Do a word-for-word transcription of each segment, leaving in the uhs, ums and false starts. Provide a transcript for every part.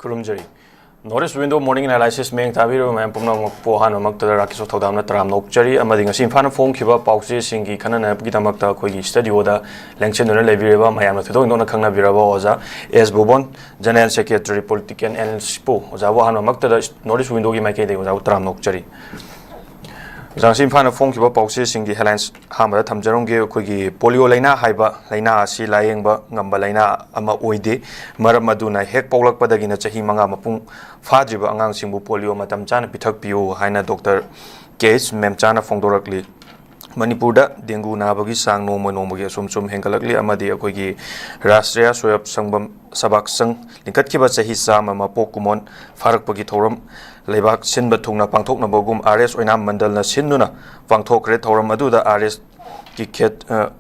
ꯈꯨꯔꯨꯝꯖꯔꯤ꯫ North East Window Morning Analysis ꯃꯤꯠꯌꯦꯡ ꯇꯥꯕꯤꯔꯤꯕ ꯃꯌꯥꯝ ꯄꯨꯝꯅꯃꯛꯄꯨ ꯑꯍꯥꯟꯕꯃꯛꯇꯗ ꯔꯥꯀꯦꯁ ꯊꯧꯗꯥꯝꯅ ꯇꯔꯥꯝꯅ ꯑꯣꯛꯆꯔꯤ꯫ ꯑꯃꯗꯤ ꯉꯁꯤ ꯏꯝꯐꯥꯜꯅ ꯐꯣꯡꯈꯤꯕ ꯄꯥꯎꯆꯦꯁꯤꯡꯒꯤ ꯈꯟꯅ ꯅꯩꯅꯕꯒꯤꯗꯃꯛꯇ ꯑꯩꯈꯣꯏꯒꯤ ꯁ꯭ꯇꯨꯗꯤꯑꯣꯗ ꯂꯦꯡꯁꯤꯟꯗꯨꯅ ꯂꯩꯕꯤꯔꯤꯕ ꯃꯌꯥꯝꯅ ꯊꯣꯏꯗꯣꯛ ꯍꯦꯟꯗꯣꯛꯅ ꯈꯪꯅꯕꯤꯔꯕ ꯑꯣꯖꯥ ꯑꯦꯁ ꯚꯨꯕꯣꯟ, General Secretary Political Analyst ꯄꯨ ꯑꯣꯖꯥꯕꯨ ꯑꯍꯥꯟꯕꯃꯛꯇꯗ North East Window ꯒꯤ ꯃꯥꯏꯀꯩꯗꯒꯤ ꯑꯣꯖꯥꯕꯨ ꯇꯔꯥꯝꯅ ꯑꯣꯛꯆꯔꯤ꯫ ꯑꯣꯖꯥ, ꯉꯁꯤ ꯏꯝꯐꯥꯜꯅ ꯐꯣꯡꯈꯤꯕ ꯄꯥꯎꯆꯦꯁꯤꯡꯒꯤ headlines ꯑꯍꯥꯟꯕꯗ ꯊꯝꯖꯔꯝꯒꯦ꯫ ꯑꯩꯈꯣꯏꯒꯤ ꯄꯣꯂꯤꯑꯣ ꯂꯥꯏꯅꯥ ꯍꯥꯏꯕ ꯂꯥꯏꯅꯥ ꯑꯁꯤ ꯂꯥꯌꯦꯡꯕ ꯉꯝꯕ ꯂꯥꯏꯅꯥ ꯑꯃ ꯑꯣꯏꯗꯦ꯫ ꯃꯔꯝ ꯑꯗꯨꯅ ꯍꯦꯛ ꯄꯣꯛꯂꯛꯄꯗꯒꯤꯅ ꯆꯍꯤ ꯃꯉꯥ ꯃꯄꯨꯡ ꯐꯥꯗ꯭ꯔꯤꯕ ꯑꯉꯥꯡꯁꯤꯡꯕꯨ ꯄꯣꯂꯤꯑꯣ ꯃꯇꯝ ꯆꯥꯅ ꯄꯤꯊꯛꯄꯤꯌꯨ ꯍꯥꯏꯅ ꯗꯣꯛꯇꯔ ꯀꯦ ꯑꯩꯆ ꯃꯦꯝꯆꯥꯅ ꯐꯣꯡꯗꯣꯔꯛꯂꯤ꯫ ꯃꯅꯤꯄꯨꯔꯗ ꯗꯦꯡꯒꯨ ꯅꯥꯕꯒꯤ ꯆꯥꯡ ꯅꯣꯡꯃ ꯅꯣꯡꯃꯒꯤ ꯑꯁꯨꯝ ꯁꯨꯝ ꯍꯦꯟꯒꯠꯂꯛꯂꯤ ꯑꯃꯗꯤ ꯑꯩꯈꯣꯏꯒꯤ ꯔꯥꯁꯇ꯭ꯔꯤꯌꯥ ꯁꯣꯌꯥꯕ ꯁꯪꯕꯝ ꯁꯕꯥꯛ ꯁꯪ ꯂꯤꯡꯈꯠꯈꯤꯕ ꯆꯍꯤ ꯆꯥꯝꯃ ꯃꯄꯣꯛ ꯀꯨꯝꯑꯣꯟ ꯐꯥꯔꯛꯄꯒꯤ ꯊꯧꯔꯝ ꯂꯩꯕꯥꯛ ꯁꯤꯟꯕ ꯊꯨꯡꯅ ꯄꯥꯡꯊꯣꯛꯅꯕꯒꯨꯝ ꯑꯥꯔ ꯑꯦꯁ ꯑꯣꯏꯅꯥꯝ ꯃꯟꯗꯜꯅ ꯁꯤꯟꯗꯨꯅ ꯄꯥꯡꯊꯣꯛꯈ꯭ꯔꯦ꯫ ꯊꯧꯔꯝ ꯑꯗꯨꯗ ꯑꯥꯔ ꯑꯦꯁꯀꯤ ꯈꯦꯠ-, ꯑ,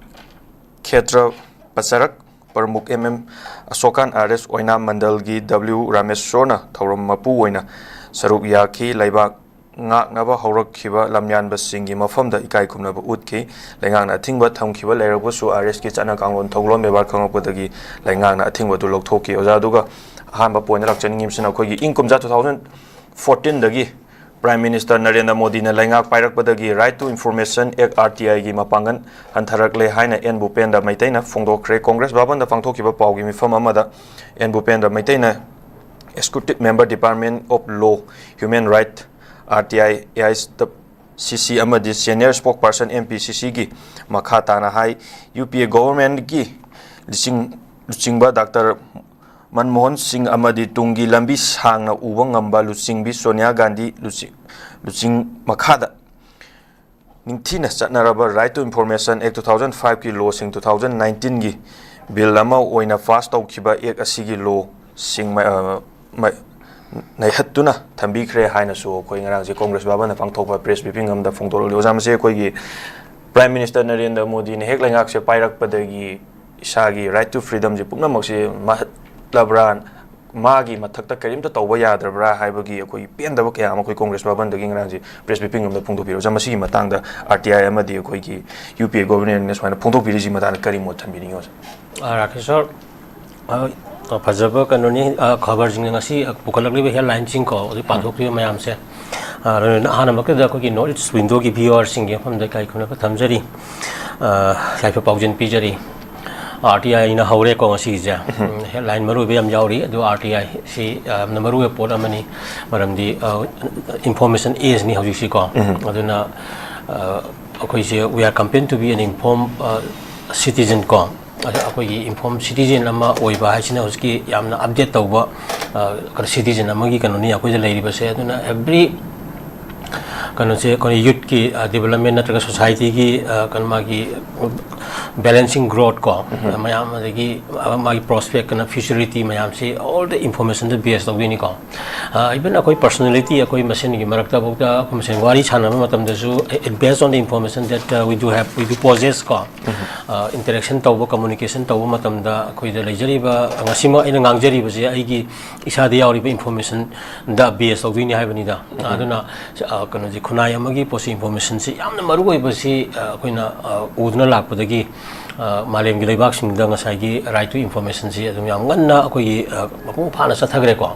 ꯈꯦꯇ꯭ꯔ ꯄꯆꯔꯛ ꯄ꯭ꯔꯃꯨꯈ ꯑꯦꯝ ꯑꯦꯝ ꯑꯁꯣꯀꯥꯟ, ꯑꯥꯔ ꯑꯦꯁ ꯑꯣꯏꯅꯥꯝ ꯃꯟꯗꯜꯒꯤ ꯗꯕ꯭ꯂꯤꯎ ꯔꯥꯃꯦꯁꯣꯔꯅ ꯊꯧꯔꯝ ꯃꯄꯨ ꯑꯣꯏꯅ ꯁꯔꯨꯛ ꯌꯥꯈꯤ꯫ ꯂꯩꯕꯥꯛ ꯉꯥꯛꯅꯕ ꯍꯧꯔꯛꯈꯤꯕ ꯂꯝꯌꯥꯟꯕꯁꯤꯡꯒꯤ ꯃꯐꯝꯗ ꯏꯀꯥꯏ ꯈꯨꯝꯅꯕ ꯎꯠꯈꯤ꯫ ꯂꯩꯉꯥꯛꯅ ꯑꯊꯤꯡꯕ ꯊꯝꯈꯤꯕ ꯂꯩꯔꯕꯁꯨ ꯑꯥꯔ ꯑꯦꯁꯀꯤ ꯆꯠꯅ ꯀꯥꯡꯂꯣꯟ ꯊꯧꯒꯜꯂꯣꯟ ꯕꯦꯕꯥꯔ ꯈꯪꯂꯛꯄꯗꯒꯤ ꯂꯩꯉꯥꯛꯅ ꯑꯊꯤꯡꯕ ꯑꯗꯨ ꯂꯧꯊꯣꯛꯈꯤ꯫ ꯑꯣꯖꯥ, ꯑꯗꯨꯒ ꯑꯍꯥꯟꯕ ꯄꯣꯏꯟꯗ ꯂꯥꯛꯆꯅꯤꯡꯉꯤꯕꯁꯤꯅ ꯑꯩꯈꯣꯏꯒꯤ ꯏꯪ ꯀꯨꯝꯖꯥ two thousand fourteen ꯗꯒꯤ Prime Minister ꯅꯔꯦꯟꯗ꯭ꯔ ꯃꯣꯗꯤꯅ ꯂꯩꯉꯥꯛ ꯄꯥꯏꯔꯛꯄꯗꯒꯤ Right to Information Act, R T I ꯒꯤ ꯃꯄꯥꯡꯒꯜ ꯍꯟꯊꯔꯛꯂꯦ ꯍꯥꯏꯅ ꯑꯦꯟ ꯚꯨꯄꯦꯟꯗ꯭ꯔ ꯃꯩꯇꯩꯅ ꯐꯣꯡꯗꯣꯛꯈ꯭ꯔꯦ꯫ ꯀꯣꯡꯒ꯭ꯔꯦꯁ ꯚꯕꯟꯗ ꯄꯥꯡꯊꯣꯛꯈꯤꯕ ꯄꯥꯎꯒꯤ ꯃꯤꯐꯝ ꯑꯃꯗ and ꯚꯨꯄꯦꯟꯗ꯭ꯔ ꯃꯩꯇꯩꯅ Executive Member, Department of Law, Human Right, R T I, A I C C ꯑꯃꯗꯤ Senior Spokesperson, M P C C ꯒꯤ ꯃꯈꯥ ꯇꯥꯅ ꯍꯥꯏ, ꯌꯨ ꯄꯤ ꯑꯦ ꯒꯣꯚꯔꯟꯃꯦꯟꯠꯀꯤ ꯂꯤꯆꯤꯡ-, ꯂꯨꯆꯤꯡꯕ ꯗꯥꯛꯇꯔ ꯃꯟꯃꯣꯍꯟ ꯁꯤꯡ ꯑꯃꯗꯤ ꯇꯨꯡꯒꯤ ꯂꯝꯕꯤ ꯁꯥꯡꯅ ꯎꯕ ꯉꯝꯕ ꯂꯨꯆꯤꯡꯕꯤ ꯁꯣꯅꯤꯌꯥ ꯒꯥꯟꯙꯤ ꯂꯨꯆꯤ-, ꯂꯨꯆꯤꯡ ꯃꯈꯥꯗ ꯅꯤꯡꯊꯤꯅ ꯆꯠꯅꯔꯕ Right to Information Act two thousand five ꯀꯤ ꯂꯣꯁꯤꯡ two thousand nineteen ꯒꯤ ꯕꯤꯜ ꯑꯃ ꯑꯣꯏꯅ ꯄꯥꯁ ꯇꯧꯈꯤꯕ ꯑꯦꯛ ꯑꯁꯤꯒꯤ ꯂꯣꯁꯤꯡ ꯃ-, ꯑ, ꯃ-, ꯅꯩꯍꯠꯇꯨꯅ ꯊꯝꯕꯤꯈ꯭ꯔꯦ ꯍꯥꯏꯅꯁꯨ ꯑꯩꯈꯣꯏ ꯉꯔꯥꯡꯁꯦ ꯀꯣꯡꯒ꯭ꯔꯦꯁ ꯚꯕꯟꯗ ꯄꯥꯡꯊꯣꯛꯄ ꯄ꯭ꯔꯦꯁ ꯕ꯭ꯔꯤꯐꯤꯡ ꯑꯃꯗ ꯐꯣꯡꯗꯣꯔꯛꯂꯤ꯫ ꯑꯣꯖꯥ, ꯃꯁꯤ ꯑꯩꯈꯣꯏꯒꯤ ꯄ꯭ꯔꯥꯏꯝ ꯃꯤꯅꯤꯁꯇꯔ ꯅꯔꯦꯟꯗ꯭ꯔ ꯃꯣꯗꯤꯅ ꯍꯦꯛ ꯂꯩꯉꯥꯛꯁꯦ ꯄꯥꯏꯔꯛꯄꯗꯒꯤ ꯏꯁꯥꯒꯤ Right to Freedomꯁꯦ ꯄꯨꯝꯅꯃꯛꯁꯦ ꯃꯍꯠꯂꯕ꯭ꯔꯥ, ꯃꯥꯒꯤ ꯃꯊꯛꯇ ꯀꯔꯤꯝꯇ ꯇꯧꯕ ꯌꯥꯗ꯭ꯔꯕ꯭ꯔꯥ ꯍꯥꯏꯕꯒꯤ ꯑꯩꯈꯣꯏꯒꯤ ꯄꯦꯟꯗꯕ ꯀꯌꯥ ꯑꯃ ꯑꯩꯈꯣꯏ ꯀꯣꯡꯒ꯭ꯔꯦꯁ ꯚꯕꯟꯗꯒꯤ ꯉꯔꯥꯡꯁꯦ ꯄ꯭ꯔꯦꯁ ꯕ꯭ꯔꯤꯐꯤꯡ ꯑꯃꯗ ꯐꯣꯡꯗꯣꯛꯄꯤꯔꯦ꯫ ꯑꯣꯖꯥ, ꯃꯁꯤꯒꯤ ꯃꯇꯥꯡꯗ ꯑꯥꯔ ꯇꯤ ꯑꯥꯏ ꯑꯃꯗꯤ ꯑꯩꯈꯣꯏꯒꯤ ꯌꯨ ꯄꯤ ꯑꯦ ꯒꯣꯚꯔꯟꯃꯦꯟꯠꯅ ꯁꯨꯃꯥꯏꯅ ꯐꯣꯡꯗꯣꯛꯄꯤꯔꯤꯁꯤ ꯃꯇꯥꯡꯗ ꯀꯔꯤ ꯃꯣꯠ ꯊꯝꯕꯤꯅꯤꯡꯉꯤ, ꯑꯣꯖꯥ? ꯑ, ꯔꯥꯀꯦꯁ ꯁꯔ, ꯑ, ꯑ, ꯐꯖꯕ ꯀꯩꯅꯣꯅꯤ, ꯑ, ꯈꯕꯔꯁꯤꯡꯅ ꯉꯁꯤ, ꯑ, ꯄꯨꯈꯠꯂꯛꯂꯤꯕ headlineꯁꯤꯡꯀꯣ, ꯍꯧꯖꯤꯛ ꯄꯥꯊꯣꯛꯄꯤꯕ ꯃꯌꯥꯝꯁꯦ꯫ ꯑ, ꯑꯗꯨꯅ ꯑꯍꯥꯟꯕꯃꯛꯇꯗ ꯑꯩꯈꯣꯏꯒꯤ North East Windowꯒꯤ viewerꯁꯤꯡꯒꯤ ꯃꯐꯝꯗ ꯏꯀꯥꯏ ꯈꯨꯝꯅꯕ ꯊꯝꯖꯔꯤ꯫ ꯑ, ꯌꯥꯏꯐ ꯄꯥꯎꯖꯦꯜ ꯄꯤꯖꯔꯤ꯫ RTIꯅ ꯍꯧꯔꯦꯀꯣ ꯉꯁꯤꯒꯤꯁꯦ꯫ ꯎꯝ, headline ꯃꯔꯨ ꯑꯣꯏꯕ ꯌꯥꯝ ꯌꯥꯎꯔꯤ, ꯑꯗꯨ RTIꯁꯤ ꯌꯥꯝꯅ ꯃꯔꯨ ꯑꯣꯏꯕ ꯄꯣꯠ ꯑꯃꯅꯤ꯫ ꯃꯔꯝꯗꯤ, ꯑ, information ageꯅꯤ ꯍꯧꯖꯤꯛꯁꯤꯀꯣ꯫ ꯑꯗꯨꯅ, ꯑ, ꯑꯩꯈꯣꯏꯁꯦ, we are compelled to be an informed, ꯑ, citizen ꯀꯣ꯫ ꯑꯗ ꯑꯩꯈꯣꯏꯒꯤ informed citizen ꯑꯃ ꯑꯣꯏꯕ ꯍꯥꯏꯁꯤꯅ ꯍꯧꯖꯤꯛꯀꯤ ꯌꯥꯝꯅ update ꯇꯧꯕ, ꯑ, ꯀꯩꯅꯣ, citizen ꯑꯃꯒꯤ ꯀꯩꯅꯣꯅꯤ ꯑꯩꯈꯣꯏꯗ ꯂꯩꯔꯤꯕꯁꯦ꯫ ꯑꯗꯨꯅ every ꯀꯩꯅꯣꯁꯦ ꯑꯩꯈꯣꯏ youthꯀꯤ, ꯑ, development ꯅꯠꯇ꯭ꯔꯒ societyꯒꯤ, ꯑ, ꯀꯩꯅꯣ, ꯃꯥꯒꯤ balancing growth ꯀꯣ, ꯃꯌꯥꯝ, ꯑꯗꯒꯤ, ꯑ, ꯃꯥꯒꯤ prospect ꯀꯩꯅꯣ, futurity ꯃꯌꯥꯝꯁꯤ all the informationꯗ base ꯇꯧꯗꯣꯏꯅꯤꯀꯣ꯫ ꯑ, even ꯑꯩꯈꯣꯏ personality ꯑꯩꯈꯣꯏ ꯃꯁꯦꯟꯒꯤ ꯃꯔꯛꯇꯐꯥꯎꯗ ꯑꯩꯈꯣꯏ ꯃꯁꯦꯟ ꯋꯥꯔꯤ ꯁꯥꯟꯅꯕ ꯃꯇꯝꯗꯁꯨ, it based on the information that, uh, we do have, we do possess ꯀꯣ꯫ ꯑ, interaction ꯇꯧꯕ, communication ꯇꯧꯕ ꯃꯇꯝꯗ ꯑꯩꯈꯣꯏꯗ ꯂꯩꯖꯔꯤꯕ, ꯉꯁꯤꯃꯛ ꯑꯩꯅ ꯉꯥꯡꯖꯔꯤꯕꯁꯦ ꯑꯩꯒꯤ ꯏꯁꯥꯗ ꯌꯥꯎꯔꯤꯕ informationꯗ base ꯇꯧꯗꯣꯏꯅꯤ ꯍꯥꯏꯕꯅꯤꯗ꯫ ꯑꯗꯨꯅ, ꯑ, ꯀꯩꯅꯣꯁꯦ, ꯈꯨꯟꯅꯥꯏ ꯑꯃꯒꯤ ꯄꯣꯠꯁꯦ, informationꯁꯦ ꯌꯥꯝꯅ ꯃꯔꯨ ꯑꯣꯏꯕꯁꯤ, ꯑ, ꯑꯩꯈꯣꯏꯅ, ꯑ, ꯎꯗꯨꯅ ꯂꯥꯛꯄꯗꯒꯤ, ꯑ, ꯃꯥꯂꯦꯝꯒꯤ ꯂꯩꯕꯥꯛꯁꯤꯡꯗ ꯉꯁꯥꯏꯒꯤ right to informationꯁꯤ ꯑꯗꯨꯝ ꯌꯥꯝ ꯉꯟꯅ ꯑꯩꯈꯣꯏꯒꯤ, ꯑ, ꯃꯄꯨꯡ ꯐꯥꯅ ꯆꯠꯊꯈ꯭ꯔꯦꯀꯣ꯫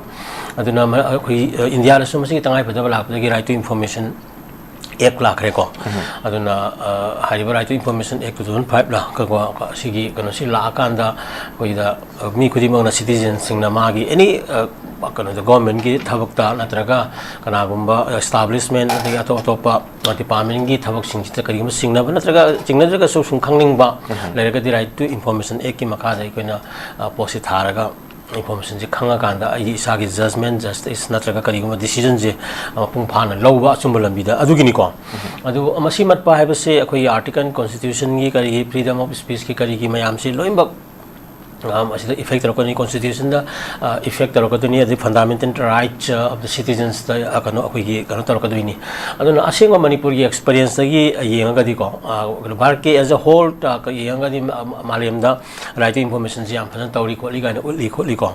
ꯑꯗꯨꯅ ꯃ-, ꯑꯩꯈꯣꯏ, ꯑ, ꯏꯟꯗꯤꯌꯥꯗꯁꯨ ꯃꯁꯤꯒꯤ ꯇꯉꯥꯏꯐꯗꯕ ꯂꯥꯛꯄꯗꯒꯤ Right to Information Act ꯂꯥꯛꯈ꯭ꯔꯦꯀꯣ꯫ ꯑꯗꯨꯅ, ꯑ, ꯍꯥꯏꯔꯤꯕ Right to Information Act two thousand five ꯂꯥꯛ-, ꯀꯣ, ꯑꯁꯤꯒꯤ ꯀꯩꯅꯣꯁꯤ ꯂꯥꯛꯑꯀꯥꯟꯗ ꯑꯩꯈꯣꯏꯗ, ꯑ, ꯃꯤ ꯈꯨꯗꯤꯡꯃꯛꯅ, citizenꯁꯤꯡꯅ ꯃꯥꯒꯤ any, ꯑ, ꯀꯩꯅꯣꯗ, governmentꯀꯤ ꯊꯕꯛꯇ ꯅꯠꯇ꯭ꯔꯒ ꯀꯅꯥꯒꯨꯝꯕ establishment ꯑꯗꯒꯤ ꯑꯇꯣꯞ ꯑꯇꯣꯞꯄ departmentꯀꯤ ꯊꯕꯛꯁꯤꯡꯁꯤꯗ ꯀꯔꯤꯒꯨꯝꯕ ꯆꯤꯡꯅꯕ ꯅꯠꯇ꯭ꯔꯒ ꯆꯤꯡꯅꯗ꯭ꯔꯒꯁꯨ ꯁꯨꯝ ꯈꯪꯅꯤꯡꯕ ꯂꯩꯔꯒꯗꯤ Right to Information Actꯀꯤ ꯃꯈꯥꯗ ꯑꯩꯈꯣꯏꯅ, ꯑ, ꯄꯣꯠꯁꯤ ꯊꯥꯔꯒ informationꯁꯦ ꯈꯪꯉꯀꯥꯟꯗ ꯑꯩꯒꯤ ꯏꯁꯥꯒꯤ judgement, justice ꯅꯠꯇ꯭ꯔꯒ ꯀꯔꯤꯒꯨꯝꯕ decisionꯁꯦ ꯃꯄꯨꯡ ꯐꯥꯅ ꯂꯧꯕ ꯑꯆꯨꯝꯕ ꯂꯝꯕꯤꯗ ꯑꯗꯨꯒꯤꯅꯤꯀꯣ꯫ ꯑꯗꯨ ꯃꯁꯤ ꯃꯠꯄ ꯍꯥꯏꯕꯁꯦ ꯑꯩꯈꯣꯏꯒꯤ article, constitutionꯒꯤ ꯀꯔꯤꯒꯤ, freedom of speechꯀꯤ ꯀꯔꯤꯒꯤ ꯃꯌꯥꯝꯁꯤ ꯂꯣꯏꯅꯃꯛ, ꯑ, ꯃꯁꯤꯗ effect ꯇꯧꯔꯛꯀꯅꯤ, constitutionꯗ, ꯑ, effect ꯇꯧꯔꯛꯀꯗꯣꯏꯅꯤ, ꯑꯗꯩ fundamental rights, ꯑ, of the citizensꯇ, ꯑ, ꯀꯩꯅꯣ, ꯑꯩꯈꯣꯏꯒꯤ ꯀꯩꯅꯣ ꯇꯧꯔꯛꯀꯗꯣꯏꯅꯤ꯫ ꯑꯗꯨꯅ ꯑꯁꯦꯡꯕ ꯃꯅꯤꯄꯨꯔꯒꯤ experienceꯇꯒꯤ ꯌꯦꯡꯉꯒꯗꯤꯀꯣ, ꯑ, ꯚꯥꯔꯠꯀꯤ as a whole, ꯑ, ꯌꯦꯡꯉꯒꯗꯤ, ꯑ, ꯃꯥꯂꯦꯝꯗ Right to Informationꯁꯤ ꯌꯥꯝ ꯐꯖꯅ ꯇꯧꯔꯤ ꯈꯣꯠꯂꯤ ꯀꯥꯏꯅ ꯎꯠꯂꯤ ꯈꯣꯠꯂꯤꯀꯣ꯫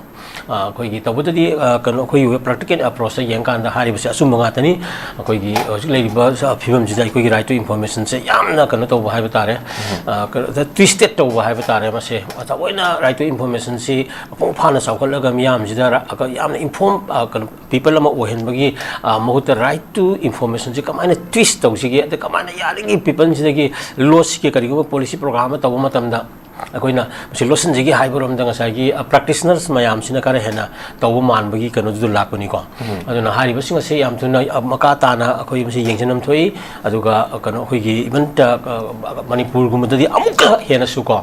ꯑ, ꯑꯩꯈꯣꯏꯒꯤ ꯇꯧꯕꯇꯗꯤ, ꯑ, ꯀꯩꯅꯣ, ꯑꯩꯈꯣꯏꯒꯤ practical approachꯇ ꯌꯦꯡꯀꯥꯟꯗ ꯍꯥꯏꯔꯤꯕꯁꯦ ꯑꯆꯨꯝꯕ ꯉꯥꯛꯇꯅꯤ꯫ ꯑꯩꯈꯣꯏꯒꯤ ꯍꯧꯖꯤꯛ ꯂꯩꯔꯤꯕ ꯁ-, ꯐꯤꯕꯝꯁꯤꯗ ꯑꯩꯈꯣꯏꯒꯤ Right to Informationꯁꯦ ꯌꯥꯝꯅ ꯀꯩꯅꯣ ꯇꯧꯕ ꯍꯥꯏꯕ ꯇꯥꯔꯦ, ꯑ, ꯀꯩꯅꯣꯗ twisted ꯇꯧꯕ ꯍꯥꯏꯕ ꯇꯥꯔꯦ꯫ ꯃꯁꯦ ꯊꯑꯣꯏꯅ Right ꯇꯨ ꯏꯟꯐꯣꯔꯃꯦꯁꯟꯁꯤ ꯃꯄꯨꯡ ꯐꯥꯅ ꯆꯥꯎꯈꯠꯂꯒ ꯃꯤꯌꯥꯝꯁꯤꯗ ꯔ-, ꯀ-, ꯌꯥꯝꯅ ꯏꯟꯐꯣꯔꯝ, ꯑ, ꯀꯩꯅꯣ, ꯄꯤꯄꯜ ꯑꯃ ꯑꯣꯏꯍꯟꯕꯒꯤ, ꯑ, ꯃꯍꯨꯠꯇ ꯔꯥꯏꯠ ꯇꯨ ꯏꯟꯐꯣꯔꯃꯦꯁꯟꯁꯤ ꯀꯃꯥꯏꯅ ꯇ꯭ꯋꯤꯁ ꯇꯧꯁꯤꯒꯦ, ꯑꯗ ꯀꯃꯥꯏꯅ ꯌꯥꯔꯤꯉꯩ ꯄꯤꯄꯜꯁꯤꯗꯒꯤ ꯂꯣꯠꯁꯤꯒꯦ, ꯀꯔꯤꯒꯨꯝꯕ ꯄꯣꯂꯤꯁꯤ ꯄ꯭ꯔꯣꯒ꯭ꯔꯥꯝ ꯑꯃ ꯇꯧꯕ ꯃꯇꯝꯗ ꯑꯩꯈꯣꯏꯅ ꯃꯁꯤ ꯂꯣꯠꯁꯤꯟꯁꯤꯒꯦ ꯍꯥꯏꯕꯔꯣꯝꯗ ꯉꯁꯥꯏꯒꯤ, ꯑ, ꯄ꯭ꯔꯦꯛꯇꯤꯁꯅꯔꯁ ꯃꯌꯥꯝꯁꯤꯅ ꯈꯔ ꯍꯦꯟꯅ ꯇꯧꯕ ꯃꯥꯟꯕꯒꯤ ꯀꯩꯅꯣꯗꯨꯗ ꯂꯥꯛꯄꯅꯤꯀꯣ꯫ ꯑꯗꯨꯅ ꯍꯥꯏꯔꯤꯕꯁꯤꯡ ꯑꯁꯤ ꯌꯥꯝ ꯊꯨꯅ, ꯑ, ꯃꯈꯥ ꯇꯥꯅ ꯑꯩꯈꯣꯏ ꯃꯁꯤ ꯌꯦꯡꯁꯤꯟꯐꯝ ꯊꯣꯛꯏ꯫ ꯑꯗꯨꯒ, ꯑ, ꯀꯩꯅꯣ, ꯑꯩꯈꯣꯏꯒꯤ ꯏꯚꯟ, ꯑ, ꯃꯅꯤꯄꯨꯔꯒꯨꯝꯕꯗꯗꯤ ꯑꯃꯨꯛꯀ ꯍꯦꯟꯅꯁꯨꯀꯣ,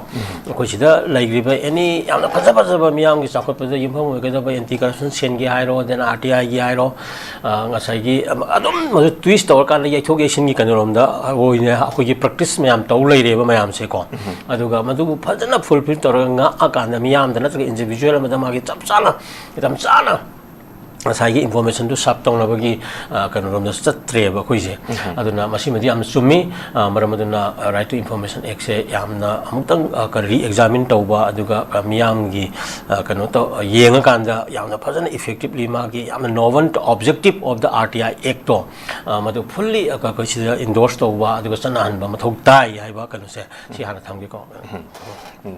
ꯑꯩꯈꯣꯏ ꯁꯤꯗ ꯂꯩꯈ꯭ꯔꯤꯕ ꯑꯦꯅꯤ ꯌꯥꯝꯅ ꯐꯖ ꯐꯖꯕ ꯃꯤꯌꯥꯝꯒꯤ ꯆꯥꯎꯈꯠꯄꯗ ꯌꯨꯝꯐꯝ ꯑꯣꯏꯒꯗꯕ ꯑꯦꯟꯇꯤ ꯀꯔꯞꯁꯟ ꯁꯦꯜꯒꯤ ꯍꯥꯏꯔꯣ, then ꯑꯥꯔ ꯇꯤ ꯑꯥꯏꯒꯤ ꯍꯥꯏꯔꯣ, ꯑ, ꯉꯁꯥꯏꯒꯤ, ꯑꯝ, ꯑꯗꯨꯝ ꯃꯗꯨ ꯇ꯭ꯋꯤꯁ ꯇꯧꯔꯀꯥꯟꯗ ꯌꯩꯊꯣꯛ ꯌꯩꯁꯤꯟꯒꯤ ꯀꯩꯅꯣꯔꯣꯝꯗ ꯑꯣꯏꯅ ꯑꯩꯈꯣꯏꯒꯤ ꯄ꯭ꯔꯦꯛꯇꯤꯁ ꯃꯌꯥꯝ ꯇꯧ ꯂꯩꯔꯦꯕ ꯃꯌꯥꯝꯁꯦꯀꯣ꯫ ꯑꯗꯨꯒ ꯃꯗꯨꯕꯨ ꯐꯖꯅ ꯐꯨꯜꯐꯤꯜ ꯇꯧꯔꯒ ꯉꯥꯛꯑꯀꯥꯟꯗ ꯃꯤꯌꯥꯝꯗ ꯅꯠꯇ꯭ꯔꯒ ꯏꯟꯗꯤꯕꯤꯖꯨꯋꯦꯜ ꯑꯃꯗ ꯃꯥꯒꯤ ꯆꯞ ꯆꯥꯅ, ꯃꯇꯝ ꯆꯥꯅ ꯉꯁꯥꯏꯒꯤ ꯏꯟꯐꯣꯔꯃꯦꯁꯟꯗꯨ ꯁꯥꯔꯞ ꯇꯧꯅꯕꯒꯤ, ꯑ, ꯀꯩꯅꯣꯔꯣꯝꯗꯁꯨ ꯆꯠꯇ꯭ꯔꯦꯕ ꯑꯩꯈꯣꯏꯁꯦ꯫ ꯑꯗꯨꯅ ꯃꯁꯤꯃꯗꯤ ꯌꯥꯝꯅ ꯆꯨꯝꯃꯤ꯫ ꯑ, ꯃꯔꯝ ꯑꯗꯨꯅ, ꯑ, ꯔꯥꯏꯠ ꯇꯨ ꯏꯟꯐꯣꯔꯃꯦꯁꯟ ꯑꯦꯛꯁꯦ ꯌꯥꯝꯅ ꯑꯃꯨꯛꯇꯪ, ꯑ, ꯀ-, ꯔꯤꯑꯦꯛꯖꯥꯃꯤꯟ ꯇꯧꯕ, ꯑꯗꯨꯒ, ꯑ, ꯃꯤꯌꯥꯝꯒꯤ, ꯑ, ꯀꯩꯅꯣ ꯇꯧ-, ꯑ, ꯌꯦꯡꯉꯀꯥꯟꯗ ꯌꯥꯝꯅ ꯐꯖꯅ ꯏꯐꯦꯛꯇꯤꯞꯂꯤ ꯃꯥꯒꯤ ꯌꯥꯝꯅ ꯅꯣꯕꯜ objective of the R T ꯑꯥꯏ ꯑꯦꯛꯇꯣ, ꯑ, ꯃꯗꯨ ꯐꯨꯜꯂꯤ, ꯑ, ꯑꯩꯈꯣꯏ ꯁꯤꯗ ꯏꯟꯗꯣꯔꯁ ꯇꯧꯕ ꯑꯗꯨꯒ ꯆꯠꯅꯍꯟꯕ ꯃꯊꯧ ꯇꯥꯏ ꯍꯥꯏꯕ ꯀꯩꯅꯣꯁꯦ ꯁꯤ ꯍꯥꯟꯅ ꯊꯝꯒꯦꯀꯣ꯫ ꯎꯝ꯫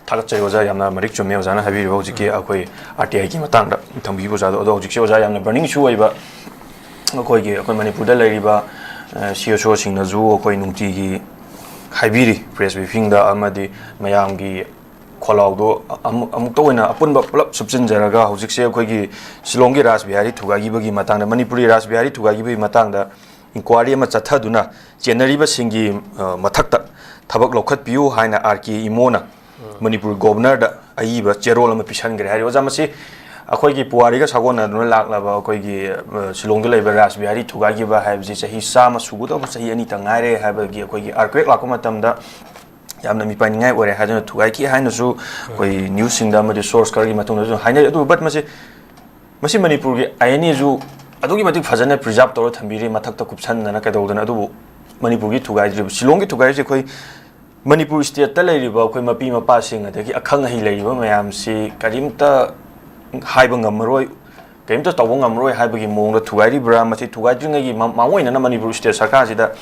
ꯊꯥꯒꯠꯆꯔꯤ ꯑꯣꯖꯥ, ꯌꯥꯝꯅ ꯃꯔꯤꯛ ꯆꯨꯝꯃꯦ ꯑꯣꯖꯥꯅ ꯍꯥꯏꯕꯤꯔꯤꯕ ꯍꯧꯖꯤꯛꯀꯤ ꯑꯩꯈꯣꯏ ꯑꯥꯔ ꯇꯤ ꯑꯥꯏꯒꯤ ꯃꯇꯥꯡꯗ ꯊꯝꯕꯤꯈꯤꯕ ꯑꯣꯖꯥꯗꯣ꯫ ꯑꯗꯣ ꯍꯧꯖꯤꯛꯁꯦ ꯑꯣꯖꯥ ꯌꯥꯝꯅ ꯕꯔꯅꯤꯡꯁꯨ ꯑꯣꯏꯕ ꯑꯩꯈꯣꯏꯒꯤ, ꯑꯩꯈꯣꯏ ꯃꯅꯤꯄꯨꯔꯗ ꯂꯩꯔꯤꯕ, ꯑ, ꯁꯤ ꯑꯦꯁ ꯑꯣꯁꯤꯡꯅꯁꯨ ꯑꯩꯈꯣꯏ ꯅꯨꯡꯇꯤꯒꯤ ꯍꯥꯏꯕꯤꯔꯤ ꯄ꯭ꯔꯦꯁ ꯕ꯭ꯔꯤꯐꯤꯡꯗ, ꯑꯃꯗꯤ ꯃꯌꯥꯝꯒꯤ ꯈꯣꯜꯂꯥꯎꯗꯣ ꯑꯃꯨꯛ-, ꯑꯃꯨꯛꯇ ꯑꯣꯏꯅ ꯑꯄꯨꯟꯕ ꯄꯨꯂꯞ ꯁꯨꯞꯆꯤꯟꯖꯔꯒ ꯍꯧꯖꯤꯛꯁꯦ ꯑꯩꯈꯣꯏꯒꯤ ꯁꯤꯂꯣꯡꯒꯤ ꯔꯥꯁ ꯕꯤꯍꯥꯔꯤ ꯊꯨꯒꯥꯏꯈꯤꯕꯒꯤ ꯃꯇꯥꯡꯗ, ꯃꯅꯤꯄꯨꯔꯤ ꯔꯥꯁ ꯕꯤꯍꯥꯔꯤ ꯊꯨꯒꯥꯏꯈꯤꯕꯒꯤ ꯃꯇꯥꯡꯗ ꯏꯟꯀ꯭ꯋꯥꯔꯤ ꯑꯃ ꯆꯠꯊꯗꯨꯅ ꯆꯦꯟꯅꯔꯤꯕꯁꯤꯡꯒꯤ, ꯑ, ꯃꯊꯛꯇ ꯊꯕꯛ ꯂꯧꯈꯠꯄꯤꯌꯨ ꯍꯥꯏꯅ ꯑꯥꯔ ꯀꯦ ꯏꯃꯣꯅ ꯃꯅꯤꯄꯨꯔ ꯒꯣꯕꯔꯅꯔꯗ ꯑꯏꯕ ꯆꯦꯔꯣꯜ ꯑꯃ ꯄꯤꯁꯟꯈ꯭ꯔꯦ ꯍꯥꯏꯔꯤ꯫ ꯑꯣꯖꯥ, ꯃꯁꯤ ꯑꯩꯈꯣꯏꯒꯤ ꯄꯨꯋꯥꯔꯤꯒ ꯁꯥꯒꯣꯟꯅꯗꯨꯅ ꯂꯥꯛꯂꯕ ꯑꯩꯈꯣꯏꯒꯤ, ꯑ, ꯁꯤꯂꯣꯡꯗ ꯂꯩꯕ ꯔꯥꯁ ꯕꯤꯍꯥꯔꯤ ꯊꯨꯒꯥꯏꯈꯤꯕ ꯍꯥꯏꯕꯁꯤ ꯆꯍꯤ ꯆꯥꯝꯃ ꯁꯨꯒꯗꯧꯕ ꯆꯍꯤ ꯑꯅꯤꯇ ꯉꯥꯏꯔꯦ ꯍꯥꯏꯕꯒꯤ ꯑꯩꯈꯣꯏꯒꯤ ꯑꯥꯔꯀ꯭ꯋꯦꯛ ꯂꯥꯛꯄ ꯃꯇꯝꯗ ꯌꯥꯝꯅ ꯃꯤꯄꯥꯏꯅꯤꯡꯉꯥꯏ ꯑꯣꯏꯔꯦ ꯍꯥꯏꯗꯨꯅ ꯊꯨꯒꯥꯏꯈꯤ ꯍꯥꯏꯅꯁꯨ ꯑꯩꯈꯣꯏ ꯅ꯭ꯌꯨꯁꯁꯤꯡꯗ ꯑꯃꯗꯤ ꯁꯣꯔꯁ ꯈꯔꯒꯤ ꯃꯇꯨꯡꯗꯁꯨ ꯍꯥꯏꯅꯔꯤ꯫ ꯑꯗꯨꯕꯨ but ꯃꯁꯤ, ꯃꯁꯤ ꯃꯅꯤꯄꯨꯔꯒꯤ ꯑꯥꯏ ꯑꯦꯟ ꯑꯦꯁꯨ ꯑꯗꯨꯛꯀꯤ ꯃꯇꯤꯛ ꯐꯖꯅ ꯄ꯭ꯔꯤꯖꯥꯔꯕ ꯇꯧꯔ ꯊꯝꯕꯤꯔꯤ, ꯃꯊꯛꯇ ꯀꯨꯞꯁꯟꯗꯅ ꯀꯩꯗꯧꯗꯅ, ꯑꯗꯨꯕꯨ ꯃꯅꯤꯄꯨꯔꯒꯤ ꯊꯨꯒꯥꯏꯗ꯭ꯔꯤꯕ, ꯁꯤꯂꯣꯡꯒꯤ ꯊꯨꯒꯥꯏꯔꯤꯁꯦ ꯑꯩꯈꯣꯏ ꯃꯅꯤꯄꯨꯔ ꯁ꯭ꯇꯦꯠꯇ ꯂꯩꯔꯤꯕ ꯑꯩꯈꯣꯏ ꯃꯄꯤ ꯃꯄꯥꯁꯤꯡ ꯑꯗꯒꯤ ꯑꯈꯪ ꯑꯍꯩ ꯂꯩꯔꯤꯕ ꯃꯌꯥꯝꯁꯤ ꯀꯔꯤꯝꯇ ꯍꯥꯏꯕ ꯉꯝꯃꯔꯣꯏ, ꯀꯔꯤꯝꯇ ꯇꯧꯕ ꯉꯝꯃꯔꯣꯏ ꯍꯥꯏꯕꯒꯤ ꯃꯑꯣꯡꯗ ꯊꯨꯒꯥꯏꯔꯤꯕ꯭ꯔꯥ? ꯃꯁꯤ ꯊꯨꯒꯥꯏꯗ꯭ꯔꯤꯉꯩꯒꯤ ꯃ-, ꯃꯥꯡꯑꯣꯏꯅꯅ ꯃꯅꯤꯄꯨꯔ ꯁ꯭ꯇꯦꯠ ꯁꯔꯀꯥꯔꯁꯤꯗ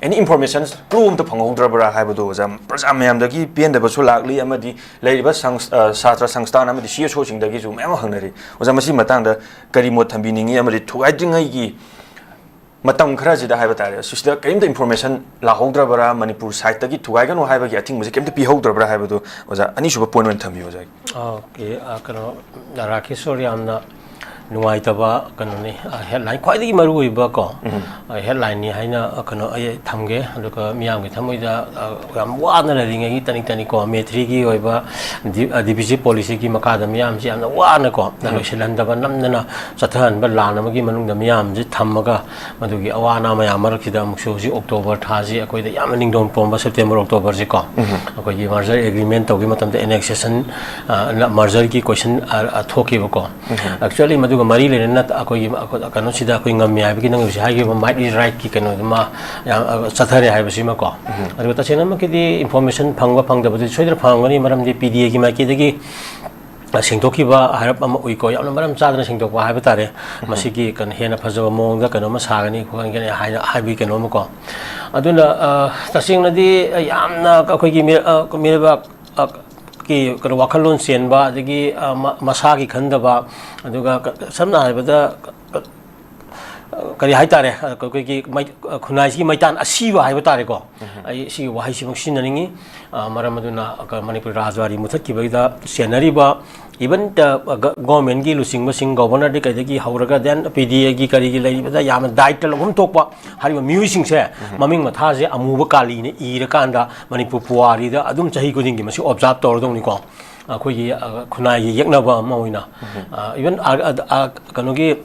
ꯑꯦꯅꯤ ꯏꯟꯐꯣꯔꯃꯦꯁꯟ ꯀ꯭ꯂꯨ ꯑꯝꯇ ꯐꯪꯍꯧꯗ꯭ꯔꯕ꯭ꯔꯥ ꯍꯥꯏꯕꯗꯣ ꯑꯣꯖꯥ, ꯄ꯭ꯔꯖꯥ ꯃꯌꯥꯝꯗꯒꯤ ꯄꯦꯟꯗꯕꯁꯨ ꯂꯥꯛꯂꯤ, ꯑꯃꯗꯤ ꯂꯩꯔꯤꯕ ꯁꯪꯁ-, ꯑ, ꯁꯥꯇ꯭ꯔ ꯁꯪꯁꯊꯥꯟ ꯑꯃꯗꯤ ꯁꯤ ꯑꯦꯁ ꯑꯣꯁꯤꯡꯗꯒꯤꯁꯨ ꯃꯌꯥꯝ ꯑꯃ ꯍꯪꯅꯔꯤ꯫ ꯑꯣꯖꯥ, ꯃꯁꯤꯒꯤ ꯃꯇꯥꯡꯗ ꯀꯔꯤ ꯃꯣꯠ ꯊꯝꯕꯤꯅꯤꯡꯉꯤ, ꯑꯃꯗꯤ ꯊꯨꯒꯥꯏꯗ꯭ꯔꯤꯉꯩꯒꯤ ꯃꯇꯝ ꯈꯔꯁꯤꯗ ꯍꯥꯏꯕ ꯇꯥꯔꯦ, ꯁꯤꯁꯤꯗ ꯀꯔꯤꯝꯇ ꯏꯟꯐꯣꯔꯃꯦꯁꯟ ꯂꯥꯛꯍꯧꯗ꯭ꯔꯕ꯭ꯔꯥ, ꯃꯅꯤꯄꯨꯔ ꯁꯥꯏꯠꯇꯒꯤ ꯊꯨꯒꯥꯏꯒꯅꯨ ꯍꯥꯏꯕꯒꯤ ꯑꯊꯤꯡꯕꯁꯦ ꯀꯔꯤꯝꯇ ꯄꯤꯍꯧꯗ꯭ꯔꯕ꯭ꯔꯥ ꯍꯥꯏꯕꯗꯨ ꯑꯣꯖꯥ, ꯑꯅꯤꯁꯨꯕ ꯄꯣꯏꯟ ꯑꯣꯏꯅ ꯊꯝꯕꯤꯌꯨ ꯑꯣꯖꯥ꯫ ꯑꯣꯀꯦ, ꯑ, ꯀꯩꯅꯣ, ꯔꯥꯀꯦꯁ ꯁꯣꯔ, ꯌꯥꯝꯅ ꯅꯨꯡꯉꯥꯏꯇꯕ ꯀꯩꯅꯣꯅꯤ, ꯑ, ꯍꯦꯗꯂꯥꯏꯟ, ꯈ꯭ꯋꯥꯏꯗꯒꯤ ꯃꯔꯨ ꯑꯣꯏꯕ ꯀꯣ, ꯎꯝ꯫ ꯑ, ꯍꯦꯗꯂꯥꯏꯟꯅꯤ ꯍꯥꯏꯅ, ꯑ, ꯀꯩꯅꯣ, ꯑꯩ ꯊꯝꯒꯦ꯫ ꯑꯗꯨꯒ ꯃꯤꯌꯥꯝꯒꯤ ꯊꯃꯣꯏꯗ, ꯑ, ꯌꯥꯝ ꯋꯥꯅ ꯂꯩꯔꯤꯉꯩꯒꯤ ꯇꯅꯤꯛ ꯇꯅꯤꯛꯀꯣ, ꯃꯦ ꯊ꯭ꯔꯤꯒꯤ ꯑꯣꯏꯕ ꯗꯤ-, ꯑ, ꯗꯤ ꯄꯤ ꯁꯤ ꯄꯣꯂꯤꯁꯤꯒꯤ ꯃꯈꯥꯗ ꯃꯤꯌꯥꯝꯁꯤ ꯌꯥꯝꯅ ꯋꯥꯅꯀꯣ, ꯎꯝ꯫ ꯂꯣꯏꯁꯤꯜꯍꯟꯗꯕ, ꯅꯝꯗꯅ ꯆꯠꯊꯍꯟꯕ ꯂꯥꯟ ꯑꯃꯒꯤ ꯃꯅꯨꯡꯗ ꯃꯤꯌꯥꯝꯁꯤ ꯊꯝꯃꯒ, ꯃꯗꯨꯒꯤ ꯑꯋꯥ ꯑꯅꯥ ꯃꯌꯥꯝ ꯃꯔꯛꯁꯤꯗ ꯑꯃꯨꯛꯁꯨ ꯍꯧꯖꯤꯛ ꯑꯣꯛꯇꯣꯕꯔ ꯊꯥꯁꯤ ꯑꯩꯈꯣꯏꯗ ꯌꯥꯝꯅ ꯅꯤꯡꯗꯣꯡ ꯄꯣꯝꯕ, ꯁꯦꯞꯇꯦꯝꯕꯔ, ꯑꯣꯛꯇꯣꯕꯔꯁꯤꯀꯣ, ꯎꯝ꯫ ꯑꯩꯈꯣꯏꯒꯤ ꯃꯔꯖꯔ ꯑꯦꯒ꯭ꯔꯤꯃꯦꯟ ꯇꯧꯈꯤꯕ ꯃꯇꯝꯗ ꯑꯦꯅꯦꯛꯁꯦꯁꯟ, ꯑ, ꯃꯔꯖꯔꯒꯤ ꯀꯣꯏꯁꯟ, ꯑ, ꯑ, ꯊꯣꯛꯈꯤꯕꯀꯣ꯫ ꯎꯝ꯫ ꯑꯦꯛꯆꯨꯋꯦꯂꯤ ꯃꯗꯨꯒ ꯃꯔꯤ ꯂꯩꯅꯅ ꯑꯩꯈꯣꯏꯒꯤ, ꯑꯩꯈꯣꯏ ꯀꯩꯅꯣꯁꯤꯗ ꯑꯩꯈꯣꯏ ꯉꯝꯃꯤ ꯍꯥꯏꯕꯒꯤ ꯅꯪ ꯍꯧꯖꯤꯛ ꯍꯥꯏꯈꯤꯕ ꯃꯥꯏꯠ ꯏꯁ ꯔꯥꯏꯠꯀꯤ ꯀꯩꯅꯣꯗꯨꯃ ꯌꯥꯝ, ꯑ, ꯆꯠꯊꯔꯦ ꯍꯥꯏꯕꯁꯤꯃꯀꯣ꯫ ꯎꯝ꯫ ꯑꯗꯨꯒ ꯇꯁꯦꯡꯅꯃꯛꯀꯤꯗꯤ ꯏꯟꯐꯣꯔꯃꯦꯁꯟ ꯐꯪꯕ ꯐꯪꯗꯕꯗꯤ ꯁꯣꯏꯗꯅ ꯐꯪꯒꯅꯤ, ꯃꯔꯝꯗꯤ ꯄꯤ ꯗꯤ ꯑꯦꯒꯤ ꯃꯥꯏꯀꯩꯗꯒꯤ ꯁꯦꯡꯗꯣꯛꯈꯤꯕ ꯍꯥꯏꯔꯞ ꯑꯃ ꯎꯏꯀꯣ, ꯌꯥꯝꯅ ꯃꯔꯝ ꯆꯥꯗꯅ ꯁꯦꯡꯗꯣꯛꯄ ꯍꯥꯏꯕ ꯇꯥꯔꯦ꯫ ꯎꯝ꯫ ꯃꯁꯤꯒꯤ ꯀꯩꯅꯣ ꯍꯦꯟꯅ ꯐꯖꯕ ꯃꯑꯣꯡꯗ ꯀꯩꯅꯣꯝꯃ ꯁꯥꯒꯅꯤ ꯈꯣꯠꯀꯅꯤ ꯍꯥꯏꯅ ꯍꯥꯏꯕꯒꯤ ꯀꯩꯅꯣ ꯑꯃꯀꯣ꯫ ꯑꯗꯨꯅ, ꯑ, ꯇꯁꯦꯡꯅꯗꯤ ꯌꯥꯝꯅ ꯑꯩꯈꯣꯏꯒꯤ ꯃꯤ-, ꯑ, ꯃꯤꯔꯩꯕꯥꯛ, ꯑ, ꯀꯤ ꯀꯩꯅꯣ ꯋꯥꯈꯜꯂꯣꯟ ꯆꯦꯟꯕ, ꯑꯗꯒꯤ, ꯑ, ꯃ-, ꯃꯁꯥꯒꯤ ꯈꯟꯗꯕ, ꯑꯗꯨꯒ ꯀ-, ꯁꯝꯅ ꯍꯥꯏꯔꯕꯗ ꯀ-, ꯀ-, ꯑ, ꯀꯔꯤ ꯍꯥꯏꯇꯥꯔꯦ, ꯑ, ꯑꯩꯈꯣꯏꯒꯤ ꯃꯩ-, ꯑ, ꯈꯨꯟꯅꯥꯏꯁꯤꯒꯤ ꯃꯩꯇꯥꯟ ꯑꯁꯤꯕ ꯍꯥꯏꯕ ꯇꯥꯔꯦꯀꯣ꯫ ꯎꯝ꯫ ꯑꯩ ꯁꯤꯒꯤ ꯋꯥꯍꯩꯁꯤꯃꯛ ꯁꯤꯖꯤꯟꯅꯅꯤꯡꯉꯤ꯫ ꯑ, ꯃꯔꯝ ꯑꯗꯨꯅ, ꯑ, ꯀ-, ꯃꯅꯤꯄꯨꯔ ꯔꯥꯖꯕꯥꯔꯤ ꯃꯨꯊꯠꯈꯤꯕꯗꯒꯤꯗ ꯆꯦꯟꯅꯔꯤꯕ, even, ꯑ, ꯒ-, ꯒꯣꯔꯃꯦꯟꯒꯤ ꯂꯨꯆꯤꯡꯕꯁꯤꯡ, ꯒꯣꯕꯔꯅꯔꯗꯒꯤ ꯀꯩꯗꯒꯤ ꯍꯧꯔꯒ, then ꯄꯤ ꯗꯤ ꯑꯦꯒꯤ ꯀꯔꯤꯒꯤ ꯂꯩꯔꯤꯕꯗ ꯌꯥꯝꯅ ꯗꯥꯏꯇ ꯂꯧꯐꯝ ꯊꯣꯛꯄ ꯍꯥꯏꯔꯤꯕ ꯃꯤꯑꯣꯏꯁꯤꯡꯁꯦ, ꯎꯝ꯫ ꯃꯃꯤꯡ ꯃꯊꯥꯁꯦ ꯑꯃꯨꯕ ꯀꯥꯂꯤꯅ ꯏꯔꯀꯥꯟꯗ ꯃꯅꯤꯄꯨꯔ ꯄꯨꯋꯥꯔꯤꯗ ꯑꯗꯨꯝ ꯆꯍꯤ ꯈꯨꯗꯤꯡꯒꯤ ꯃꯁꯤ ꯑꯣꯕꯖꯥꯔꯕ ꯇꯧꯔꯗꯧꯅꯤꯀꯣ꯫ ꯑꯩꯈꯣꯏꯒꯤ, ꯑ, ꯈꯨꯟꯅꯥꯏꯒꯤ ꯌꯦꯛꯅꯕ ꯑꯃ ꯑꯣꯏꯅ, ꯎꯝ꯫ ꯑ, even ꯑꯥꯔ-, ꯑ, ꯑ, ꯀꯩꯅꯣꯒꯤ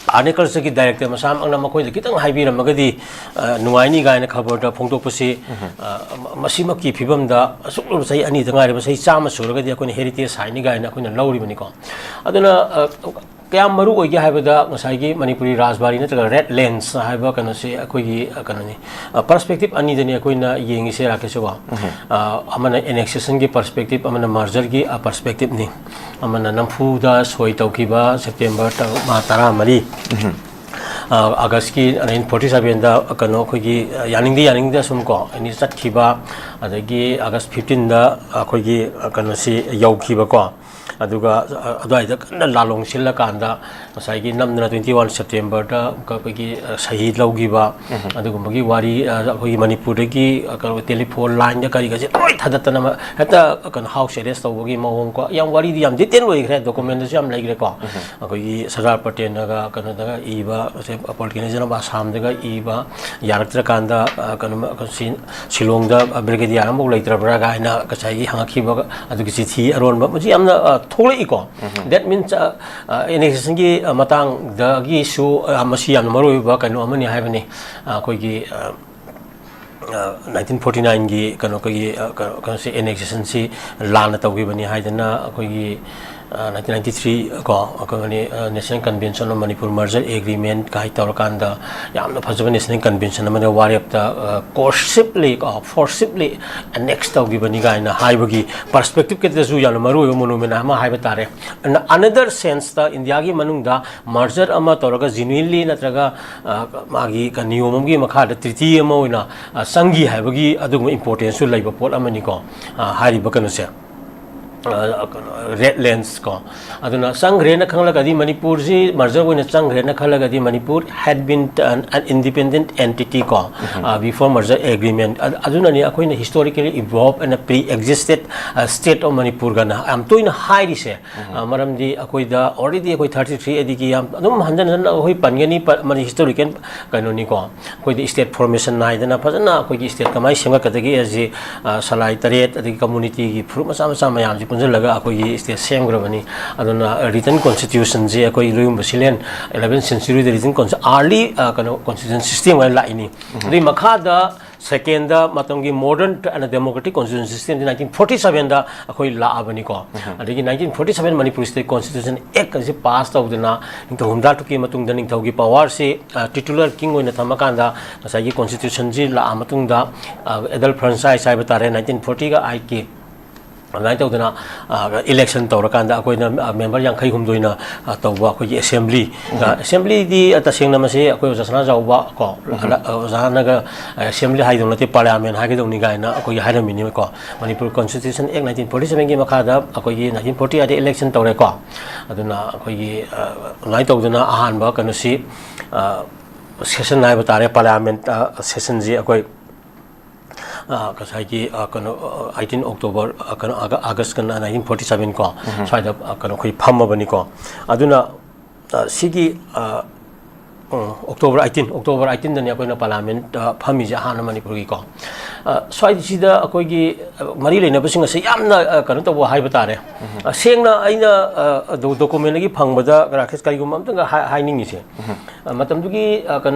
ꯑꯥꯔꯠ ꯑꯦꯟ ꯀꯜꯆꯔꯒꯤ ꯗꯥꯏꯔꯦꯛꯇꯔ ꯃꯁꯥꯃꯛꯅ ꯃꯈꯣꯏꯗ ꯈꯤꯇꯪ ꯍꯥꯏꯕꯤꯔꯝꯃꯒꯗꯤ, ꯑ, ꯅꯨꯡꯉꯥꯏꯅꯤ ꯀꯥꯏꯅ ꯈꯕꯔꯗ ꯐꯣꯡꯗꯣꯛꯄꯁꯤ, ꯎꯝ꯫ ꯑ, ꯃ-, ꯃꯁꯤꯃꯛꯀꯤ ꯐꯤꯕꯝꯗ ꯑꯁꯨꯛ ꯂꯨꯕ ꯆꯍꯤ ꯑꯅꯤꯗ ꯉꯥꯏꯔꯤꯕ ꯆꯍꯤ ꯆꯥꯝꯃ ꯁꯨꯔꯒꯗꯤ ꯑꯩꯈꯣꯏꯅ ꯍꯦꯔꯤꯇꯦꯖ ꯁꯥꯏꯠꯅꯤ ꯀꯥꯏꯅ ꯑꯩꯈꯣꯏꯅ ꯂꯧꯔꯤꯕꯅꯤꯀꯣ꯫ ꯑꯗꯨꯅ, ꯑ, ꯀꯌꯥꯝ ꯃꯔꯨ ꯑꯣꯏꯒꯦ ꯍꯥꯏꯕꯗ ꯉꯁꯥꯏꯒꯤ ꯃꯅꯤꯄꯨꯔꯤ ꯔꯥꯖꯕꯥꯔꯤ ꯅꯠꯇ꯭ꯔꯒ ꯔꯦꯗ ꯂꯦꯟꯁ ꯍꯥꯏꯕ ꯀꯩꯅꯣꯁꯤ ꯑꯩꯈꯣꯏꯒꯤ, ꯑ, ꯀꯩꯅꯣꯅꯤ, ꯑ, ꯄꯔꯁꯄꯦꯛꯇꯤꯞ ꯑꯅꯤꯗꯅꯤ ꯑꯩꯈꯣꯏꯅ ꯌꯦꯡꯉꯤꯁꯦ, ꯔꯥꯀꯦꯁꯁꯨꯀꯣ꯫ ꯎꯝ꯫ ꯑ, ꯑꯃꯅ ꯑꯦꯅꯦꯛꯁꯦꯁꯟꯒꯤ ꯄꯔꯁꯄꯦꯛꯇꯤꯞ, ꯑꯃꯅ ꯃꯔꯖꯔꯒꯤ, ꯑ, ꯄꯔꯁꯄꯦꯛꯇꯤꯞꯅꯤ꯫ ꯑꯃꯅ ꯅꯝꯐꯨꯗ ꯁꯣꯏ ꯇꯧꯈꯤꯕ ꯁꯦꯞꯇꯦꯝꯕꯔ ꯇꯔꯥ-, ꯃꯥ-, ꯇꯔꯥꯃꯔꯤ꯫ ꯎꯝ꯫ ꯑꯥꯒꯁꯀꯤ ꯅꯥꯏꯟꯇꯤꯟ ꯐꯣꯔꯇꯤ ꯁꯕꯦꯟꯗ ꯀꯩꯅꯣ ꯑꯩꯈꯣꯏꯒꯤ ꯌꯥꯅꯤꯡꯗ ꯌꯥꯅꯤꯡꯗ ꯁꯨꯝ ꯀꯣ ꯑꯦꯅꯤ ꯆꯠꯈꯤꯕ, ꯑꯗꯒꯤ ꯑꯥꯒꯁ ꯐꯤꯐꯇꯤꯟꯗ ꯑꯩꯈꯣꯏꯒꯤ ꯀꯩꯅꯣꯁꯤ ꯌꯧꯈꯤꯕꯀꯣ꯫ ꯑꯗꯨꯒ ꯑꯗꯨꯋꯥꯏꯗ ꯀꯟꯅ ꯂꯥꯂꯣꯡ ꯁꯤꯜꯂꯀꯥꯟꯗ ꯉꯁꯥꯏꯒꯤ ꯅꯝꯗꯅ ꯇ꯭ꯋꯦꯟꯇꯤ ꯋꯥꯟ ꯁꯦꯞꯇꯦꯝꯕꯔꯗ ꯑꯩꯈꯣꯏꯒꯤ ꯁꯍꯤ ꯂꯧꯈꯤꯕ, ꯑꯗꯨꯒꯨꯝꯕꯒꯤ ꯋꯥꯔꯤ, ꯑꯩꯈꯣꯏꯒꯤ ꯃꯅꯤꯄꯨꯔꯗꯒꯤ ꯀꯩꯅꯣ ꯇꯦꯂꯤꯐꯣꯟ ꯂꯥꯏꯟꯗ ꯀꯔꯤꯒꯁꯦ ꯂꯣꯏ ꯊꯥꯗꯠꯇꯅ ꯍꯦꯛꯇ ꯀꯩꯅꯣ ꯍꯥꯎꯁ ꯑꯦꯔꯦꯁ ꯇꯧꯕꯒꯤ ꯃꯑꯣꯡ ꯀꯣ꯫ ꯌꯥꯝ ꯋꯥꯔꯤꯗꯤ ꯌꯥꯝ ꯗꯤꯇꯦꯜ ꯑꯣꯏꯈ꯭ꯔꯦ, ꯗꯣꯀꯨꯃꯦꯟꯗꯁꯨ ꯌꯥꯝ ꯂꯩꯈ꯭ꯔꯦꯀꯣ꯫ ꯑꯩꯈꯣꯏꯒꯤ ꯁꯔꯗꯥꯔ ꯄꯇꯦꯜꯅꯒ ꯀꯩꯅꯣꯗꯒ ꯏꯕ, ꯄꯣꯂꯤꯇꯤꯀꯦꯜ ꯖꯔꯅꯦꯜ ꯑꯁꯥꯝꯗꯒ ꯏꯕ, ꯌꯥꯔꯛꯇ꯭ꯔꯀꯥꯟꯗ ꯀꯩꯅꯣ ꯁꯤꯂꯣꯡꯗ ꯕ꯭ꯔꯤꯒꯦꯗꯤꯌꯥꯔ ꯑꯃꯐꯥꯎ ꯂꯩꯇ꯭ꯔꯕ꯭ꯔꯥ ꯀꯥꯏꯅ ꯉꯁꯥꯏꯒꯤ ꯍꯪꯉꯛꯈꯤꯕ ꯑꯗꯨꯒꯤ ꯆꯤꯊꯤ ꯑꯔꯣꯟꯕ ꯃꯁꯤ ꯌꯥꯝꯅ ꯊꯣꯛꯂꯛꯏꯀꯣ꯫ ꯗꯦꯠ ꯃꯤꯟꯁ ꯑꯦꯅꯦꯛꯁꯦꯁꯟꯒꯤ ꯃꯇꯥꯡꯗꯒꯤꯁꯨ ꯃꯁꯤ ꯌꯥꯝꯅ ꯃꯔꯨ ꯑꯣꯏꯕ ꯀꯩꯅꯣ ꯑꯃꯅꯤ ꯍꯥꯏꯕꯅꯤ꯫ ꯑꯩꯈꯣꯏꯒꯤ ꯅꯥꯏꯟꯇꯤꯟ ꯐꯣꯔꯇꯤ ꯅꯥꯏꯟꯒꯤ ꯀꯩꯅꯣ ꯑꯩꯈꯣꯏꯒꯤ ꯀꯩꯅꯣꯁꯦ ꯑꯦꯅꯦꯛꯁꯦꯁꯟꯁꯤ ꯂꯥꯟꯅ ꯇꯧꯈꯤꯕꯅꯤ ꯍꯥꯏꯗꯅ ꯑꯩꯈꯣꯏꯒꯤ ꯅꯥꯏꯟꯇꯤꯟ ꯅꯥꯏꯟꯇꯤ ꯊ꯭ꯔꯤ ꯀꯣ ꯑꯩꯈꯣꯏ national convention of Manipur merger agreement ꯀꯥꯏ ꯇꯧꯔꯀꯥꯟꯗ ꯌꯥꯝꯅ ꯐꯖꯕ ꯅꯦꯁꯅꯦꯜ ꯀꯟꯚꯦꯟꯁꯟ ꯑꯃꯗ ꯋꯥꯔꯦꯞꯇ ꯀꯣꯔꯁꯤꯞꯂꯤ ꯀꯣ ꯐꯣꯔꯁꯤꯞꯂꯤ ꯑꯦꯅꯦꯛꯁ ꯇꯧꯈꯤꯕꯅꯤ ꯀꯥꯏꯅ ꯍꯥꯏꯕꯒꯤ ꯄꯔꯁꯄꯦꯛꯇꯤꯞꯀꯤꯗꯁꯨ ꯌꯥꯝꯅ ꯃꯔꯨ ꯑꯣꯏꯕ ꯃꯣꯅꯨꯃꯦꯟ ꯑꯃ ꯍꯥꯏꯕ ꯇꯥꯔꯦ꯫ ꯑꯅꯗꯔ ꯁꯦꯟꯁꯇ ꯏꯟꯗꯤꯌꯥꯒꯤ ꯃꯅꯨꯡꯗ ꯃꯔꯖꯔ ꯑꯃ ꯇꯧꯔꯒ ꯖꯤꯅ꯭ꯋꯤꯟꯂꯤ ꯅꯠꯇ꯭ꯔꯒ ꯃꯥꯒꯤ ꯅꯤꯌꯣꯝ ꯑꯃꯒꯤ ꯃꯈꯥꯗ ꯇ꯭ꯔꯤꯇꯤ ꯑꯃ ꯑꯣꯏꯅ ꯆꯪꯈꯤ ꯍꯥꯏꯕꯒꯤ ꯑꯗꯨꯒꯨꯝꯕ ꯏꯝꯄꯣꯔꯇꯦꯟꯁꯁꯨ ꯂꯩꯕ ꯄꯣꯠ ꯑꯃꯅꯤꯀꯣ꯫ ꯍꯥꯏꯔꯤꯕ ꯀꯩꯅꯣꯁꯦ ꯔꯦꯠ ꯂꯦꯟꯁ ꯀꯣ꯫ ꯑꯗꯨꯅ ꯆꯪꯈ꯭ꯔꯦꯅ ꯈꯪꯂꯒꯗꯤ, ꯃꯅꯤꯄꯨꯔꯁꯤ ꯃꯔꯖꯔ ꯑꯣꯏꯅ ꯆꯪꯈ꯭ꯔꯦꯅ ꯈꯜꯂꯒꯗꯤ, Manipur had been an independent entity ꯀꯣ, before merger agreement꯫ ꯑꯗꯨꯅꯅꯤ ꯑꯩꯈꯣꯏꯅ historically evolved and pre existed state of ꯃꯅꯤꯄꯨꯔꯒꯅ ꯌꯥꯝ ꯇꯣꯏꯅ ꯍꯥꯏꯔꯤꯁꯦ꯫ ꯃꯔꯝꯗꯤ ꯑꯩꯈꯣꯏꯗ already ꯑꯩꯈꯣꯏ ꯊꯥꯔꯇꯤ ꯊ꯭ꯔꯤ ꯑꯦꯗꯤꯒꯤ ꯌꯥꯝ ꯑꯗꯨꯝ ꯍꯟꯖꯟ ꯍꯟꯖꯟꯅ ꯑꯩꯈꯣꯏ ꯄꯟꯒꯅꯤ, ꯃꯅꯤ ꯍꯤꯁꯇꯣꯔꯤꯀꯦꯜ ꯀꯩꯅꯣꯅꯤꯀꯣ꯫ ꯑꯩꯈꯣꯏꯗꯤ ꯁ꯭ꯇꯦꯠ ꯐꯣꯔꯃꯦꯁꯟ ꯅꯥꯏꯗꯅ ꯐꯖꯅ ꯑꯩꯈꯣꯏꯒꯤ ꯁ꯭ꯇꯦꯠ ꯀꯃꯥꯏꯅ ꯁꯦꯝꯒꯠꯀꯗꯒꯦ ꯑꯁꯤ ꯁꯂꯥꯏ ꯇꯔꯦꯠ ꯑꯗꯒꯤ ꯀꯝꯃꯨꯅꯤꯇꯤꯒꯤ ꯐꯨꯔꯨꯞ ꯃꯆꯥ ꯃꯆꯥ ꯃꯌꯥꯝꯁꯤ ꯄꯨꯟꯁꯤꯜꯂꯒ ꯑꯩꯈꯣꯏꯒꯤ ꯁ꯭ꯇꯦꯠ ꯁꯦꯝꯈ꯭ꯔꯕꯅꯤ꯫ ꯑꯗꯨꯅ ꯔꯤꯇꯟ ꯀꯣꯟꯁꯇꯤꯇ꯭ꯌꯨꯁꯟꯁꯤ ꯑꯩꯈꯣꯏ ꯂꯣꯏꯌꯨꯝꯕ ꯁꯤꯂꯦꯟ eleventh centuryꯗ ꯔꯤꯇꯟ ꯀꯣꯟꯁ early ꯀꯩꯅꯣ ꯀꯣꯟꯁꯇꯤꯇ꯭ꯌꯨꯁꯟ ꯁꯤꯁꯇꯦꯝ ꯑꯣꯏꯅ ꯂꯥꯛꯏꯅꯤ꯫ ꯑꯗꯨꯒꯤ ꯃꯈꯥꯗ ꯁꯦꯀꯦꯟꯗ ꯃꯇꯝꯒꯤ ꯃꯣꯗꯔꯟ ꯑꯦꯟ ꯗꯦꯃꯣꯀ꯭ꯔꯦꯇꯤꯛ ꯀꯣꯟꯁꯇꯤꯇ꯭ꯌꯨꯁꯟ ꯁꯤꯁꯇꯦꯝꯁꯤ ꯅꯥꯏꯟꯇꯤꯟ ꯐꯣꯔꯇꯤ ꯁꯕꯦꯟꯗ ꯑꯩꯈꯣꯏ ꯂꯥꯛꯑꯕꯅꯤꯀꯣ꯫ ꯑꯗꯒꯤ nineteen forty seven Manipur state constitution act ꯑꯁꯤ ꯄꯥꯁ ꯇꯧꯗꯅ ꯅꯤꯡꯊꯧ ꯍꯨꯝꯗ꯭ꯔꯥ ꯇꯔꯨꯛꯀꯤ ꯃꯇꯨꯡꯗ ꯅꯤꯡꯊꯧꯒꯤ ꯄꯋꯥꯔꯁꯤ ꯇꯤꯇꯨꯂꯔ ꯀꯤꯡ ꯑꯣꯏꯅ ꯊꯝꯃꯀꯥꯟꯗ ꯉꯁꯥꯏꯒꯤ ꯀꯣꯟꯁꯇꯤꯇ꯭ꯌꯨꯁꯟꯁꯤ ꯂꯥꯛꯑ ꯃꯇꯨꯡꯗ ꯑꯦꯗꯜ ꯐ꯭ꯔꯥꯟꯆꯥꯏꯁ ꯍꯥꯏꯕ ꯇꯥꯔꯦ, ꯅꯥꯏꯟꯇꯤꯟ ꯐꯣꯔꯇꯤꯒ ꯑꯩꯠꯀꯤ ꯑꯗꯨꯃꯥꯏꯅ ꯇꯧꯗꯅ ꯏꯂꯦꯛꯁꯟ ꯇꯧꯔꯀꯥꯟꯗ ꯑꯩꯈꯣꯏꯅ ꯃꯦꯝꯕꯔ ꯌꯥꯡꯈꯩ ꯍꯨꯝꯗꯣꯏꯅ ꯇꯧꯕ ꯑꯩꯈꯣꯏꯒꯤ ꯑꯦꯁꯦꯝꯕ꯭ꯂꯤ, ꯑꯦꯁꯦꯝꯕ꯭ꯂꯤꯗꯤ ꯇꯁꯦꯡꯅ ꯃꯁꯤ ꯑꯩꯈꯣꯏ ꯑꯣꯖꯥ ꯁꯅꯥꯖꯥꯎꯕ ꯀꯣ, ꯑꯣꯖꯥꯅꯒ ꯑꯦꯁꯦꯝꯕ꯭ꯂꯤ ꯍꯥꯏꯗꯧ ꯅꯠꯇꯦ, ꯄꯥꯔꯂꯤꯌꯥꯃꯦꯟ ꯍꯥꯏꯒꯗꯧꯅꯤ ꯀꯥꯏꯅ ꯑꯩꯈꯣꯏꯒꯤ ꯍꯥꯏꯔꯝꯃꯤꯅꯤꯀꯣ꯫ ꯃꯅꯤꯄꯨꯔ ꯀꯣꯟꯁꯇꯤꯇ꯭ꯌꯨꯁꯟ ꯑꯦꯛ ꯅꯥꯏꯟꯇꯤꯟ ꯐꯣꯔꯇꯤ ꯁꯕꯦꯟꯒꯤ ꯃꯈꯥꯗ ꯑꯩꯈꯣꯏꯒꯤ ꯅꯥꯏꯟꯇꯤꯟ ꯐꯣꯔꯇꯤ ꯑꯥꯏꯠꯇ ꯏꯂꯦꯛꯁꯟ ꯇꯧꯔꯦꯀꯣ꯫ ꯑꯗꯨꯅ ꯑꯩꯈꯣꯏꯒꯤ ꯑꯗꯨꯃꯥꯏꯅ ꯇꯧꯗꯅ ꯑꯍꯥꯟꯕ ꯀꯩꯅꯣꯁꯤ, ꯁꯦꯁꯟ ꯍꯥꯏꯕ ꯇꯥꯔꯦ, ꯄꯥꯔꯂꯤꯌꯥꯃꯦꯟ ꯁꯦꯁꯟꯁꯤ ꯑꯩꯈꯣꯏ ꯉꯁꯥꯏꯒꯤ ꯀꯩꯅꯣ, ꯑꯩꯇꯤꯟ ꯑꯣꯛꯇꯣꯕꯔ, ꯀꯩꯅꯣ, ꯑꯥꯒꯁꯀ ꯅꯥꯏꯟꯇꯤꯟ ꯐꯣꯔꯇꯤ ꯁꯕꯦꯟ ꯀꯣ, ꯁ꯭ꯋꯥꯏꯗ ꯀꯩꯅꯣ ꯑꯩꯈꯣꯏ ꯐꯝꯃꯕꯅꯤꯀꯣ꯫ ꯑꯗꯨꯅ ꯁꯤꯒꯤ ꯑꯣꯛꯇꯣꯕꯔ ꯑꯩꯇꯤꯟ, ꯑꯣꯛꯇꯣꯕꯔ ꯑꯩꯇꯤꯟꯗꯅꯤ ꯑꯩꯈꯣꯏꯅ ꯄꯥꯔꯂꯤꯌꯥꯃꯦꯟ ꯐꯝꯃꯤꯁꯦ ꯑꯍꯥꯟꯕ ꯃꯅꯤꯄꯨꯔꯒꯤꯀꯣ꯫ ꯁ꯭ꯋꯥꯏꯁꯤꯗ ꯑꯩꯈꯣꯏꯒꯤ ꯃꯔꯤ ꯂꯩꯅꯕꯁꯤꯡ ꯑꯁꯤ ꯌꯥꯝꯅ ꯀꯩꯅꯣ ꯇꯧꯕ ꯍꯥꯏꯕ ꯇꯥꯔꯦ꯫ ꯁꯦꯡꯅ ꯑꯩꯅ ꯗꯣꯀꯨꯃꯦꯟꯗꯒꯤ ꯐꯪꯕꯗ ꯔꯥꯀꯦꯁ ꯀꯔꯤꯒꯨꯝꯕ ꯑꯝꯇꯪꯒ ꯍꯥꯏ-, ꯍꯥꯏꯅꯤꯡꯉꯤꯁꯦ꯫ ꯃꯇꯝꯗꯨꯒꯤ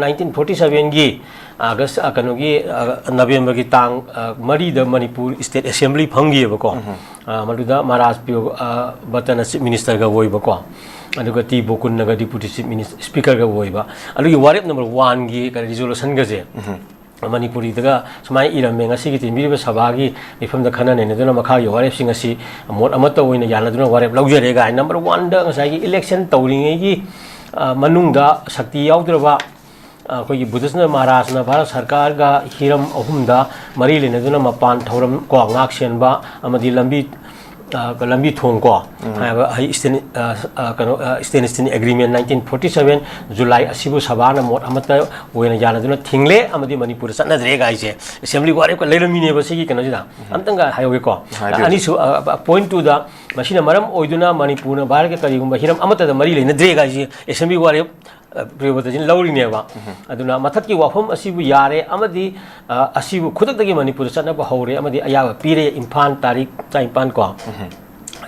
ꯅꯥꯏꯟꯇꯤꯟ ꯐꯣꯔꯇꯤ ꯁꯕꯦꯟꯒꯤ ꯑꯥꯒꯁ, ꯑ, ꯀꯩꯅꯣꯒꯤ, ꯑ, ꯅꯕꯦꯝꯕꯔꯒꯤ ꯇꯥꯡ, ꯑ, ꯃꯔꯤꯗ ꯃꯅꯤꯄꯨꯔ ꯁ꯭ꯇꯦꯠ ꯑꯦꯁꯦꯝꯕ꯭ꯂꯤ ꯐꯝꯈꯤꯑꯕꯀꯣ꯫ ꯑ, ꯃꯗꯨꯗ ꯃꯍꯥꯔꯥꯖ ꯄꯤꯌꯣ, ꯑ, ꯕꯇꯅ ꯆꯤꯐ ꯃꯤꯅꯤꯁꯇꯔꯒ ꯑꯣꯏꯕꯀꯣ, ꯑꯗꯨꯒ ꯇꯤ ꯕꯣꯀꯨꯟꯅꯒ ꯗꯤꯄꯨꯇꯤ ꯆꯤꯐ ꯃꯤꯅꯤꯁ-, ꯁ꯭ꯄꯤꯀꯔꯒ ꯑꯣꯏꯕ꯫ ꯑꯗꯨꯒꯤ ꯋꯥꯔꯦꯞ ꯅꯝꯕꯔ ꯋꯥꯟꯒꯤ ꯀꯩꯅꯣ ꯔꯤꯖꯣꯂꯨꯁꯟꯒꯁꯦ ꯃꯅꯤꯄꯨꯔꯤꯗꯒ ꯁꯨꯃꯥꯏꯅ ꯏꯔꯝꯃꯦ, "ꯉꯁꯤꯒꯤ ꯇꯤꯟꯕꯤꯔꯤꯕ ꯁꯚꯥꯒꯤ ꯃꯤꯐꯝꯗ ꯈꯟꯅ ꯅꯩꯅꯗꯨꯅ ꯃꯈꯥꯒꯤ ꯋꯥꯔꯦꯞꯁꯤꯡ ꯑꯁꯤ ꯃꯣꯠ ꯑꯃꯠꯇ ꯑꯣꯏꯅ ꯌꯥꯅꯗꯨꯅ ꯋꯥꯔꯦꯞ ꯂꯧꯖꯔꯦ" ꯀꯥꯏꯅ ꯅꯝꯕꯔ ꯋꯥꯟꯗ ꯉꯁꯥꯏꯒꯤ ꯏꯂꯦꯛꯁꯟ ꯇꯧꯔꯤꯉꯩꯒꯤ, ꯑ, ꯃꯅꯨꯡꯗ ꯁꯛꯇꯤ ꯌꯥꯎꯗ꯭ꯔꯕ ꯑꯩꯈꯣꯏꯒꯤ ꯕꯨꯙꯤꯁ꯭ꯠꯅ ꯃꯍꯥꯔꯥꯖꯅ ꯚꯥꯔꯠ ꯁꯔꯀꯥꯔꯒ ꯍꯤꯔꯝ ꯑꯍꯨꯝꯗ ꯃꯔꯤ ꯂꯩꯅꯗꯨꯅ ꯃꯄꯥꯟ ꯊꯧꯔꯝ ꯀꯣ, ꯉꯥꯛ ꯁꯦꯟꯕ ꯑꯃꯗꯤ ꯂꯝꯕꯤ, ꯑ, ꯂꯝꯕꯤ ꯊꯣꯡ ꯀꯣ, ꯍꯥꯏꯕ ꯑꯩ ꯁ꯭ꯇꯦꯟ-, ꯑ, ꯑ, ꯀꯩꯅꯣ, ꯑ, standstill agreement nineteen forty seven July ꯑꯁꯤꯕꯨ ꯁꯚꯥꯅ ꯃꯣꯠ ꯑꯃꯠꯇ ꯑꯣꯏꯅ ꯌꯥꯅꯗꯨꯅ ꯊꯤꯡꯂꯦ ꯑꯃꯗꯤ ꯃꯅꯤꯄꯨꯔꯗ ꯆꯠꯅꯗ꯭ꯔꯦ ꯀꯥꯏꯁꯦ ꯑꯦꯁꯦꯝꯕ꯭ꯂꯤ ꯋꯥꯔꯦꯞꯀ ꯂꯩꯔꯝꯃꯤꯅꯦꯕ꯫ ꯁꯤꯒꯤ ꯀꯩꯅꯣꯁꯤꯗ ꯑꯝꯇꯪꯒ ꯍꯥꯏꯍꯧꯒꯦꯀꯣ꯫ ꯍꯥꯏꯕꯤꯌꯨ꯫ ꯑꯅꯤꯁꯨ, ꯑ, ꯑ, ꯄꯣꯏꯟꯠ ꯇꯨꯗ ꯃꯁꯤꯅ ꯃꯔꯝ ꯑꯣꯏꯗꯨꯅ ꯃꯅꯤꯄꯨꯔꯅ ꯚꯥꯔꯠꯀ ꯀꯔꯤꯒꯨꯝꯕ ꯍꯤꯔꯝ ꯑꯃꯠꯇꯗ ꯃꯔꯤ ꯂꯩꯅꯗ꯭ꯔꯦ ꯀꯥꯏꯁꯦ ꯑꯦꯁꯦꯝꯕ꯭ꯂꯤ ꯋꯥꯔꯦꯞ, ꯑ, ꯄ꯭ꯔꯤꯌꯣꯕ꯭ꯔꯇꯖꯤꯅ ꯂꯧꯔꯤꯅꯦꯕ꯫ ꯑꯗꯨꯅ ꯃꯊꯛꯀꯤ ꯋꯥꯐꯝ ꯑꯁꯤꯕꯨ ꯌꯥꯔꯦ ꯑꯃꯗꯤ, ꯑ, ꯑꯁꯤꯕꯨ ꯈꯨꯗꯛꯇꯒꯤ ꯃꯅꯤꯄꯨꯔꯗ ꯆꯠꯅꯕ ꯍꯧꯔꯦ ꯑꯃꯗꯤ ꯑꯌꯥꯕ ꯄꯤꯔꯦ, ꯏꯝꯐꯥꯜ ꯇꯥꯔꯤꯛ ꯇꯔꯥꯅꯤꯄꯥꯟ ꯀꯣ꯫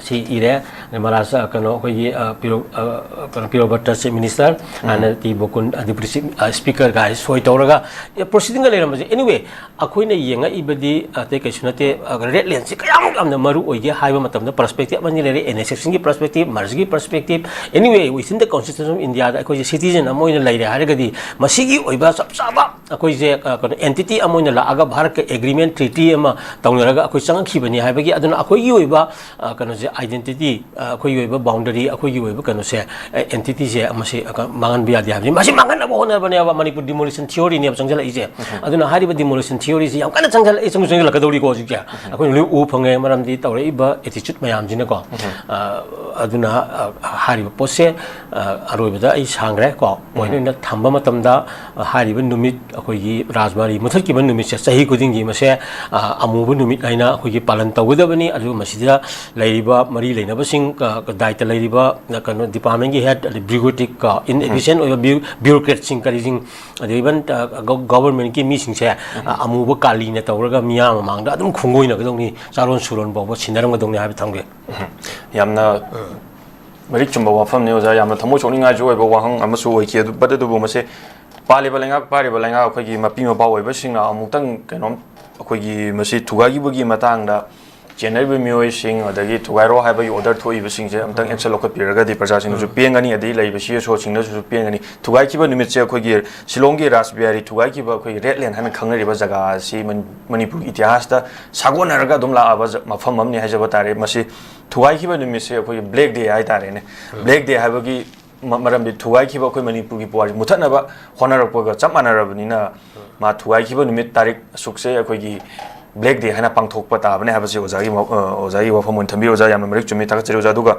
ꯁꯤ ꯏꯔꯦ꯫ ꯃꯍꯥꯔꯥꯖ, ꯑ, ꯀꯩꯅꯣ, ꯑꯩꯈꯣꯏꯒꯤ, ꯑ, ꯄꯤꯔꯣ-, ꯑ, ꯀꯩꯅꯣ, ꯄꯤꯔꯣꯕꯠꯇ ꯆꯤꯐ ꯃꯤꯅꯤꯁꯇꯔ, ꯎꯝ꯫ ꯑꯅ ꯇꯤ ꯕꯣꯀꯨꯟ, ꯑ, ꯗꯤꯄ꯭ꯌꯨꯇꯤ ꯆꯤꯐ, ꯑ, ꯁ꯭ꯄꯤꯀꯔꯒ ꯍꯥꯏ ꯁꯣꯏ ꯇꯧꯔꯒ, ꯑꯦ, ꯄ꯭ꯔꯣꯁꯤꯗꯤꯡꯒ ꯂꯩꯔꯝꯕꯁꯦ꯫ ꯑꯦꯅꯤꯋꯦ, ꯑꯩꯈꯣꯏꯅ ꯌꯦꯡꯉꯛꯏꯕꯗꯤ ꯑꯇꯩ ꯀꯩꯁꯨ ꯅꯠꯇꯦ, ꯑ, ꯔꯦꯗ ꯂꯦꯟꯁꯦ ꯀꯌꯥꯃꯨꯛ ꯌꯥꯝꯅ ꯃꯔꯨ ꯑꯣꯏꯒꯦ ꯍꯥꯏꯕ ꯃꯇꯝꯗ ꯄꯔꯁꯄꯦꯛꯇꯤꯞ ꯑꯃꯅꯤ ꯂꯩꯔꯦ, ꯑꯦꯅꯦꯛꯁꯦꯁꯟꯒꯤ ꯄꯔꯁꯄꯦꯛꯇꯤꯞ, ꯃꯔꯖꯒꯤ perspective. Anyway, within the constitution of India ꯗ ꯑꯩꯈꯣꯏꯁꯦ ꯁꯤꯇꯤꯖꯦꯟ ꯑꯃ ꯑꯣꯏꯅ ꯂꯩꯔꯦ ꯍꯥꯏꯔꯒꯗꯤ, ꯃꯁꯤꯒꯤ ꯑꯣꯏꯕ ꯆꯞ ꯆꯥꯕ ꯑꯩꯈꯣꯏꯁꯦ, ꯑ, ꯀꯩꯅꯣ, ꯑꯦꯟꯇꯤꯇꯤ ꯑꯃ ꯑꯣꯏꯅ ꯂꯥꯛꯑꯒ ꯚꯥꯔꯠꯀ ꯑꯦꯒ꯭ꯔꯤꯃꯦꯟ, ꯇ꯭ꯔꯤꯇꯤ ꯑꯃ ꯇꯧꯅꯔꯒ ꯑꯩꯈꯣꯏ ꯆꯪꯉꯛꯈꯤꯕꯅꯤ ꯍꯥꯏꯕꯒꯤ, ꯑꯗꯨꯅ ꯑꯩꯈꯣꯏꯒꯤ ꯑꯣꯏꯕ, ꯑ, ꯀꯩꯅꯣꯁꯦ, ꯑꯥꯏꯗꯦꯟꯇꯤꯇꯤ, ꯑ, ꯑꯩꯈꯣꯏꯒꯤ ꯑꯣꯏꯕ ꯕꯥꯎꯟꯗꯔꯤ, ꯑꯩꯈꯣꯏꯒꯤ ꯑꯣꯏꯕ ꯀꯩꯅꯣꯁꯦ, ꯑ, ꯑꯦꯟꯇꯤꯇꯤꯁꯦ ꯃꯁꯤ, ꯑ, ꯃꯥꯡꯍꯟꯕ ꯌꯥꯗꯦ ꯍꯥꯏꯕꯅꯤ꯫ ꯃꯁꯤ ꯃꯥꯡꯍꯟꯅꯕ ꯍꯣꯠꯅꯕꯅꯦꯕ ꯃꯅꯤꯄꯨꯔ ꯗꯤꯃꯣꯂꯤꯁꯟ ꯊꯤꯑꯣꯔꯤꯅꯦꯕ ꯆꯪꯁꯤꯜꯂꯛꯏꯁꯦ꯫ ꯎꯝ꯫ ꯑꯗꯨꯅ ꯍꯥꯏꯔꯤꯕ ꯗꯤꯃꯣꯂꯤꯁꯟ ꯊꯤꯑꯣꯔꯤꯁꯦ ꯌꯥꯝ ꯀꯟꯅ ꯆꯪꯁꯤꯜꯂꯛꯏ, ꯆꯪꯁꯨ ꯆꯪꯁꯤꯜꯂꯛꯀꯗꯧꯔꯤꯀꯣ ꯍꯧꯖꯤꯛꯁꯦ꯫ ꯎꯝ꯫ ꯑꯩꯈꯣꯏꯅ ꯂꯣꯏ ꯎ ꯐꯪꯉꯦ, ꯃꯔꯝꯗꯤ ꯇꯧꯔꯛꯏꯕ ꯑꯦꯇꯤꯆꯨꯠ ꯃꯌꯥꯝꯁꯤꯅꯀꯣ꯫ ꯎꯝ꯫ ꯑ, ꯑꯗꯨꯅ, ꯑ, ꯍꯥꯏꯔꯤꯕ ꯄꯣꯠꯁꯦ, ꯑ, ꯑꯔꯣꯏꯕꯗ ꯑꯩ ꯁꯥꯡꯈ꯭ꯔꯦ ꯀꯣ꯫ ꯃꯣꯏꯅ ꯎꯝ꯫ ꯑꯣꯏꯅ ꯊꯝꯕ ꯃꯇꯝꯗ, ꯑ, ꯍꯥꯏꯔꯤꯕ ꯅꯨꯃꯤꯠ, ꯑꯩꯈꯣꯏꯒꯤ ꯔꯥꯖꯕꯥꯔꯤ ꯃꯨꯊꯠꯈꯤꯕ ꯅꯨꯃꯤꯠꯁꯦ ꯆꯍꯤ ꯈꯨꯗꯤꯡꯒꯤ ꯃꯁꯦ, ꯑ, ꯑꯃꯨꯕ ꯅꯨꯃꯤꯠ ꯍꯥꯏꯅ ꯑꯩꯈꯣꯏꯒꯤ ꯄꯥꯂꯟ ꯇꯧꯒꯗꯕꯅꯤ꯫ ꯑꯗꯨ ꯃꯁꯤꯗ ꯂꯩꯔꯤꯕ ꯃꯔꯤ ꯂꯩꯅꯕꯁꯤꯡ, ꯑ, ꯗꯥꯏꯇ ꯂꯩꯔꯤꯕ, ꯑ, ꯀꯩꯅꯣ, ꯗꯤꯄꯥꯔꯠꯃꯦꯟꯒꯤ ꯍꯦꯗ, ꯑꯗꯩ ꯕ꯭ꯌꯨꯔꯣꯀ꯭ꯔꯦꯇꯤꯛ, ꯑ, ꯏꯟ ꯎꯝ꯫ ꯑꯦꯐꯤꯁꯤꯌꯦꯟ ꯑꯣꯏꯕ ꯕ꯭ꯌꯨ-, ꯕ꯭ꯌꯨꯔꯣꯀ꯭ꯔꯦꯠꯁꯤꯡ ꯀꯔꯤꯁꯤꯡ, ꯑꯗꯩ ꯏꯚꯟ, ꯑ, ꯒ-, ꯒꯚꯔꯟꯃꯦꯟꯠꯀꯤ ꯃꯤꯁꯤꯡꯁꯦ, ꯎꯝ꯫ ꯑ, ꯑꯃꯨꯕ ꯀꯥꯂꯤꯅ ꯇꯧꯔꯒ ꯃꯤꯌꯥꯝ ꯃꯃꯥꯡꯗ ꯑꯗꯨꯝ ꯈꯣꯡꯒꯣꯏꯅꯒꯗꯧꯅꯤ, ꯆꯥꯔꯣꯟ ꯁꯨꯔꯣꯟ ꯐꯥꯎꯕ ꯁꯤꯟꯅꯔꯝꯒꯗꯧꯅꯤ ꯍꯥꯏꯕ ꯊꯝꯒꯦ꯫ ꯎꯝ꯫ ꯌꯥꯝꯅ ꯎꯝ꯫ ꯃꯔꯤꯛ ꯆꯨꯝꯕ ꯋꯥꯐꯝꯅꯤ, ꯑꯣꯖꯥ꯫ ꯌꯥꯝꯅ ꯊꯃꯣꯏ ꯁꯣꯛꯅꯤꯡꯉꯥꯏꯁꯨ ꯑꯣꯏꯕ ꯋꯥꯍꯪ ꯑꯃꯁꯨ ꯑꯣꯏꯈꯤ꯫ ꯑꯗꯨ, but ꯑꯗꯨꯕꯨ ꯃꯁꯤ ꯄꯥꯜꯂꯤꯕ ꯂꯩꯉꯥꯛ, ꯄꯥꯏꯔꯤꯕ ꯂꯩꯉꯥꯛ, ꯑꯩꯈꯣꯏꯒꯤ ꯃꯄꯤ ꯃꯄꯥ ꯑꯣꯏꯕꯁꯤꯡꯅ ꯑꯃꯨꯛꯇꯪ ꯀꯩꯅꯣꯝ, ꯑꯩꯈꯣꯏꯒꯤ ꯃꯁꯤ ꯊꯨꯒꯥꯏꯈꯤꯕꯒꯤ ꯃꯇꯥꯡꯗ ꯆꯦꯟꯅꯔꯤꯕ ꯃꯤꯑꯣꯏꯁꯤꯡ, ꯑꯗꯒꯤ ꯊꯨꯒꯥꯏꯔꯣ ꯍꯥꯏꯕꯒꯤ ꯑꯣꯔꯗꯔ ꯊꯣꯛꯏꯕꯁꯤꯡꯁꯦ ꯑꯃꯨꯛꯇꯪ ꯎꯝ꯫ ꯑꯦꯛꯁꯟ ꯂꯧꯈꯠꯄꯤꯔꯒꯗꯤ ꯄ꯭ꯔꯖꯥꯁꯤꯡꯅꯁꯨ ꯎꯝ꯫ ꯄꯦꯟꯒꯅꯤ, ꯑꯗꯒꯤ ꯂꯩꯔꯤꯕ ꯁꯤ ꯑꯦꯁ ꯑꯣꯁꯤꯡꯅꯁꯨ ꯄꯦꯟꯒꯅꯤ꯫ ꯊꯨꯒꯥꯏꯈꯤꯕ ꯅꯨꯃꯤꯠꯁꯦ ꯑꯩꯈꯣꯏꯒꯤ ꯁꯤꯂꯣꯡꯒꯤ ꯔꯥꯁꯕꯤꯍꯥꯔꯤ ꯊꯨꯒꯥꯏꯈꯤꯕ, ꯑꯩꯈꯣꯏꯒꯤ ꯔꯦꯗ ꯂꯦꯟ ꯍꯥꯏꯅ ꯈꯪꯅꯔꯤꯕ ꯖꯒꯥ ꯑꯁꯤ ꯃꯅꯤ-, ꯃꯅꯤꯄꯨꯔꯒꯤ ꯏꯇꯤꯍꯥꯁꯇ ꯁꯥꯒꯣꯟꯅꯔꯒ ꯑꯗꯨꯝ ꯂꯥꯛꯑꯕ ꯖ-, ꯃꯐꯝ ꯑꯃꯅꯤ ꯍꯥꯏꯖꯕ ꯇꯥꯔꯦ꯫ ꯃꯁꯤ ꯊꯨꯒꯥꯏꯈꯤꯕ ꯅꯨꯃꯤꯠꯁꯦ ꯑꯩꯈꯣꯏꯒꯤ ꯕ꯭ꯂꯦꯛ ꯗꯦ ꯍꯥꯏꯇꯥꯔꯦꯅꯦ꯫ ꯎꯝ꯫ ꯕ꯭ꯂꯦꯛ ꯗꯦ ꯍꯥꯏꯕꯒꯤ ꯃ-, ꯃꯔꯝꯗꯤ ꯊꯨꯒꯥꯏꯈꯤꯕ ꯑꯩꯈꯣꯏ ꯃꯅꯤꯄꯨꯔꯒꯤ ꯄꯨꯋꯥꯔꯤ ꯃꯨꯊꯠꯅꯕ ꯍꯣꯠꯅꯔꯛꯄꯒ ꯆꯞ ꯃꯥꯟꯅꯔꯕꯅꯤꯅ, ꯎꯝ꯫ ꯃꯥ ꯊꯨꯒꯥꯏꯈꯤꯕ ꯅꯨꯃꯤꯠ ꯇꯥꯔꯤꯛ ꯑꯁꯨꯛꯁꯦ ꯑꯩꯈꯣꯏꯒꯤ ꯕ꯭ꯂꯦꯛ ꯗꯦ ꯍꯥꯏꯅ ꯄꯥꯡꯊꯣꯛꯄ ꯇꯥꯕꯅꯦ ꯍꯥꯏꯕꯁꯤ ꯑꯣꯖꯥꯒꯤ ꯃ-, ꯑ, ꯑꯣꯖꯥꯒꯤ ꯋꯥꯐꯝ ꯑꯣꯏꯅ ꯊꯝꯕꯤꯌꯨ꯫ ꯑꯣꯖꯥ, ꯌꯥꯝꯅ ꯃꯔꯤꯛ ꯆꯨꯝꯃꯤ, ꯊꯥꯒꯠꯆꯔꯤ ꯑꯣꯖꯥ꯫ ꯑꯗꯨꯒ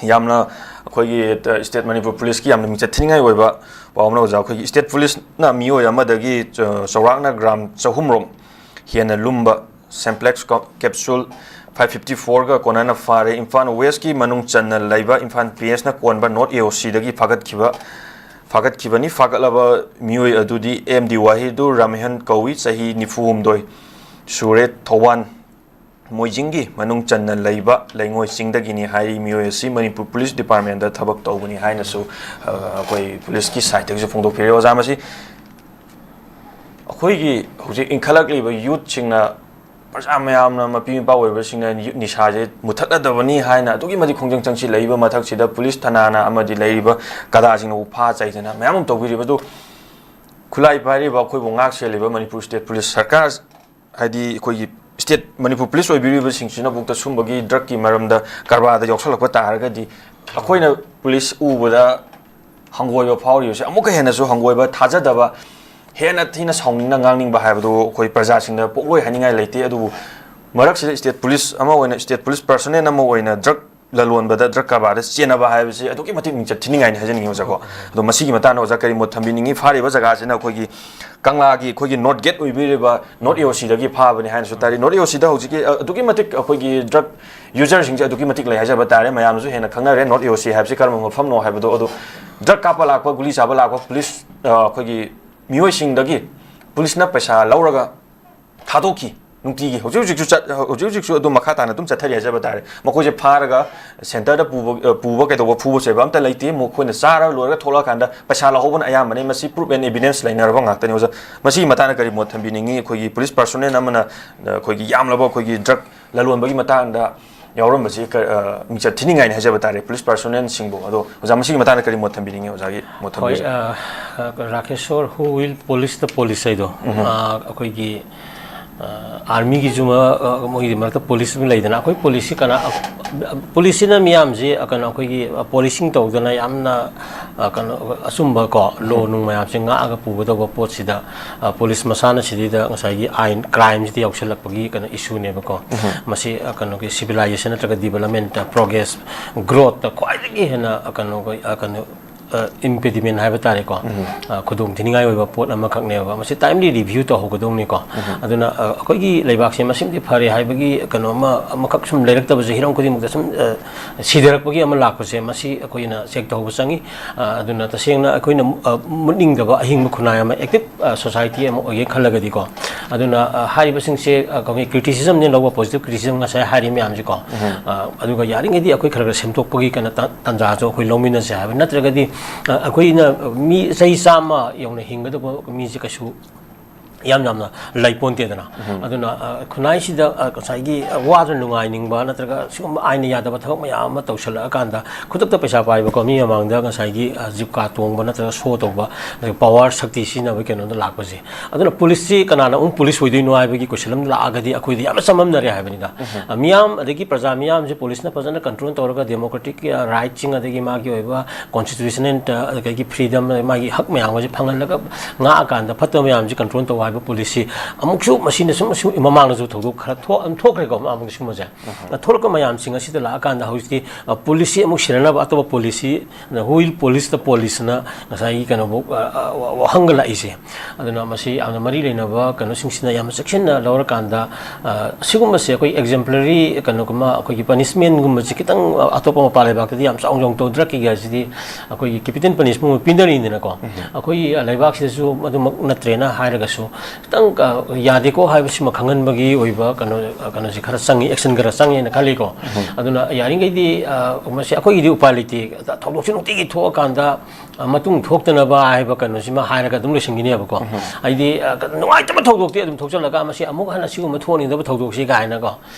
ꯌꯥꯝꯅ ꯑꯩꯈꯣꯏꯒꯤ, ꯑ, ꯁ꯭ꯇꯦꯠ ꯃꯅꯤꯄꯨꯔ ꯄꯨꯂꯤꯁꯀꯤ ꯌꯥꯝꯅ ꯃꯤꯡꯆꯠ ꯊꯤꯅꯤꯡꯉꯥꯏ ꯑꯣꯏꯕ ꯄꯥꯎ ꯑꯃꯅ, ꯑꯣꯖꯥ, ꯑꯩꯈꯣꯏꯒꯤ ꯁ꯭ꯇꯦꯠ ꯄꯨꯂꯤꯁꯅ ꯃꯤꯑꯣꯏ ꯑꯃꯗꯒꯤ ꯆ-, ꯆꯥꯎꯔꯥꯛꯅ ꯒ꯭ꯔꯥꯝ ꯆꯍꯨꯝ ꯔꯣꯝ ꯍꯦꯟꯅ ꯂꯨꯝꯕ ꯁꯦꯝꯄ꯭ꯂꯦꯛꯁ ꯀꯣ-, ꯀꯦꯞꯁꯨꯜ ꯐꯥꯏꯚ ꯐꯤꯐꯇꯤ ꯐꯣꯔꯒ ꯀꯣꯟꯅꯅ ꯐꯥꯔꯦ꯫ ꯏꯝꯐꯥꯜ ꯋꯦꯁꯀꯤ ꯃꯅꯨꯡ ꯆꯟꯅ ꯂꯩꯕ ꯏꯝꯐꯥꯜ ꯄꯤ ꯑꯦꯁꯅ ꯀꯣꯟꯕ ꯅꯣꯔꯠ ꯑꯦ ꯑꯣ ꯁꯤꯗꯒꯤ ꯐꯥꯒꯠꯈꯤꯕ, ꯐꯥꯒꯠꯈꯤꯕꯅꯤ꯫ ꯐꯥꯒꯠꯂꯕ ꯃꯤꯑꯣꯏ ꯑꯗꯨꯗꯤ ꯑꯦꯝ ꯗꯤ ꯋꯥꯍꯤꯗꯨꯔ ꯔꯥꯃꯦꯍꯟ ꯀꯧꯏ, ꯆꯍꯤ ꯅꯤꯐꯨ ꯍꯨꯝꯗꯣꯏ ꯁꯨꯔꯦ, ꯊꯧꯕꯥꯜ꯫ ꯃꯣꯏꯖꯤꯡꯒꯤ ꯃꯅꯨꯡ ꯆꯟꯅ ꯂꯩꯕ ꯂꯩꯉꯣꯏ ꯆꯤꯡꯗꯒꯤꯅꯤ ꯍꯥꯏꯔꯤ꯫ ꯃꯤꯑꯣꯏ ꯑꯁꯤ ꯃꯅꯤꯄꯨꯔ ꯄꯨꯂꯤꯁ ꯗꯤꯄꯥꯔꯠꯃꯦꯟꯗ ꯊꯕꯛ ꯇꯧꯕꯅꯤ ꯍꯥꯏꯅꯁꯨ, ꯑ, ꯑꯩꯈꯣꯏ ꯄꯨꯂꯤꯁꯀꯤ ꯁꯥꯏꯠꯇꯒꯤꯁꯨ ꯐꯣꯡꯗꯣꯛꯄꯤꯔꯦ꯫ ꯑꯣꯖꯥ, ꯃꯁꯤ ꯑꯩꯈꯣꯏꯒꯤ ꯍꯧꯖꯤꯛ ꯏꯟꯈꯠꯂꯛꯂꯤꯕ ꯌꯨꯠꯁꯤꯡꯅ, ꯄ꯭ꯔꯖꯥ ꯃꯌꯥꯝꯅ, ꯃꯄꯤ ꯃꯄꯥ ꯑꯣꯏꯕꯁꯤꯡꯅ ꯌꯨꯠ ꯅꯤꯁꯥꯁꯦ ꯃꯨꯊꯠꯂꯗꯕꯅꯤ ꯍꯥꯏꯅ ꯑꯗꯨꯛꯀꯤ ꯃꯇꯤꯛ ꯈꯣꯡꯖꯪ ꯆꯪꯁꯤꯜꯂꯛꯏꯕ ꯃꯊꯛꯁꯤꯗ, ꯄꯨꯂꯤꯁ ꯊꯅꯥꯅ ꯑꯃꯗꯤ ꯂꯩꯔꯤꯕ ꯀꯗꯥꯁꯤꯡꯅꯕꯨ ꯐꯥ ꯆꯩꯗꯅ ꯃꯌꯥꯝ ꯑꯃ ꯇꯧꯕꯤꯔꯤꯕ ꯑꯗꯨ, ꯈꯨꯠꯂꯥꯏ ꯄꯥꯏꯔꯤꯕ ꯑꯩꯈꯣꯏꯕꯨ ꯉꯥꯛ ꯁꯦꯜꯂꯤꯕ ꯃꯅꯤꯄꯨꯔ ꯁ꯭ꯇꯦꯠ ꯄꯨꯂꯤꯁ ꯁꯔꯀꯥꯔ, ꯍꯥꯏꯗꯤ ꯑꯩꯈꯣꯏꯒꯤ ꯁ꯭ꯇꯦꯠ, ꯃꯅꯤꯄꯨꯔ ꯄꯨꯂꯤꯁ ꯑꯣꯏꯕꯤꯔꯤꯕꯁꯤꯡꯁꯤꯅꯕꯨꯛꯇ ꯁꯨꯝꯕꯒꯤ ꯗ꯭ꯔꯒꯀꯤ ꯃꯔꯝꯗ, ꯀꯔꯕꯥꯔꯗ ꯌꯥꯎꯁꯜꯂꯛꯄ ꯇꯥꯔꯒꯗꯤ, ꯑꯩꯈꯣꯏꯅ ꯄꯨꯂꯤꯁ ꯎꯕꯗ ꯍꯪꯒꯣꯏꯕ ꯐꯥꯎꯔꯤꯕꯁꯦ ꯑꯃꯨꯛꯀ ꯍꯦꯟꯅꯁꯨ ꯍꯪꯒꯣꯏꯕ, ꯊꯥꯖꯗꯕ, ꯍꯦꯟꯅ ꯊꯤꯅ ꯁꯥꯎꯅꯤꯡꯅ ꯉꯥꯡꯅꯤꯡꯕ ꯍꯥꯏꯕꯗꯨ ꯑꯩꯈꯣꯏ ꯄ꯭ꯔꯖꯥꯁꯤꯡꯗ ꯄꯣꯛꯂꯣꯏ ꯍꯥꯏꯅꯤꯡꯉꯥꯏ ꯂꯩꯇꯦ꯫ ꯑꯗꯨꯕꯨ ꯃꯔꯛꯁꯤꯗ ꯁ꯭ꯇꯦꯠ ꯄꯨꯂꯤꯁ ꯑꯃ ꯑꯣꯏꯅ, ꯁ꯭ꯇꯦꯠ ꯄꯨꯂꯤꯁ ꯄꯔꯁꯣꯅꯦꯜ ꯑꯃ ꯑꯣꯏꯅ ꯗ꯭ꯔꯒ ꯂꯂꯣꯟꯕꯗ, ꯗ꯭ꯔꯒ ꯀꯔꯕꯥꯔꯗ ꯆꯦꯟꯅꯕ ꯍꯥꯏꯕꯁꯤ ꯑꯗꯨꯛꯀꯤ ꯃꯇꯤꯛ ꯃꯤꯡꯆꯠ ꯊꯤꯅꯤꯡꯉꯥꯏꯅꯤ ꯍꯥꯏꯖꯅꯤꯡꯉꯤ, ꯑꯣꯖꯥꯀꯣ꯫ ꯑꯗꯣ ꯃꯁꯤꯒꯤ ꯃꯇꯥꯡꯗ ꯑꯣꯖꯥ ꯀꯔꯤ ꯃꯣꯠ ꯊꯝꯕꯤꯅꯤꯡꯉꯤ? ꯐꯥꯔꯤꯕ ꯖꯒꯥꯁꯤꯅ ꯑꯩꯈꯣꯏꯒꯤ ꯀꯪꯂꯥꯒꯤ, ꯑꯩꯈꯣꯏꯒꯤ ꯅꯣꯔꯠ ꯒꯦꯠ ꯑꯣꯏꯕꯤꯔꯤꯕ ꯅꯣꯔꯠ ꯑꯦ ꯑꯣ ꯁꯤꯗꯒꯤ ꯐꯥꯕꯅꯤ ꯍꯥꯏꯅꯁꯨ ꯇꯥꯔꯤ꯫ ꯅꯣꯔꯠ ꯑꯦ ꯑꯣ ꯁꯤꯗ ꯍꯧꯖꯤꯛꯀꯤ, ꯑ, ꯑꯗꯨꯛꯀꯤ ꯃꯇꯤꯛ ꯑꯩꯈꯣꯏꯒꯤ ꯗ꯭ꯔꯒ ꯌꯨꯖꯔꯁꯤꯡꯁꯦ ꯑꯗꯨꯛꯀꯤ ꯃꯇꯤꯛ ꯂꯩ ꯍꯥꯏꯖꯕ ꯇꯥꯔꯦ꯫ ꯃꯌꯥꯝꯅꯁꯨ ꯍꯦꯟꯅ ꯈꯪꯅꯔꯦ ꯅꯣꯔꯠ ꯑꯦ ꯑꯣ ꯁꯤ ꯍꯥꯏꯕꯁꯤ ꯀꯔꯝꯕ ꯃꯐꯝꯅꯣ ꯍꯥꯏꯕꯗꯣ꯫ ꯑꯗꯣ ꯗ꯭ꯔꯒ ꯀꯥꯞꯄ ꯂꯥꯛꯄ, ꯒꯨꯂꯤ ꯆꯥꯕ ꯂꯥꯛꯄ ꯄꯨꯂꯤꯁ, ꯑ, ꯑꯩꯈꯣꯏꯒꯤ ꯃꯤꯑꯣꯏꯁꯤꯡꯗꯒꯤ ꯄꯨꯂꯤꯁꯅ ꯄꯩꯁꯥ ꯂꯧꯔꯒ ꯊꯥꯗꯣꯛꯈꯤ꯫ ꯅꯨꯡꯇꯤꯒꯤ ꯍꯧꯖꯤꯛ ꯍꯧꯖꯤꯛꯁꯨ ꯆꯠ-, ꯍꯧꯖꯤꯛ ꯍꯧꯖꯤꯛꯁꯨ ꯑꯗꯨꯝ ꯃꯈꯥ ꯇꯥꯅ ꯑꯗꯨꯝ ꯆꯠꯊꯔꯤ ꯍꯥꯏꯖꯕ ꯇꯥꯔꯦ꯫ ꯃꯈꯣꯏꯁꯦ ꯐꯥꯔꯒ ꯁꯦꯟꯇꯔꯗ ꯄꯨꯕ, ꯑ, ꯄꯨꯕ ꯀꯩꯗꯧꯕ, ꯐꯨꯕ ꯆꯩꯕ ꯑꯝꯇ ꯂꯩꯇꯦ꯫ ꯃꯈꯣꯏꯅ ꯆꯥꯔ ꯂꯣꯏꯔꯒ ꯊꯣꯛꯂꯛꯑꯀꯥꯟꯗ ꯄꯩꯁꯥ ꯂꯧꯍꯧꯕꯅ ꯑꯌꯥꯝꯕꯅꯤ꯫ ꯃꯁꯤ ꯄ꯭ꯔꯨꯐ ꯑꯦꯟ ꯑꯦꯕꯤꯗꯦꯟꯁ ꯂꯩꯅꯔꯕ ꯉꯥꯛꯇꯅꯤ꯫ ꯑꯣꯖꯥ, ꯃꯁꯤꯒꯤ ꯃꯇꯥꯡꯗ ꯀꯔꯤ ꯃꯣꯠ ꯊꯝꯕꯤꯅꯤꯡꯉꯤ? ꯑꯩꯈꯣꯏꯒꯤ ꯄꯨꯂꯤꯁ ꯄꯔꯁꯣꯅꯦꯜ ꯑꯃꯅ, ꯑ, ꯑꯩꯈꯣꯏꯒꯤ ꯌꯥꯝꯂꯕ ꯑꯩꯈꯣꯏꯒꯤ ꯗ꯭ꯔꯒ ꯂꯂꯣꯟꯕꯒꯤ ꯃꯇꯥꯡꯗ ꯌꯥꯎꯔꯝꯕꯁꯤ ꯀ-, ꯑ, ꯃꯤꯡꯆꯠ ꯊꯤꯅꯤꯡꯉꯥꯏꯅꯤ ꯍꯥꯏꯖꯕ ꯇꯥꯔꯦ, ꯄꯨꯂꯤꯁ ꯄꯔꯁꯣꯅꯦꯜꯁꯤꯡꯕꯨ꯫ ꯑꯗꯣ ꯑꯣꯖꯥ, ꯃꯁꯤꯒꯤ ꯃꯇꯥꯡꯗ ꯀꯔꯤ ꯃꯣꯠ ꯊꯝꯕꯤꯅꯤꯡꯉꯤ? ꯑꯣꯖꯥꯒꯤ ꯃꯣꯠ ꯍꯣꯏ, ꯊꯝꯕꯤꯔꯤꯁꯦ꯫ ꯑ, ꯑ, ꯔꯥꯀꯦꯁꯣꯔ, who will police the police ꯍꯥꯏꯗꯣ, ꯎꯝ꯫ ꯑ, ꯑꯩꯈꯣꯏꯒꯤ, ꯑ, ꯑꯥꯔꯃꯤꯒꯤꯁꯨ ꯃ-, ꯑ, ꯃꯣꯏꯒꯤ ꯃꯔꯛꯇ ꯄꯨꯂꯤꯁ ꯑꯃ ꯂꯩꯗꯅ, ꯑꯩꯈꯣꯏ ꯄꯨꯂꯤꯁꯁꯤ ꯀꯅꯥ, ꯑ, ꯄꯨꯂꯤꯁꯁꯤꯅ ꯃꯤꯌꯥꯝꯁꯤ, ꯑ, ꯀꯩꯅꯣ, ꯑꯩꯈꯣꯏꯒꯤ, ꯑ, ꯄꯣꯂꯤꯁꯤꯡ ꯇꯧꯗꯅ ꯌꯥꯝꯅ, ꯑ, ꯀꯩꯅꯣ, ꯑꯆꯨꯝꯕ ꯀꯣ, ꯂꯣ ꯎꯝ꯫ ꯅꯨꯡ ꯃꯌꯥꯝꯁꯦ ꯉꯥꯛꯑꯒ ꯄꯨꯒꯗꯧꯕ ꯄꯣꯠꯁꯤꯗ, ꯑ, ꯄꯨꯂꯤꯁ ꯃꯁꯥꯅ ꯁꯤꯗꯩꯗ ꯉꯁꯥꯏꯒꯤ ꯑꯥꯏꯟ, ꯀ꯭ꯔꯥꯏꯝꯁꯤꯗ ꯌꯥꯎꯁꯜꯂꯛꯄꯒꯤ ꯀꯩꯅꯣ, ꯏꯁꯨꯅꯦꯕꯀꯣ꯫ ꯎꯝ꯫ ꯃꯁꯤ, ꯑ, ꯀꯩꯅꯣꯒꯤ civilization ꯅꯠꯇ꯭ꯔꯒ development, progress, growth ꯈ꯭ꯋꯥꯏꯗꯒꯤ ꯍꯦꯟꯅ, ꯑ, ꯀꯩꯅꯣ, ꯑ, ꯀꯩꯅꯣ, ꯑ, impediment ꯍꯥꯏꯕ ꯇꯥꯔꯦꯀꯣ꯫ ꯎꯝ꯫ ꯑ, ꯈꯨꯗꯣꯡ ꯊꯤꯅꯤꯡꯉꯥꯏ ꯑꯣꯏꯕ ꯄꯣꯠ ꯑꯃꯈꯛꯅꯦꯕ꯫ ꯃꯁꯤ timely review ꯇꯧꯍꯧꯒꯗꯧꯅꯤꯀꯣ꯫ ꯎꯝ꯫ ꯑꯗꯨꯅ, ꯑ, ꯑꯩꯈꯣꯏꯒꯤ ꯂꯩꯕꯥꯛꯁꯦ ꯃꯁꯤꯃꯗꯤ ꯐꯔꯦ ꯍꯥꯏꯕꯒꯤ ꯀꯩꯅꯣ ꯑꯃ, ꯑꯃꯈꯛ ꯁꯨꯝ ꯂꯩꯔꯛꯇꯕꯁꯦ, ꯍꯤꯔꯝ ꯈꯨꯗꯤꯡꯃꯛꯇ ꯁꯨꯝ, ꯑ, ꯁꯤꯊꯔꯛꯄꯒꯤ ꯑꯃ ꯂꯥꯛꯄꯁꯦ, ꯃꯁꯤ ꯑꯩꯈꯣꯏꯅ check ꯇꯧꯍꯧꯕ ꯆꯪꯉꯤ꯫ ꯑ, ꯑꯗꯨꯅ ꯇꯁꯦꯡꯅ ꯑꯩꯈꯣꯏꯅ, ꯑ, ꯃꯨꯠꯅꯤꯡꯗꯕ ꯑꯍꯤꯡꯕ ꯈꯨꯟꯅꯥꯏ ꯑꯃ, active, ꯑ, society ꯑꯃ ꯑꯣꯏꯒꯦ ꯈꯜꯂꯒꯗꯤꯀꯣ, ꯑꯗꯨꯅ, ꯑ, ꯍꯥꯏꯔꯤꯕꯁꯤꯡꯁꯦ, ꯑ, ꯑꯩꯈꯣꯏꯒꯤ criticismꯅꯦ ꯂꯧꯕ, positive criticism ꯉꯁꯥꯏ ꯍꯥꯏꯔꯤ ꯃꯌꯥꯝꯁꯤꯀꯣ꯫ ꯑ, ꯑꯗꯨꯒ ꯌꯥꯔꯤꯉꯩꯗꯤ ꯑꯩꯈꯣꯏ ꯈꯔ ꯈꯔ ꯁꯦꯝꯗꯣꯛꯄꯒꯤ ꯀꯩꯅꯣ ꯇ-, ꯇꯥꯟꯖꯥꯁꯨ ꯑꯩꯈꯣꯏ ꯂꯧꯃꯤꯟꯅꯁꯦ ꯍꯥꯏꯕ꯫ ꯅꯠꯇ꯭ꯔꯒꯗꯤ, ꯑ, ꯑꯩꯈꯣꯏꯅ ꯃꯤ ꯆꯍꯤ ꯆꯥꯝꯃ ꯌꯧꯅ ꯍꯤꯡꯒꯗꯕ ꯃꯤꯁꯦ ꯀꯩꯁꯨ ꯌꯥꯝ ꯌꯥꯝꯅ ꯂꯩꯄꯣꯟꯇꯦꯗꯅ꯫ ꯑꯗꯨꯅ, ꯑ, ꯈꯨꯟꯅꯥꯏꯁꯤꯗ, ꯑ, ꯉꯁꯥꯏꯒꯤ, ꯑ, ꯋꯥꯗꯨꯅ ꯅꯨꯡꯉꯥꯏꯅꯤꯡꯕ ꯅꯠꯇ꯭ꯔꯒ ꯁꯤꯒꯨꯝꯕ ꯑꯥꯏꯟꯅ ꯌꯥꯗꯕ ꯊꯕꯛ ꯃꯌꯥꯝ ꯑꯃ ꯇꯧꯁꯜꯂꯛꯑꯀꯥꯟꯗ ꯈꯨꯗꯛꯇ ꯄꯩꯁꯥ ꯄꯥꯏꯕꯀꯣ, ꯃꯤ ꯃꯃꯥꯡꯗ ꯉꯁꯥꯏꯒꯤ, ꯑ, ꯖꯤꯞꯀꯥ ꯇꯣꯡꯕ ꯅꯠꯇ꯭ꯔꯒ ꯁꯣ ꯇꯧꯕ, ꯑꯗꯒꯤ power ꯁꯛꯇꯤ ꯁꯤꯖꯤꯟꯅꯕꯒꯤ ꯀꯩꯅꯣꯗ ꯂꯥꯛꯄꯁꯦ꯫ ꯑꯗꯨꯅ ꯄꯨꯂꯤꯁꯁꯤ ꯀꯅꯥꯅ ꯑꯃꯨꯛ ꯄꯨꯂꯤꯁ ꯑꯣꯏꯗꯣꯏꯅꯣ ꯍꯥꯏꯕꯒꯤ question ꯑꯃ ꯂꯥꯛꯑꯒꯗꯤ ꯑꯩꯈꯣꯏꯗꯤ ꯌꯥꯝꯅ ꯆꯃꯝꯅꯔꯦ ꯍꯥꯏꯕꯅꯤꯗ꯫ ꯑ, ꯃꯤꯌꯥꯝ ꯑꯗꯒꯤ ꯄ꯭ꯔꯖꯥ ꯃꯤꯌꯥꯝꯁꯦ ꯄꯨꯂꯤꯁꯅ ꯐꯖꯅ control ꯇꯧꯔꯒ democratic, ꯑ, rightꯁꯤꯡ ꯑꯗꯒꯤ ꯃꯥꯒꯤ ꯑꯣꯏꯕ constitutional, ꯑ, ꯑꯗꯒꯤ freedom, ꯃꯥꯒꯤ ꯍꯛ ꯃꯌꯥꯝ ꯑꯁꯤ ꯐꯪꯍꯜꯂꯒ ꯉꯥꯛꯑꯀꯥꯟꯗ ꯐꯠꯇꯕ ꯃꯌꯥꯝꯁꯤ control ꯇꯧ ꯍꯥꯏꯕ ꯄꯨꯂꯤꯁꯁꯤ ꯑꯃꯨꯛꯁꯨ ꯃꯁꯤꯅ ꯁꯨꯝ, ꯁꯨꯝ ꯃꯃꯥꯡꯗꯁꯨ ꯊꯧꯗꯣꯛ ꯈꯔ ꯊꯣꯛ-, ꯑꯗꯨꯝ ꯊꯣꯛꯈ꯭ꯔꯦꯀꯣ, ꯃꯃꯥꯡꯗ ꯁꯤꯒꯨꯝꯕꯁꯦ꯫ ꯊꯣꯛꯂꯛꯄ ꯃꯌꯥꯝꯁꯤꯡ ꯑꯁꯤꯗ ꯂꯥꯛꯑꯀꯥꯟꯗ ꯍꯧꯖꯤꯛꯇꯤ, ꯑ, ꯄꯨꯂꯤꯁꯁꯤ ꯑꯃꯨꯛ ꯁꯤꯔꯅꯕ ꯑꯇꯣꯞꯄ ꯄꯨꯂꯤꯁꯁꯤ, who will police the policeꯅ ꯉꯁꯥꯏꯒꯤ ꯀꯩꯅꯣꯕꯨ, ꯑ, ꯑ, ꯋꯥ-, ꯋꯥꯍꯪꯒ ꯂꯥꯛꯏꯁꯦ꯫ ꯑꯗꯨꯅ ꯃꯁꯤ ꯌꯥꯝꯅ ꯃꯔꯤ ꯂꯩꯅꯕ ꯀꯩꯅꯣꯁꯤꯡꯁꯤꯅ ꯌꯥꯝꯅ ꯆꯦꯛꯁꯤꯟꯅ ꯂꯧꯔꯀꯥꯟꯗ, ꯑ, ꯁꯤꯒꯨꯝꯕꯁꯦ ꯑꯩꯈꯣꯏ exemplary ꯀꯩꯅꯣꯒꯨꯝꯕ, ꯑꯩꯈꯣꯏꯒꯤ punishmentꯒꯨꯝꯕꯁꯦ ꯈꯤꯇꯪ, ꯑ, ꯑꯇꯣꯞꯄ ꯃꯄꯥꯟ ꯂꯩꯕꯥꯛꯇꯗꯤ ꯌꯥꯝ ꯆꯥꯎꯅ ꯆꯥꯎꯅ ꯇꯧꯗ꯭ꯔꯥ? ꯀꯤꯒꯦ ꯍꯥꯏꯁꯤꯗꯤ ꯑꯩꯈꯣꯏꯒꯤ capital punishment ꯄꯤꯅꯔꯤꯅꯤꯅꯀꯣ꯫ ꯑꯩꯈꯣꯏꯒꯤ, ꯑ, ꯂꯩꯕꯥꯛꯁꯤꯗꯁꯨ ꯑꯗꯨꯃꯛ ꯅꯠꯇ꯭ꯔꯦꯅ ꯍꯥꯏꯔꯒꯁꯨ ꯈꯤꯇꯪ, ꯑ, ꯌꯥꯗꯦꯀꯣ ꯍꯥꯏꯕꯁꯤꯃ ꯈꯪꯍꯟꯕꯒꯤ ꯑꯣꯏꯕ ꯀꯩꯅꯣ, ꯑ, ꯀꯩꯅꯣꯁꯤ ꯈꯔ ꯆꯪꯉꯤ, action ꯈꯔ ꯆꯪꯉꯦꯅ ꯈꯜꯂꯤꯀꯣ꯫ ꯑꯗꯨꯅ ꯌꯥꯔꯤꯈꯩꯗꯤ, ꯑ, ꯃꯁꯤ ꯑꯩꯈꯣꯏꯒꯤꯗꯤ ꯎꯄꯥꯏ ꯂꯩꯇꯦ꯫ ꯊꯧꯗꯣꯛꯁꯤ ꯅꯨꯡꯇꯤꯒꯤ ꯊꯣꯛꯑꯀꯥꯟꯗ, ꯑ, ꯃꯇꯨꯡ ꯊꯣꯛꯇꯅꯕ ꯍꯥꯏꯕ ꯀꯩꯅꯣꯁꯤꯃ ꯍꯥꯏꯔꯒ ꯑꯗꯨꯝ ꯂꯣꯏꯁꯤꯟꯈꯤꯅꯦꯕꯀꯣ꯫ ꯍꯥꯏꯗꯤ, ꯑ, ꯅꯨꯡꯉꯥꯏꯇꯕ ꯊꯧꯗꯣꯛꯇꯤ ꯑꯗꯨꯝ ꯊꯣꯛꯆꯜꯂꯒ ꯃꯁꯤ ꯑꯃꯨꯛ ꯍꯟꯅ ꯁꯤꯒꯨꯝꯕ ꯊꯣꯛꯍꯟꯅꯤꯡꯗꯕ ꯊꯧꯗꯣꯛꯁꯤ ꯀꯥꯏꯅꯀꯣ꯫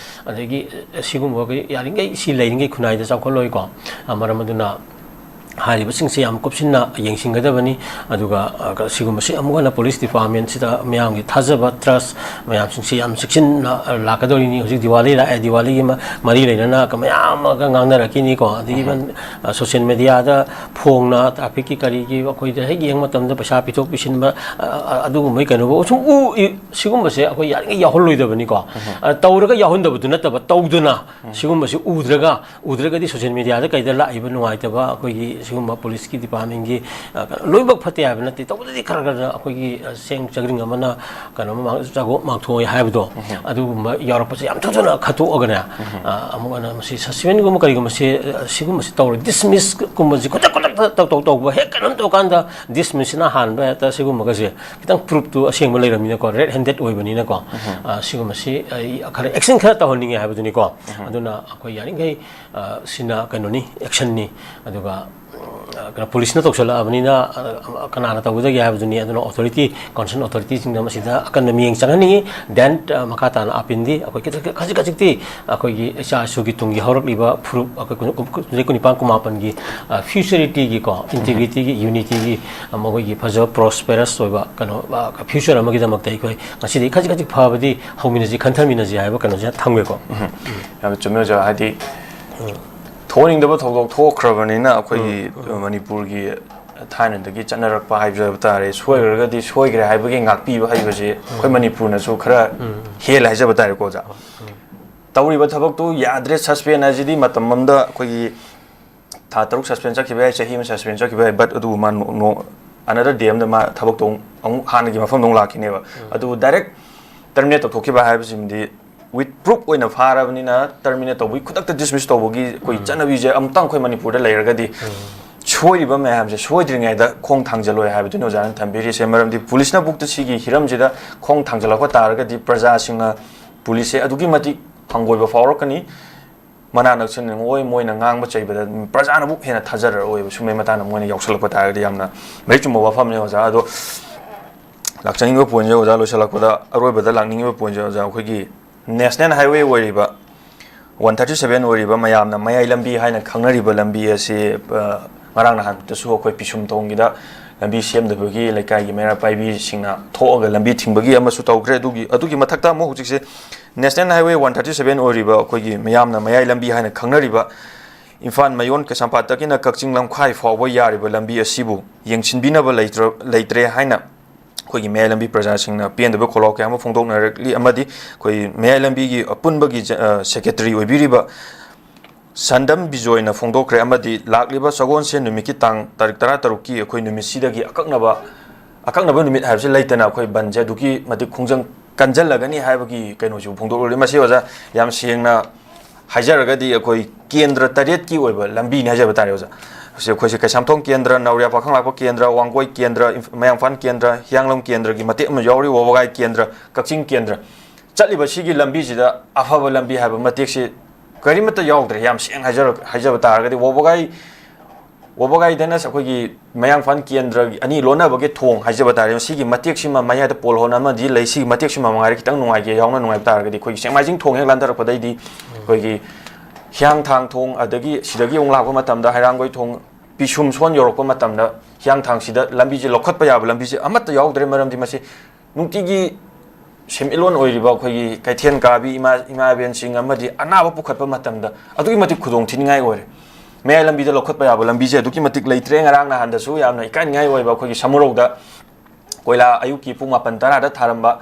ꯑꯗꯒꯤ, ꯑ, ꯁꯤꯒꯨꯝꯕ ꯑꯩꯈꯣꯏ ꯌꯥꯔꯤꯈꯩ ꯁꯤ ꯂꯩꯔꯤꯉꯩ ꯈꯨꯟꯅꯥꯏꯗ ꯆꯥꯎꯈꯠꯂꯣꯏꯀꯣ꯫ ꯑ, ꯃꯔꯝ ꯑꯗꯨꯅ ꯍꯥꯏꯔꯤꯕꯁꯤꯡꯁꯦ ꯌꯥꯝ ꯀꯨꯞꯁꯤꯟꯅ ꯌꯦꯡꯁꯤꯟꯒꯗꯕꯅꯤ꯫ ꯑꯗꯨꯒ, ꯑ, ꯁꯤꯒꯨꯝꯕꯁꯤ ꯑꯃꯨꯛ ꯍꯟꯅ police departmentꯁꯤꯗ ꯃꯤꯌꯥꯝꯒꯤ ꯊꯥꯖꯕ, trust ꯃꯌꯥꯝꯁꯤꯡꯁꯤ ꯌꯥꯝ ꯆꯦꯛꯁꯤꯟꯅ, ꯑ, ꯂꯥꯛꯀꯗꯧꯔꯤꯅꯤ꯫ ꯍꯧꯖꯤꯛ ꯗꯤꯋꯥꯂꯤ ꯂꯥꯛꯑꯦ, ꯗꯤꯋꯥꯂꯤꯒꯤ ꯃ-, ꯃꯔꯤ ꯂꯩꯅꯅ ꯀ-, ꯃꯌꯥꯝ ꯑꯃꯒ ꯉꯥꯡꯅꯔꯛꯈꯤꯅꯤꯀꯣ꯫ ꯑꯗꯒꯤ even, ꯑ, social mediaꯗ ꯐꯣꯡꯅ trafficꯀꯤ ꯀꯔꯤꯒꯤ ꯑꯩꯈꯣꯏꯗ ꯍꯦꯛ ꯌꯦꯡꯕ ꯃꯇꯝꯗ ꯄꯩꯁꯥ ꯄꯤꯊꯣꯛ ꯄꯤꯁꯤꯟꯕ, ꯑ, ꯑ, ꯑꯗꯨꯒꯨꯝꯕꯒꯤ ꯀꯩꯅꯣꯐꯥꯎ ꯁꯨꯝ ꯎ-, ꯏ-, ꯁꯤꯒꯨꯝꯕꯁꯦ ꯑꯩꯈꯣꯏ ꯌꯥꯔꯤꯉꯩ ꯌꯥꯎꯍꯜꯂꯣꯏꯗꯕꯅꯤꯀꯣ꯫ ꯑ, ꯇꯧꯔꯒ ꯌꯥꯎꯍꯟꯗꯕꯗꯨ ꯅꯠꯇꯕ, ꯇꯧꯗꯨꯅ ꯁꯤꯒꯨꯝꯕꯁꯤ ꯎꯗ꯭ꯔꯒ, ꯎꯗ꯭ꯔꯒꯗꯤ social mediaꯗ ꯀꯩꯗ ꯂꯥꯛꯏꯕ ꯅꯨꯡꯉꯥꯏꯇꯕ ꯑꯩꯈꯣꯏꯒꯤ ꯁꯤꯒꯨꯝꯕ ꯄꯨꯂꯤꯁꯀꯤ ꯗꯤꯄꯥꯔꯠꯃꯦꯟꯒꯤ, ꯑ, ꯀꯩꯅꯣ, ꯂꯣꯏꯅꯃꯛ ꯐꯠꯇꯦ ꯍꯥꯏꯕ ꯅꯠꯇꯦ, ꯇꯧꯕꯗꯗꯤ ꯈꯔ ꯈꯔ ꯑꯩꯈꯣꯏꯒꯤ, ꯑ, ꯆꯦꯡ ꯆꯒ꯭ꯔꯤꯡ ꯑꯃꯅ ꯀꯩꯅꯣꯝꯃ ꯆꯥꯒꯣꯞ ꯃꯥꯡꯊꯣꯛꯑꯦ ꯍꯥꯏꯕꯗꯣ, ꯑꯗꯨꯒꯨꯝꯕ ꯌꯥꯎꯔꯛꯄꯁꯦ ꯌꯥꯝ ꯊꯨ ꯊꯨꯅ ꯈꯠꯇꯣꯛꯑꯒꯅꯦ, ꯑ, ꯑꯃꯨꯛ ꯍꯟꯅ ꯃꯁꯤ ꯁꯁꯄꯦꯟꯒꯨꯝꯕ ꯀꯔꯤꯒꯨꯝꯕꯁꯦ, ꯑ, ꯁꯤꯒꯨꯝꯕꯁꯦ ꯇꯧꯔꯦ, ꯗꯤꯁꯃꯤꯁꯀꯨꯝꯕꯁꯦ ꯈꯨꯗꯛ ꯈꯨꯗꯛꯇ ꯇꯧ ꯇꯧ ꯇꯧꯕ, ꯍꯦꯛ ꯀꯩꯅꯣꯝ ꯇꯧꯀꯥꯟꯗ ꯗꯤꯁꯃꯤꯁꯁꯤꯅ ꯍꯥꯟꯕ, ꯍꯦꯛꯇ ꯁꯤꯒꯨꯝꯕꯒꯁꯦ ꯈꯤꯇꯪ ꯄ꯭ꯔꯨꯐꯇꯨ ꯑꯁꯦꯡꯕ ꯂꯩꯔꯝꯅꯤꯅꯀꯣ, ꯔꯦꯗ ꯍꯦꯟꯗꯦꯗ ꯑꯣꯏꯕꯅꯤꯅꯀꯣ, ꯑ, ꯁꯤꯒꯨꯝꯕꯁꯤ ꯑꯩ ꯈꯔ ꯑꯦꯛꯁꯟ ꯈꯔ ꯇꯧꯍꯟꯅꯤꯡꯉꯦ ꯍꯥꯏꯕꯗꯨꯅꯤꯀꯣ꯫ ꯑꯗꯨꯅ ꯑꯩꯈꯣꯏ ꯌꯥꯔꯤꯈꯩ, ꯑ, ꯁꯤꯅ ꯀꯩꯅꯣꯅꯤ, ꯑꯦꯛꯁꯟꯅꯤ꯫ ꯑꯗꯨꯒ, ꯎꯝ, ꯑ, ꯀꯩꯅꯣ, ꯄꯨꯂꯤꯁꯅ ꯇꯧꯁꯜꯂꯛꯑꯕꯅꯤꯅ, ꯑ, ꯀꯅꯥꯅ ꯇꯧꯒꯗꯒꯦ ꯍꯥꯏꯕꯗꯨꯅꯤ꯫ ꯑꯗꯨꯅ ꯑꯣꯊꯣꯔꯤꯇꯤ, ꯀꯟꯁꯔꯟ ꯑꯣꯊꯣꯔꯤꯇꯤꯁꯤꯡꯗ ꯃꯁꯤꯗ ꯑꯀꯟꯕ ꯃꯤꯠꯌꯦꯡ ꯆꯪꯍꯟꯅꯤꯡꯉꯤ꯫ ꯗꯦꯟ, ꯑ, ꯃꯈꯥ ꯇꯥꯅ ꯑꯄꯤꯜꯗꯤ ꯑꯩꯈꯣꯏ ꯈꯤꯇꯪ, ꯈꯖꯤꯛ ꯈꯖꯤꯛꯇꯤ ꯑꯩꯈꯣꯏꯒꯤ ꯏꯆꯥ ꯏꯁꯨꯒꯤ ꯇꯨꯡꯒꯤ ꯍꯧꯔꯛꯂꯤꯕ ꯐꯨꯔꯨꯞ, ꯑꯩꯈꯣꯏ ꯀꯨꯟ-, ꯀꯨꯟ-, ꯆꯍꯤ ꯀꯨꯟꯅꯤꯄꯥꯟ, ꯀꯨꯟꯃꯥꯄꯟꯒꯤ, ꯑ, ꯐ꯭ꯌꯨꯆꯔꯤꯇꯤꯒꯤꯀꯣ, ꯏꯟꯇꯤꯒ꯭ꯔꯤꯇꯤꯒꯤ, ꯌꯨꯅꯤꯇꯤꯒꯤ, ꯑ, ꯃꯈꯣꯏꯒꯤ ꯐꯖꯕ ꯄ꯭ꯔꯣꯁꯄꯦꯔꯁ ꯑꯣꯏꯕ ꯀꯩꯅꯣ, ꯑ, ꯐ꯭ꯌꯨꯆꯔ ꯑꯃꯒꯤꯗꯃꯛꯇ ꯑꯩꯈꯣꯏ ꯉꯁꯤꯗꯤ ꯈꯖꯤꯛ ꯈꯖꯤꯛ ꯐꯕꯗꯤ ꯍꯧꯃꯤꯟꯅꯁꯤ, ꯈꯟꯊꯃꯤꯟꯅꯁꯤ ꯍꯥꯏꯕ ꯀꯩꯅꯣꯁꯦ ꯊꯝꯒꯦꯀꯣ꯫ ꯌꯥꯝꯅ ꯆꯨꯝꯃꯦ, ꯑꯣꯖꯥ꯫ ꯍꯥꯏꯗꯤ, ꯊꯣꯛꯍꯟꯅꯤꯡꯗꯕ ꯊꯧꯗꯣꯛ ꯊꯣꯛꯈ꯭ꯔꯕꯅꯤꯅ ꯑꯩꯈꯣꯏꯒꯤ ꯃꯅꯤꯄꯨꯔꯒꯤ ꯊꯥꯏꯅꯗꯒꯤ ꯆꯠꯅꯔꯛꯄ ꯍꯥꯏꯕ ꯇꯥꯔꯦ, ꯁꯣꯏꯈ꯭ꯔꯒꯗꯤ ꯁꯣꯏꯈ꯭ꯔꯦ ꯍꯥꯏꯕꯒꯤ ꯉꯥꯛꯄꯤꯕ ꯍꯥꯏꯕꯁꯦ ꯑꯩꯈꯣꯏ ꯃꯅꯤꯄꯨꯔꯅꯁꯨ ꯈꯔ ꯍꯦꯜꯂꯦ ꯍꯥꯏꯖꯕ ꯇꯥꯔꯦꯀꯣ, ꯑꯣꯖꯥ꯫ ꯇꯧꯔꯤꯕ ꯊꯕꯛꯇꯨ ꯌꯥꯗ꯭ꯔꯦ, ꯁꯁꯄꯦꯟ ꯍꯥꯏꯁꯤꯗꯤ ꯃꯇꯝ ꯑꯃꯗ ꯑꯩꯈꯣꯏꯒꯤ ꯊꯥ ꯇꯔꯨꯛ ꯁꯁꯄꯦꯟ ꯆꯠꯈꯤꯕ ꯌꯥꯏ, ꯆꯍꯤ ꯑꯃ ꯁꯁꯄꯦꯟ ꯆꯠꯈꯤꯕ ꯌꯥꯏ, ꯕꯠ ꯑꯗꯨꯕꯨ ꯃꯥ ꯅꯣ-, ꯅꯣ-, another day ꯑꯃꯗ ꯃꯥ ꯊꯕꯛꯇꯣ ꯑꯃꯨꯛ, ꯑꯃꯨꯛ ꯍꯥꯟꯅꯒꯤ ꯃꯐꯝꯗ ꯑꯃꯨꯛ ꯂꯥꯛꯈꯤꯅꯦꯕ꯫ ꯑꯗꯨ ꯗꯥꯏꯔꯦꯛ ꯇꯔꯃꯤꯅꯦꯠ ꯇꯧꯊꯣꯛꯈꯤꯕ ꯍꯥꯏꯕꯁꯤꯃꯗꯤ with proof ꯑꯣꯏꯅ ꯐꯥꯔꯕꯅꯤꯅ ꯇꯔꯃꯤꯅꯦꯠ ꯇꯧꯕꯒꯤ ꯈꯨꯗꯛꯇ ꯗꯤꯁꯃꯤꯁ ꯇꯧꯕꯒꯤ ꯑꯩꯈꯣꯏ ꯆꯠꯅꯕꯤꯁꯦ ꯑꯃꯨꯛꯇꯪ ꯑꯩꯈꯣꯏ ꯃꯅꯤꯄꯨꯔꯗ ꯂꯩꯔꯒꯗꯤ ꯁꯣꯏꯔꯤꯕ ꯃꯌꯥꯝꯁꯦ ꯁꯣꯏꯗ꯭ꯔꯤꯉꯩꯗ ꯈꯣꯡ ꯊꯥꯡꯖꯜꯂꯣꯏ ꯍꯥꯏꯕꯗꯨꯅꯤ ꯑꯣꯖꯥꯅ ꯊꯝꯕꯤꯔꯤꯁꯦ꯫ ꯃꯔꯝꯗꯤ ꯄꯨꯂꯤꯁꯅ ꯕꯨꯛꯇ ꯁꯤꯒꯤ ꯍꯤꯔꯝꯁꯤꯗ ꯈꯣꯡ ꯊꯥꯡꯖꯜꯂꯛꯄ ꯇꯥꯔꯒꯗꯤ ꯄ꯭ꯔꯖꯥꯁꯤꯡꯅ ꯄꯨꯂꯤꯁꯁꯦ ꯑꯗꯨꯛꯀꯤ ꯃꯇꯤꯛ ꯍꯪꯒꯣꯏꯕ ꯐꯥꯎꯔꯛꯀꯅꯤ꯫ ꯃꯅꯥ ꯅꯛꯁꯤꯟꯅꯤꯡꯉꯣꯏ, ꯃꯣꯏꯅ ꯉꯥꯡꯕ ꯆꯩꯕꯗ ꯄ꯭ꯔꯖꯥꯅꯕꯨ ꯍꯦꯟꯅ ꯊꯥꯖꯔꯛꯑꯣꯏꯕ꯫ ꯁꯨꯝꯕꯩ ꯃꯇꯥꯡꯗ ꯃꯣꯏꯅ ꯌꯥꯎꯁꯜꯂꯛꯄ ꯇꯥꯔꯒꯗꯤ ꯌꯥꯝꯅ ꯃꯔꯤꯛ ꯆꯨꯝꯕ ꯋꯥꯐꯝꯅꯤ ꯑꯣꯖꯥ꯫ ꯑꯗꯣ ꯂꯥꯛꯆꯅꯤꯡꯉꯤꯕ ꯄꯣꯏꯟꯁꯦ ꯑꯣꯖꯥ, ꯂꯣꯏꯁꯤꯜꯂꯛꯄꯗ ꯑꯔꯣꯏꯕꯗ ꯂꯥꯛꯅꯤꯡꯉꯤꯕ ꯄꯣꯏꯟꯁꯦ ꯑꯣꯖꯥ, ꯑꯩꯈꯣꯏꯒꯤ ꯅꯦꯁꯅꯦꯜ ꯍꯥꯏꯋꯦ ꯑꯣꯏꯔꯤꯕ ꯋꯥꯟ ꯊꯥꯔꯇꯤ ꯁꯚꯦꯟ ꯑꯣꯏꯔꯤꯕ, ꯃꯌꯥꯝꯅ ꯃꯌꯥꯏ ꯂꯝꯕꯤ ꯍꯥꯏꯅ ꯈꯪꯅꯔꯤꯕ ꯂꯝꯕꯤ ꯑꯁꯤ, ꯑ, ꯉꯔꯥꯡ ꯅꯍꯥꯟꯇꯁꯨ ꯑꯩꯈꯣꯏ ꯄꯤꯁꯨꯝꯊꯣꯡꯒꯤꯗ ꯂꯝꯕꯤ ꯁꯦꯝꯗꯕꯒꯤ ꯂꯩꯀꯥꯏꯒꯤ ꯃꯩꯔꯥ ꯄꯥꯏꯕꯤꯁꯤꯡꯅ ꯊꯣꯛꯑꯒ ꯂꯝꯕꯤ ꯊꯤꯡꯕꯒꯤ ꯑꯃꯁꯨ ꯇꯧꯈ꯭ꯔꯦ꯫ ꯑꯗꯨꯒꯤ, ꯑꯗꯨꯒꯤ ꯃꯊꯛꯇ ꯑꯃꯨꯛ ꯍꯧꯖꯤꯛꯁꯦ national highway one thirty seven ꯑꯣꯏꯔꯤꯕ ꯑꯩꯈꯣꯏꯒꯤ ꯃꯤꯌꯥꯝꯅ ꯃꯌꯥꯏ ꯂꯝꯕꯤ ꯍꯥꯏꯅ ꯈꯪꯅꯔꯤꯕ ꯏꯝꯐꯥꯜ ꯃꯌꯣꯟ ꯀꯩꯁꯥꯝꯄꯥꯠꯇꯒꯤꯅ ꯀꯛꯆꯤꯡ ꯂꯝꯈꯥꯏ ꯐꯥꯎꯕ ꯌꯥꯔꯤꯕ ꯂꯝꯕꯤ ꯑꯁꯤꯕꯨ ꯌꯦꯡꯁꯤꯟꯕꯤꯅꯕ ꯂꯩꯇ꯭ꯔ-, ꯂꯩꯇ꯭ꯔꯦ ꯍꯥꯏꯅ ꯑꯩꯈꯣꯏꯒꯤ ꯃꯌꯥꯏ ꯂꯝꯕꯤ ꯄ꯭ꯔꯖꯥꯁꯤꯡꯅ ꯄꯦꯟꯗꯕ ꯈꯣꯜꯂꯥꯎ ꯀꯌꯥ ꯑꯃ ꯐꯣꯡꯗꯣꯛꯅꯔꯛꯂꯤ꯫ ꯑꯃꯗꯤ ꯑꯩꯈꯣꯏ ꯃꯌꯥꯏ ꯂꯝꯕꯤꯒꯤ ꯑꯄꯨꯟꯕꯒꯤ ꯖ-, ꯑ, ꯁꯦꯀ꯭ꯔꯦꯇꯔꯤ ꯑꯣꯏꯕꯤꯔꯤꯕ ꯁꯟꯗꯝ ꯕꯤꯖꯣꯏꯅ ꯐꯣꯡꯗꯣꯛꯈ꯭ꯔꯦ꯫ ꯑꯃꯗꯤ ꯂꯥꯛꯂꯤꯕ ꯁꯒꯣꯜꯁꯦꯟ ꯅꯨꯃꯤꯠꯀꯤ ꯇꯥꯡ ꯇꯥꯔꯤꯛ ꯇꯔꯥꯇꯔꯨꯛꯀꯤ ꯑꯩꯈꯣꯏ ꯅꯨꯃꯤꯠꯁꯤꯗꯒꯤ ꯑꯀꯛꯅꯕ, ꯑꯀꯛꯅꯕ ꯅꯨꯃꯤꯠ ꯍꯥꯏꯕꯁꯤ ꯂꯩꯇꯅ ꯑꯩꯈꯣꯏ ꯕꯟꯁꯦ ꯑꯗꯨꯛꯀꯤ ꯃꯇꯤꯛ ꯈꯣꯡꯖꯪ ꯀꯟꯖꯜꯂꯒꯅꯤ ꯍꯥꯏꯕꯒꯤ ꯀꯩꯅꯣꯁꯤꯕꯨ ꯐꯣꯡꯗꯣꯛꯂꯨꯔꯦ꯫ ꯃꯁꯤ ꯑꯣꯖꯥ, ꯌꯥꯝ ꯁꯦꯡꯅ ꯍꯥꯏꯖꯔꯒꯗꯤ ꯑꯩꯈꯣꯏ ꯀꯦꯟꯗ꯭ꯔ ꯇꯔꯦꯠꯀꯤ ꯑꯣꯏꯕ ꯂꯝꯕꯤꯅꯤ ꯍꯥꯏꯖꯕ ꯇꯥꯔꯦ ꯑꯣꯖꯥ꯫ ꯁꯤ ꯑꯩꯈꯣꯏꯁꯦ ꯀꯩꯁꯥꯝꯊꯣꯡ ꯀꯦꯟꯗ꯭ꯔ, ꯅꯧꯔꯤꯌꯥ ꯄꯥꯈꯪ ꯂꯥꯛꯄ ꯀꯦꯟꯗ꯭ꯔ, ꯋꯥꯡꯒꯣꯏ ꯀꯦꯟꯗ꯭ꯔ, ꯏꯝꯐ-, ꯃꯌꯥꯡ ꯏꯝꯐꯥꯜ ꯀꯦꯟꯗ꯭ꯔ, ꯍꯤꯌꯥꯡꯂꯝ ꯀꯦꯟꯗ꯭ꯔꯒꯤ ꯃꯇꯦꯛ ꯑꯃ ꯌꯥꯎꯔꯤ, ꯋꯥꯕꯒꯥꯏ ꯀꯦꯟꯗ꯭ꯔ, ꯀꯛꯆꯤꯡ ꯀꯦꯟꯗ꯭ꯔ꯫ ꯆꯠꯂꯤꯕ ꯁꯤꯒꯤ ꯂꯝꯕꯤꯁꯤꯗ ꯑꯐꯕ ꯂꯝꯕꯤ ꯍꯥꯏꯕ ꯃꯇꯦꯛꯁꯤ ꯀꯔꯤꯃꯠꯇ ꯌꯥꯎꯗ꯭ꯔꯦ꯫ ꯌꯥꯝ ꯁꯦꯡꯅ ꯍꯥꯏꯖꯔ-, ꯍꯥꯏꯖꯕ ꯇꯥꯔꯒꯗꯤ ꯋꯥꯕꯒꯥꯏ, ꯋꯥꯕꯒꯥꯏꯗꯅ ꯑꯩꯈꯣꯏꯒꯤ ꯃꯌꯥꯡ ꯏꯝꯐꯥꯜ ꯀꯦꯟꯗ꯭ꯔꯒꯤ ꯑꯅꯤ ꯂꯣꯟꯅꯕꯒꯤ ꯊꯣꯡ ꯍꯥꯏꯖꯕ ꯇꯥꯔꯦ, ꯁꯤꯒꯤ ꯃꯇꯦꯛꯁꯤꯃ ꯃꯌꯥꯏꯗ ꯄꯣꯜ ꯍꯣꯜ ꯑꯃꯗꯤ ꯂꯩ, ꯁꯤꯒꯤ ꯃꯇꯦꯛꯁꯤꯃ ꯃꯉꯥꯏꯔꯦ ꯈꯤꯇꯪ ꯅꯨꯡꯉꯥꯏꯒꯦ, ꯌꯥꯎꯅ ꯅꯨꯡꯉꯥꯏꯕ ꯇꯥꯔꯒꯗꯤ꯫ ꯑꯩꯈꯣꯏꯒꯤ ꯆꯦꯡꯃꯥꯏꯖꯤꯡ ꯊꯣꯡ ꯍꯦꯛ ꯂꯥꯟꯊꯔꯛꯄꯗꯩꯗꯤ ꯑꯩꯈꯣꯏꯒꯤ ꯍꯤꯌꯥꯡꯊꯥꯡ ꯊꯣꯡ, ꯑꯗꯒꯤ ꯁꯤꯗꯒꯤ ꯑꯃꯨꯛ ꯂꯥꯛꯄ ꯃꯇꯝꯗ ꯍꯩꯔꯥꯡꯒꯣꯏ ꯊꯣꯡ, ꯄꯤꯁꯨꯝ ꯁꯣꯟ ꯌꯧꯔꯛꯄ ꯃꯇꯝꯗ ꯍꯤꯌꯥꯡꯊꯥꯡꯁꯤꯗ ꯂꯝꯕꯤꯁꯦ ꯂꯧꯈꯠꯄ ꯌꯥꯕ ꯂꯝꯕꯤꯁꯦ ꯑꯃꯠꯇ ꯌꯥꯎꯗ꯭ꯔꯦ꯫ ꯃꯔꯝꯗꯤ ꯃꯁꯤ ꯅꯨꯡꯇꯤꯒꯤ ꯁꯦꯟꯃꯤꯠꯂꯣꯟ ꯑꯣꯏꯔꯤꯕ ꯑꯩꯈꯣꯏꯒꯤ ꯀꯩꯊꯦꯜ ꯀꯥꯕꯤ ꯏꯃꯥ, ꯏꯃꯥ ꯏꯕꯦꯟꯁꯤꯡ ꯑꯃꯗꯤ ꯑꯅꯥꯕ ꯄꯨꯈꯠꯄ ꯃꯇꯝꯗ ꯑꯗꯨꯛꯀꯤ ꯃꯇꯤꯛ ꯈꯨꯗꯣꯡ ꯊꯤꯅꯤꯡꯉꯥꯏ ꯑꯣꯏꯔꯦ꯫ ꯃꯌꯥꯏ ꯂꯝꯕꯤꯗ ꯂꯧꯈꯠꯄ ꯌꯥꯕ ꯂꯝꯕꯤꯁꯦ ꯑꯗꯨꯛꯀꯤ ꯃꯇꯤꯛ ꯂꯩꯇ꯭ꯔꯦ꯫ ꯉꯔꯥꯡ ꯅꯍꯥꯟꯗꯁꯨ ꯌꯥꯝꯅ ꯏꯀꯥꯏꯅꯤꯡꯉꯥꯏ ꯑꯣꯏꯕ ꯑꯩꯈꯣꯏꯒꯤ ꯁꯃꯨꯔꯧꯗ ꯀꯣꯏꯂꯥ ꯑꯌꯨꯛꯀꯤ ꯄꯨꯡ ꯃꯥꯄꯟ ꯇꯔꯥꯗ ꯊꯥꯔꯝꯕ,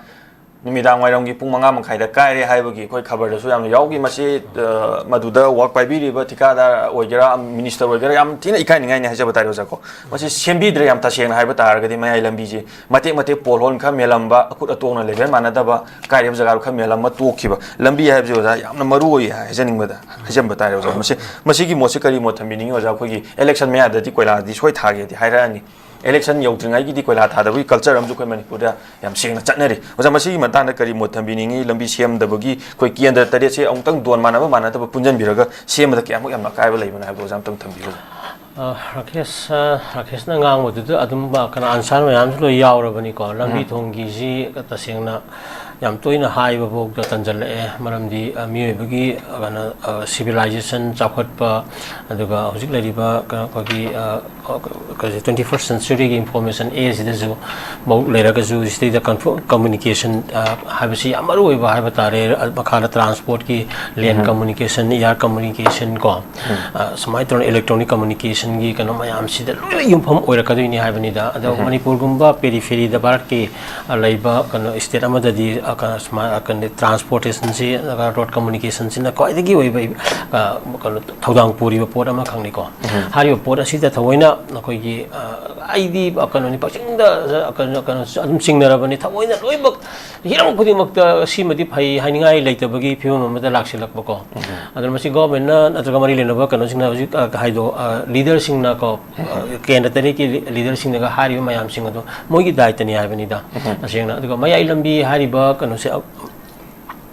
ꯅꯨꯃꯤꯗꯥꯡ ꯋꯥꯏꯔꯝꯒꯤ ꯄꯨꯡ ꯃꯉꯥ ꯃꯈꯥꯏꯗ ꯀꯥꯏꯔꯦ ꯍꯥꯏꯕꯒꯤ ꯑꯩꯈꯣꯏ ꯈꯕꯔꯗꯁꯨ ꯌꯥꯝꯅ ꯌꯥꯎꯈꯤ꯫ ꯃꯁꯤ, ꯑ, ꯃꯗꯨꯗ ꯋꯥꯛ ꯄꯥꯏꯕꯤꯔꯤꯕ ꯊꯤꯀꯥꯗꯥꯔ ꯑꯣꯏꯒꯦꯔꯥ, ꯃꯤꯅꯤꯁꯇꯔ ꯑꯣꯏꯒꯦꯔꯥ, ꯌꯥꯝ ꯊꯤꯅ ꯏꯀꯥꯏꯅꯤꯡꯉꯥꯏꯅꯤ ꯍꯥꯏꯖꯕ ꯇꯥꯔꯦ ꯑꯣꯖꯥ ꯀꯣ꯫ ꯃꯁꯤ ꯁꯦꯝꯕꯤꯗ꯭ꯔꯦ꯫ ꯌꯥꯝ ꯇꯁꯦꯡꯅ ꯍꯥꯏꯕ ꯇꯥꯔꯒꯗꯤ ꯃꯌꯥꯏ ꯂꯝꯕꯤꯁꯦ ꯃꯇꯦꯛ ꯃꯇꯦꯛ ꯄꯣꯜ ꯍꯣꯜ ꯈꯔ ꯃꯦꯜꯂꯝꯕ, ꯑꯀꯨꯠ ꯑꯇꯣꯡꯅ ꯂꯦꯚꯦꯜ ꯃꯥꯟꯅꯗꯕ, ꯀꯥꯏꯔꯤꯕ ꯖꯒꯥꯗꯨ ꯈꯔ ꯃꯦꯜꯂꯝꯕ ꯇꯣꯛꯈꯤꯕ꯫ ꯂꯝꯕꯤ ꯍꯥꯏꯕꯁꯤ ꯑꯣꯖꯥ ꯌꯥꯝꯅ ꯃꯔꯨ ꯑꯣꯏ ꯍꯥꯏꯖꯅꯤꯡꯕꯗ, ꯍꯥꯏꯖꯟꯕ ꯇꯥꯔꯦ ꯑꯣꯖꯥ꯫ ꯃꯁꯤ, ꯃꯁꯤꯒꯤ ꯃꯣꯠꯁꯦ ꯀꯔꯤ ꯃꯣꯠ ꯊꯝꯕꯤꯅꯤꯡꯉꯤ ꯑꯣꯖꯥ? ꯑꯩꯈꯣꯏꯒꯤ ꯏꯂꯦꯛꯁꯟ ꯃꯌꯥꯗꯗꯤ ꯀꯣꯏꯂꯥꯗꯤ ꯁꯣꯏ ꯊꯥꯒꯦꯗꯤ ꯍꯥꯏꯔꯛꯑꯅꯤ꯫ ꯏꯂꯦꯛꯁꯟ ꯌꯧꯗ꯭ꯔꯤꯉꯩꯒꯤꯗꯤ ꯀꯣꯏꯂꯥ ꯊꯥꯗꯕꯒꯤ ꯀꯜꯆꯔ ꯑꯃꯁꯨ ꯑꯩꯈꯣꯏ ꯃꯅꯤꯄꯨꯔꯗ ꯌꯥꯝ ꯁꯦꯡꯅ ꯆꯠꯅꯔꯤ꯫ ꯑꯣꯖꯥ, ꯃꯁꯤꯒꯤ ꯃꯇꯥꯡꯗ ꯀꯔꯤ ꯃꯣꯠ ꯊꯝꯕꯤꯅꯤꯡꯉꯤ? ꯂꯝꯕꯤ ꯁꯦꯝꯗꯕꯒꯤ ꯑꯩꯈꯣꯏ ꯀꯦꯟꯗ꯭ꯔ ꯇꯔꯦꯠꯁꯦ ꯑꯃꯨꯛꯇꯪ ꯗꯣꯟ ꯃꯥꯟꯅꯕ ꯃꯥꯟꯅꯗꯕ ꯄꯨꯟꯁꯤꯟꯕꯤꯔꯒ ꯁꯦꯝꯕꯗ ꯀꯌꯥꯃꯨꯛ ꯌꯥꯝꯅ ꯑꯀꯥꯏꯕ ꯂꯩꯕꯅ ꯍꯥꯏꯕꯗꯣ ꯑꯣꯖꯥ ꯑꯃꯨꯛꯇꯪ ꯊꯝꯕꯤꯌꯨ꯫ ꯑ, ꯔꯥꯀꯦꯁ, ꯑ, ꯔꯥꯀꯦꯁꯅ ꯉꯥꯡꯕꯗꯨꯗ ꯑꯗꯨꯝ, ꯑ, ꯀꯩꯅꯣ, ꯑꯟꯁꯥꯔ ꯃꯌꯥꯝꯁꯨ ꯂꯣꯏ ꯌꯥꯎꯔꯕꯅꯤꯀꯣ꯫ ꯂꯝꯕꯤ ꯎꯝ꯫ ꯊꯣꯡꯒꯤꯁꯤ ꯇꯁꯦꯡꯅ ꯌꯥꯝ ꯇꯣꯏꯅ ꯍꯥꯏꯕ ꯐꯥꯎꯗ ꯇꯟꯖꯜꯂꯛꯑꯦ꯫ ꯃꯔꯝꯗꯤ, ꯑ, ꯃꯤꯑꯣꯏꯕꯒꯤ, ꯑ, ꯀꯩꯅꯣ, ꯑ, civilization ꯆꯥꯎꯈꯠꯄ, ꯑꯗꯨꯒ ꯍꯧꯖꯤꯛ ꯂꯩꯔꯤꯕ ꯀꯩꯅꯣ, ꯑꯩꯈꯣꯏꯒꯤ, ꯑ, ꯑ, ꯀꯩꯅꯣꯁꯦ, twenty first centuryꯒꯤ information ageꯁꯤꯗꯁꯨ ꯃꯧ ꯂꯩꯔꯒꯁꯨ ꯁꯤꯗꯩꯗ ꯀꯟꯐ-, communication, ꯑ, ꯍꯥꯏꯕꯁꯤ ꯌꯥꯝ ꯃꯔꯨ ꯑꯣꯏꯕ ꯍꯥꯏꯕ ꯇꯥꯔꯦ꯫ ꯑ, ꯃꯈꯥꯗ transportꯀꯤ, land ꯎꯝ꯫ communication, air communication ꯀꯣ, ꯎꯝ꯫ ꯑ, ꯁꯨꯃꯥꯏꯅ ꯇꯧꯔꯒ electronic communicationꯒꯤ ꯀꯩꯅꯣ ꯃꯌꯥꯝꯁꯤꯗ ꯂꯣꯏꯅ ꯌꯨꯝꯐꯝ ꯑꯣꯏꯔꯛꯀꯗꯣꯏꯅꯤ ꯍꯥꯏꯕꯅꯤꯗ꯫ ꯑꯗꯣ ꯎꯝ꯫ ꯃꯅꯤꯄꯨꯔꯒꯨꯝꯕ peripheryꯗ ꯚꯥꯔꯠꯀꯤ, ꯑ, ꯂꯩꯕ ꯀꯩꯅꯣ state ꯑꯃꯗꯗꯤ, ꯀꯩꯅꯣ, ꯁꯨꯃꯥꯏ-, ꯀꯩꯅꯣ, ꯇ꯭ꯔꯥꯟꯁꯄꯣꯔꯇꯦꯁꯟꯁꯤ, ꯅꯠꯇ꯭ꯔꯒ ꯔꯣꯗ ꯀꯝꯃꯨꯅꯤꯀꯦꯁꯟꯁꯤꯅ ꯈ꯭ꯋꯥꯏꯗꯒꯤ ꯑꯣꯏꯕ, ꯑ, ꯀꯩꯅꯣ, ꯊꯧꯗꯥꯡ ꯄꯨꯔꯤꯕ ꯄꯣꯠ ꯑꯃꯈꯛꯅꯤꯀꯣ꯫ ꯍꯥꯏꯔꯤꯕ ꯄꯣꯠ ꯑꯁꯤꯗ ꯊꯑꯣꯏꯅ ꯑꯩꯈꯣꯏꯒꯤ, ꯑ, ꯑꯩꯗꯤ, ꯑ, ꯀꯩꯅꯣꯅꯤ, ꯄꯪꯆꯤꯡꯗ, ꯑ, ꯀꯩꯅꯣ, ꯀꯩꯅꯣ, ꯑꯗꯨꯝ ꯆꯤꯡꯅꯔꯕꯅꯤ꯫ ꯊꯑꯣꯏꯅ ꯂꯣꯏꯅꯃꯛ ꯍꯤꯔꯝ ꯈꯨꯗꯤꯡꯃꯛꯇ ꯁꯤꯃꯗꯤ ꯐꯩ ꯍꯥꯏꯅꯤꯡꯉꯥꯏ ꯂꯩꯇꯕꯒꯤ ꯐꯤꯕꯝ ꯑꯃꯗ ꯂꯥꯛꯁꯤꯜꯂꯛꯄꯀꯣ꯫ ꯑꯗꯨꯅ ꯃꯁꯤ ꯒꯣꯔꯃꯦꯟꯅ ꯅꯠꯇ꯭ꯔꯒ ꯃꯔꯤ ꯂꯩꯅꯕ ꯀꯩꯅꯣꯁꯤꯡꯅ ꯍꯧꯖꯤꯛ, ꯑ, ꯍꯥꯏꯗꯣ, ꯑ, ꯂꯤꯗꯔꯁꯤꯡꯅꯀꯣ, ꯑ, ꯀꯦꯟꯗ꯭ꯔ ꯇꯔꯦꯠꯀꯤ ꯂꯤ-, ꯂꯤꯗꯔꯁꯤꯡꯅꯒ ꯍꯥꯏꯔꯤꯕ ꯃꯌꯥꯝꯁꯤꯡ ꯑꯗꯣ ꯃꯣꯏꯒꯤ ꯗꯥꯏꯇꯅꯤ ꯍꯥꯏꯕꯅꯤꯗ꯫ ꯇꯁꯦꯡꯅ꯫ ꯑꯗꯨꯒ ꯃꯌꯥꯏ ꯂꯝꯕꯤ ꯍꯥꯏꯔꯤꯕ ꯀꯩꯅꯣꯁꯦ, ꯑ,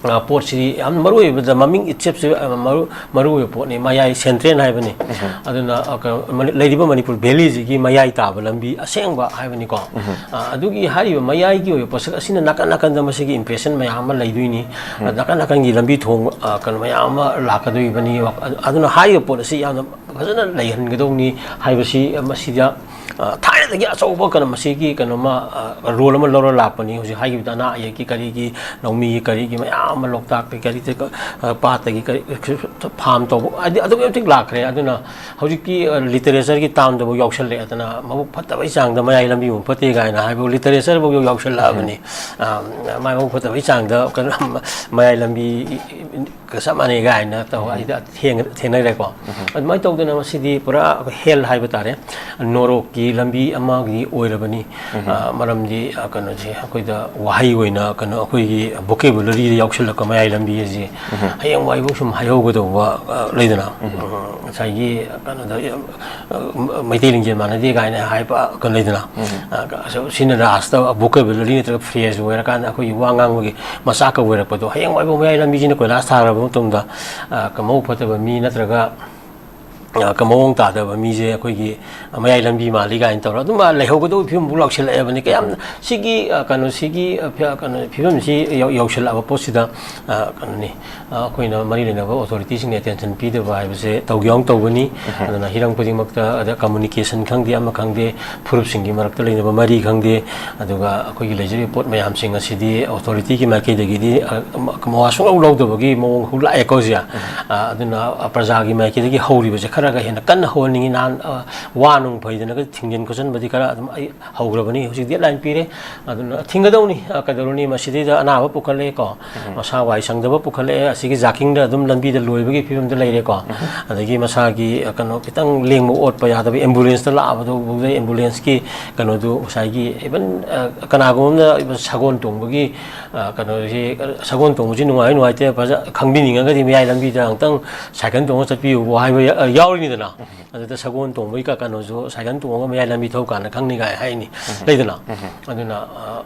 ꯑ, ꯄꯣꯠꯁꯤꯗꯤ ꯌꯥꯝ ꯃꯔꯨ ꯑꯣꯏꯕꯗ ꯃꯃꯤꯡ ꯏꯠꯁꯦꯞꯁꯦ, ꯑ, ꯃꯔꯨ, ꯃꯔꯨ ꯑꯣꯏꯕ ꯄꯣꯠꯅꯤ, ꯃꯌꯥꯏ ꯁꯦꯟꯇ꯭ꯔꯦꯜ ꯍꯥꯏꯕꯅꯤ꯫ ꯑꯗꯨꯅ, ꯑ, ꯀꯩꯅꯣ, ꯃꯅꯤ-, ꯂꯩꯔꯤꯕ ꯃꯅꯤꯄꯨꯔ ꯚꯦꯂꯤꯁꯤꯒꯤ ꯃꯌꯥꯏ ꯇꯥꯕ ꯂꯝꯕꯤ ꯑꯁꯦꯡꯕ ꯍꯥꯏꯕꯅꯤꯀꯣ꯫ ꯑ, ꯑꯗꯨꯒꯤ ꯍꯥꯏꯔꯤꯕ ꯃꯌꯥꯏꯒꯤ ꯑꯣꯏꯕ ꯄꯣꯠꯁꯛ ꯑꯁꯤꯅ ꯅꯥꯀꯟ ꯅꯥꯀꯟꯗ ꯃꯁꯤꯒꯤ ꯏꯝꯄ꯭ꯔꯦꯁꯟ ꯃꯌꯥꯝ ꯑꯃ ꯂꯩꯗꯣꯏꯅꯤ꯫ ꯑ, ꯅꯥꯀꯟ ꯅꯥꯀꯟꯒꯤ ꯂꯝꯕꯤ ꯊꯣꯡ, ꯑ, ꯀꯩꯅꯣ ꯃꯌꯥꯝ ꯑꯃ ꯂꯥꯛꯀꯗꯣꯔꯤꯕꯅꯤ꯫ ꯑ-, ꯑꯗꯨꯅ ꯍꯥꯏꯔꯤꯕ ꯄꯣꯠ ꯑꯁꯤ ꯌꯥꯝꯅ ꯐꯖꯅ ꯂꯩꯍꯟꯒꯗꯧꯅꯤ ꯍꯥꯏꯕꯁꯤ, ꯑ, ꯃꯁꯤꯗ, ꯑ, ꯊꯥꯏꯅꯗꯒꯤ ꯑꯆꯧꯕ ꯀꯩꯅꯣ ꯃꯁꯤꯒꯤ ꯀꯩꯅꯣꯃ, ꯑ, ꯔꯣꯜ ꯑꯃ ꯂꯧꯔ ꯂꯥꯛꯄꯅꯤ꯫ ꯍꯧꯖꯤꯛ ꯍꯥꯏꯈꯤꯕꯗ ꯑꯅꯥ ꯑꯌꯦꯛꯀꯤ ꯀꯔꯤꯒꯤ, ꯂꯧꯃꯤꯒꯤ ꯀꯔꯤꯒꯤ ꯃꯌꯥꯝ ꯑꯃ ꯂꯣꯛꯇꯥꯛꯇꯒꯤ ꯀꯔꯤꯗꯒꯤ, ꯑ, ꯄꯥꯠꯇꯒꯤ ꯀꯔꯤ, ꯐꯥꯝ ꯇꯧꯕ ꯍꯥꯏꯗꯤ ꯑꯗꯨꯛꯀꯤ ꯃꯇꯤꯛ ꯂꯥꯛꯈ꯭ꯔꯦ꯫ ꯑꯗꯨꯅ ꯍꯧꯖꯤꯛꯇꯤ, ꯑ, ꯂꯤꯇꯔꯦꯆꯔꯒꯤ ꯇꯥꯝꯗꯐꯥꯎ ꯌꯥꯎꯁꯜꯂꯛꯑꯦ꯫ ꯑꯗꯨꯅ ꯃꯕꯨꯛ ꯐꯠꯇꯕꯩ ꯆꯥꯡꯗ ꯃꯌꯥꯏ ꯂꯝꯕꯤ ꯃꯕꯨꯛ ꯐꯠꯇꯦ ꯀꯥꯏꯅ ꯍꯥꯏꯕ ꯂꯤꯇꯔꯦꯆꯔꯐꯥꯎ ꯌꯥꯎꯁꯜꯂꯛꯑꯕꯅꯤ꯫ ꯑ, ꯃꯥꯏ ꯃꯕꯨꯛ ꯐꯠꯇꯕꯩ ꯆꯥꯡꯗ ꯀꯩꯅꯣ ꯃꯌꯥꯏ ꯂꯝꯕꯤ ꯀ ꯆꯞ ꯃꯥꯟꯅꯩ ꯀꯥꯏꯅ ꯇꯧ, ꯑꯩꯗꯤ ꯊꯦꯡ-, ꯊꯦꯡꯅꯔꯦꯀꯣ꯫ ꯑꯗꯨꯃꯥꯏꯅ ꯇꯧꯗꯅ ꯃꯁꯤꯗꯤ ꯄꯨꯔꯥ ꯍꯦꯜ ꯍꯥꯏꯕ ꯇꯥꯔꯦ, ꯅꯣꯔꯣꯛꯀꯤ ꯂꯝꯕꯤ ꯑꯃꯒꯤ ꯑꯣꯏꯔꯕꯅꯤ꯫ ꯑ, ꯃꯔꯝꯗꯤ, ꯑ, ꯀꯩꯅꯣꯁꯦ ꯑꯩꯈꯣꯏꯗ ꯋꯥꯍꯩ ꯑꯣꯏꯅ ꯀꯩꯅꯣ ꯑꯩꯈꯣꯏꯒꯤ ꯕꯣꯀꯦꯕꯨꯂꯔꯤꯗ ꯌꯥꯎꯁꯜꯂꯛꯄ ꯃꯌꯥꯏ ꯂꯝꯕꯤ ꯑꯁꯤ ꯍꯌꯦꯡꯋꯥꯏꯐꯥꯎ ꯁꯨꯝ ꯍꯥꯏꯍꯧꯒꯗꯧꯕ, ꯑ, ꯂꯩꯗꯅ꯫ ꯎꯝ, ꯉꯁꯥꯏꯒꯤ ꯀꯩꯅꯣꯗ, ꯑ, ꯃꯩꯇꯩ ꯂꯤꯡꯖꯦꯜ ꯃꯥꯟꯅꯗꯦ ꯀꯥꯏꯅ ꯍꯥꯏꯕ ꯀꯩꯅꯣ ꯂꯩꯗꯅ꯫ ꯑ, ꯑꯁ, ꯁꯤꯅ ꯂꯥꯁꯇ ꯕꯣꯀꯦꯕꯨꯂꯔꯤ ꯅꯠꯇ꯭ꯔꯒ ꯐ꯭ꯔꯦꯖ ꯑꯣꯏꯔꯀꯥꯟꯗ ꯑꯩꯈꯣꯏꯒꯤ ꯋꯥ ꯉꯥꯡꯕꯒꯤ ꯃꯆꯥꯛꯀ ꯑꯣꯏꯔꯛꯄꯗꯣ, ꯍꯌꯦꯡꯋꯥꯏꯐꯥꯎ ꯃꯌꯥꯏ ꯂꯝꯕꯤꯁꯤꯅ ꯀꯣꯏꯂꯥꯁ ꯊꯥꯈ꯭ꯔꯕ ꯃꯇꯨꯡꯗ, ꯑ, ꯃꯕꯨꯛ ꯐꯠꯇꯕ ꯃꯤ ꯅꯠꯇ꯭ꯔꯒ, ꯑ, ꯃꯑꯣꯡ ꯇꯥꯗꯕ ꯃꯤꯁꯦ ꯑꯩꯈꯣꯏꯒꯤ ꯃꯌꯥꯏ ꯂꯝꯕꯤ ꯃꯥꯜꯂꯤ ꯀꯥꯏꯅ ꯇꯧꯔꯒ ꯑꯗꯨꯝ, ꯑ, ꯂꯩꯍꯧꯒꯗꯧꯕ ꯐꯤꯕꯝꯕꯨ ꯂꯥꯛꯁꯤꯜꯂꯛꯑꯦꯕꯅꯤ꯫ ꯀꯌꯥꯝ ꯁꯤꯒꯤ, ꯑ, ꯀꯩꯅꯣ, ꯁꯤꯒꯤ, ꯑ, ꯐꯤ-, ꯀꯩꯅꯣ, ꯐꯤꯕꯝꯁꯤ ꯌꯧ-, ꯌꯧꯁꯤꯜꯂꯛꯑꯕ ꯄꯣꯠꯁꯤꯗ, ꯑ, ꯀꯩꯅꯣꯅꯤ, ꯑ, ꯑꯩꯈꯣꯏꯅ ꯃꯔꯤ ꯂꯩꯅꯕ ꯑꯣꯊꯣꯔꯤꯇꯤꯁꯤꯡꯅ ꯑꯦꯇꯦꯟꯁꯟ ꯄꯤꯗꯕ ꯍꯥꯏꯕꯁꯦ ꯇꯧꯒꯦ ꯌꯥꯎꯅ ꯇꯧꯕꯅꯤ꯫ ꯑꯗꯨꯅ ꯍꯤꯔꯝ ꯈꯨꯗꯤꯡꯃꯛꯇ, ꯑꯗ ꯀꯝꯃꯨꯅꯤꯀꯦꯁꯟ ꯈꯪꯗꯦ, ꯑꯃ ꯈꯪꯗꯦ, ꯐꯨꯔꯨꯞꯁꯤꯡꯒꯤ ꯃꯔꯛꯇ ꯂꯩꯅꯕ ꯃꯔꯤ ꯈꯪꯗꯦ, ꯑꯗꯨꯒ ꯑꯩꯈꯣꯏꯒꯤ ꯂꯩꯖꯔꯤꯕ ꯄꯣꯠ ꯃꯌꯥꯝꯁꯤꯡ ꯑꯁꯤꯗꯤ ꯑꯣꯊꯣꯔꯤꯇꯤꯒꯤ ꯃꯥꯏꯀꯩꯗꯒꯤꯗꯤ, ꯑ, ꯃ-, ꯃꯋꯥ ꯁꯨꯡꯂꯧ ꯂꯧꯗꯕꯒꯤ ꯃꯑꯣꯡ ꯍꯧꯖꯤꯛ ꯂꯥꯛꯑꯦꯀꯣ ꯍꯧꯖꯤꯛ꯫ ꯑ, ꯑꯗꯨꯅ ꯄ꯭ꯔꯖꯥꯒꯤ ꯃꯥꯏꯀꯩꯗꯒꯤ ꯍꯧꯔꯤꯕꯁꯦ ꯈꯔ ꯍꯦꯟꯅ ꯀꯟꯅ ꯍꯣꯟꯅꯤꯡꯉꯤ꯫ ꯅꯍꯥꯟ, ꯑ, ꯋꯥ ꯅꯨꯡ ꯐꯩꯗꯅꯒ ꯊꯤꯡꯖꯤꯟ ꯈꯣꯠꯆꯤꯟꯕꯗꯤ ꯈꯔ ꯑꯗꯨꯝ ꯑꯩ ꯍꯧꯈ꯭ꯔꯕꯅꯤ꯫ ꯍꯧꯖꯤꯛ deadline ꯄꯤꯔꯦ꯫ ꯑꯗꯨꯅ ꯊꯤꯡꯒꯗꯧꯅꯤ꯫ ꯑ, ꯀꯩꯗꯧꯔꯨꯅꯤ? ꯃꯁꯤꯗꯩꯗ ꯑꯅꯥꯕ ꯄꯨꯈꯠꯂꯛꯑꯦꯀꯣ, ꯃꯁꯥ ꯋꯥꯏ ꯁꯪꯗꯕ ꯄꯨꯈꯠꯂꯛꯑꯦ, ꯑꯁꯤꯒꯤ jogging-ꯗ ꯑꯗꯨꯝ ꯂꯝꯕꯤꯗ ꯂꯣꯏꯕꯒꯤ ꯐꯤꯕꯝꯗ ꯂꯩꯔꯦꯀꯣ꯫ ꯑꯗꯒꯤ ꯃꯁꯥꯒꯤ, ꯑ, ꯀꯩꯅꯣ, ꯈꯤꯇꯪ ꯂꯦꯡꯕ ꯑꯣꯠꯄ ꯌꯥꯗꯕ, ambulance-ꯇ ꯂꯥꯛꯑꯕꯗꯨ ꯐꯥꯎꯗ ambulance-ꯀꯤ ꯀꯩꯅꯣꯗꯨ ꯉꯁꯥꯏꯒꯤ even, ꯑ, ꯀꯅꯥꯒꯨꯝꯕ ꯑꯃꯅ even ꯁꯒꯣꯜ ꯇꯣꯡꯕꯒꯤ, ꯑ, ꯀꯩꯅꯣꯁꯤ, ꯁꯒꯣꯜ ꯇꯣꯡꯕꯁꯤ ꯅꯨꯡꯉꯥꯏ ꯅꯨꯡꯉꯥꯏꯇꯦ ꯐꯖ ꯈꯪꯕꯤꯅꯤꯡꯉꯒꯗꯤ ꯃꯌꯥꯏ ꯂꯝꯕꯤꯗ ꯑꯃꯨꯛꯇꯪ cycle ꯇꯣꯡꯉ ꯆꯠꯄꯤꯌꯨ ꯍꯥꯏꯕ ꯌꯥ-, ꯌꯥꯎꯔꯤꯅꯤꯗꯅ꯫ ꯑꯗꯨꯗ ꯁꯒꯣꯜ ꯇꯣꯡꯕꯒꯤ ꯀ-, ꯀꯩꯅꯣꯁꯨ cycle ꯇꯣꯡꯉꯒ ꯃꯌꯥꯏ ꯂꯝꯕꯤ ꯊꯧ ꯀꯥꯟꯗ ꯈꯪꯅꯤ ꯀꯥꯏ ꯍꯥꯏꯅꯤ, ꯂꯩꯗꯅ꯫ ꯑꯗꯨꯅ, ꯑ,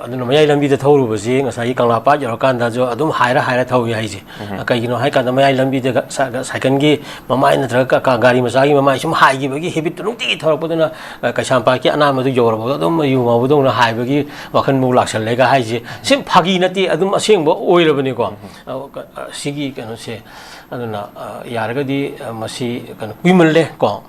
ꯑꯗꯨꯅ ꯃꯌꯥꯏ ꯂꯝꯕꯤꯗ ꯊꯧꯔꯨꯕꯁꯤ ꯉꯁꯥꯏꯒꯤ ꯀꯪꯂꯥ ꯄꯥꯠ ꯌꯧꯔꯀꯥꯟꯗꯁꯨ ꯑꯗꯨꯝ ꯍꯥꯏꯔ ꯍꯥꯏꯔ ꯊꯧꯏ ꯍꯥꯏꯁꯦ꯫ ꯀꯩꯒꯤꯅꯣ ꯍꯥꯏꯀꯥꯟꯗ ꯃꯌꯥꯏ ꯂꯝꯕꯤꯗ ꯒ-, ꯁ-, ꯒ-, cycle-ꯒꯤ ꯃꯃꯥꯏ ꯅꯠꯇ꯭ꯔꯒ ꯀ-, ꯀ-, ꯒꯥꯔꯤ ꯃꯆꯥꯒꯤ ꯃꯃꯥꯏ ꯁꯨꯝ ꯍꯥꯏꯈꯤꯕꯒꯤ habit-ꯇꯨ ꯅꯨꯡꯇꯤꯒꯤ ꯊꯧꯔꯛꯄꯗꯨꯅ, ꯑ, ꯀꯩꯁꯥꯝꯄꯥꯠꯀꯤ ꯑꯅꯥꯟꯕꯗꯨ ꯌꯧꯔꯕꯒ ꯑꯗꯨꯝ ꯌꯨ ꯉꯥꯎꯕꯗꯧꯅ ꯍꯥꯏꯕꯒꯤ ꯋꯥꯈꯜꯐꯥꯎ ꯂꯥꯛꯁꯜꯂꯦꯒ ꯍꯥꯏꯁꯦ꯫ ꯁꯤ ꯐꯥꯒꯤ ꯅꯠꯇꯦ, ꯑꯗꯨꯝ ꯑꯁꯦꯡꯕ ꯑꯣꯏꯔꯕꯅꯤꯀꯣ꯫ ꯑ, ꯀ-, ꯑ, ꯁꯤꯒꯤ ꯀꯩꯅꯣꯁꯦ꯫ ꯑꯗꯨꯅ, ꯑ, ꯌꯥꯔꯒꯗꯤ, ꯑ, ꯃꯁꯤ ꯀꯩꯅꯣ ꯀꯨꯏꯃꯜꯂꯦ ꯀꯣ꯫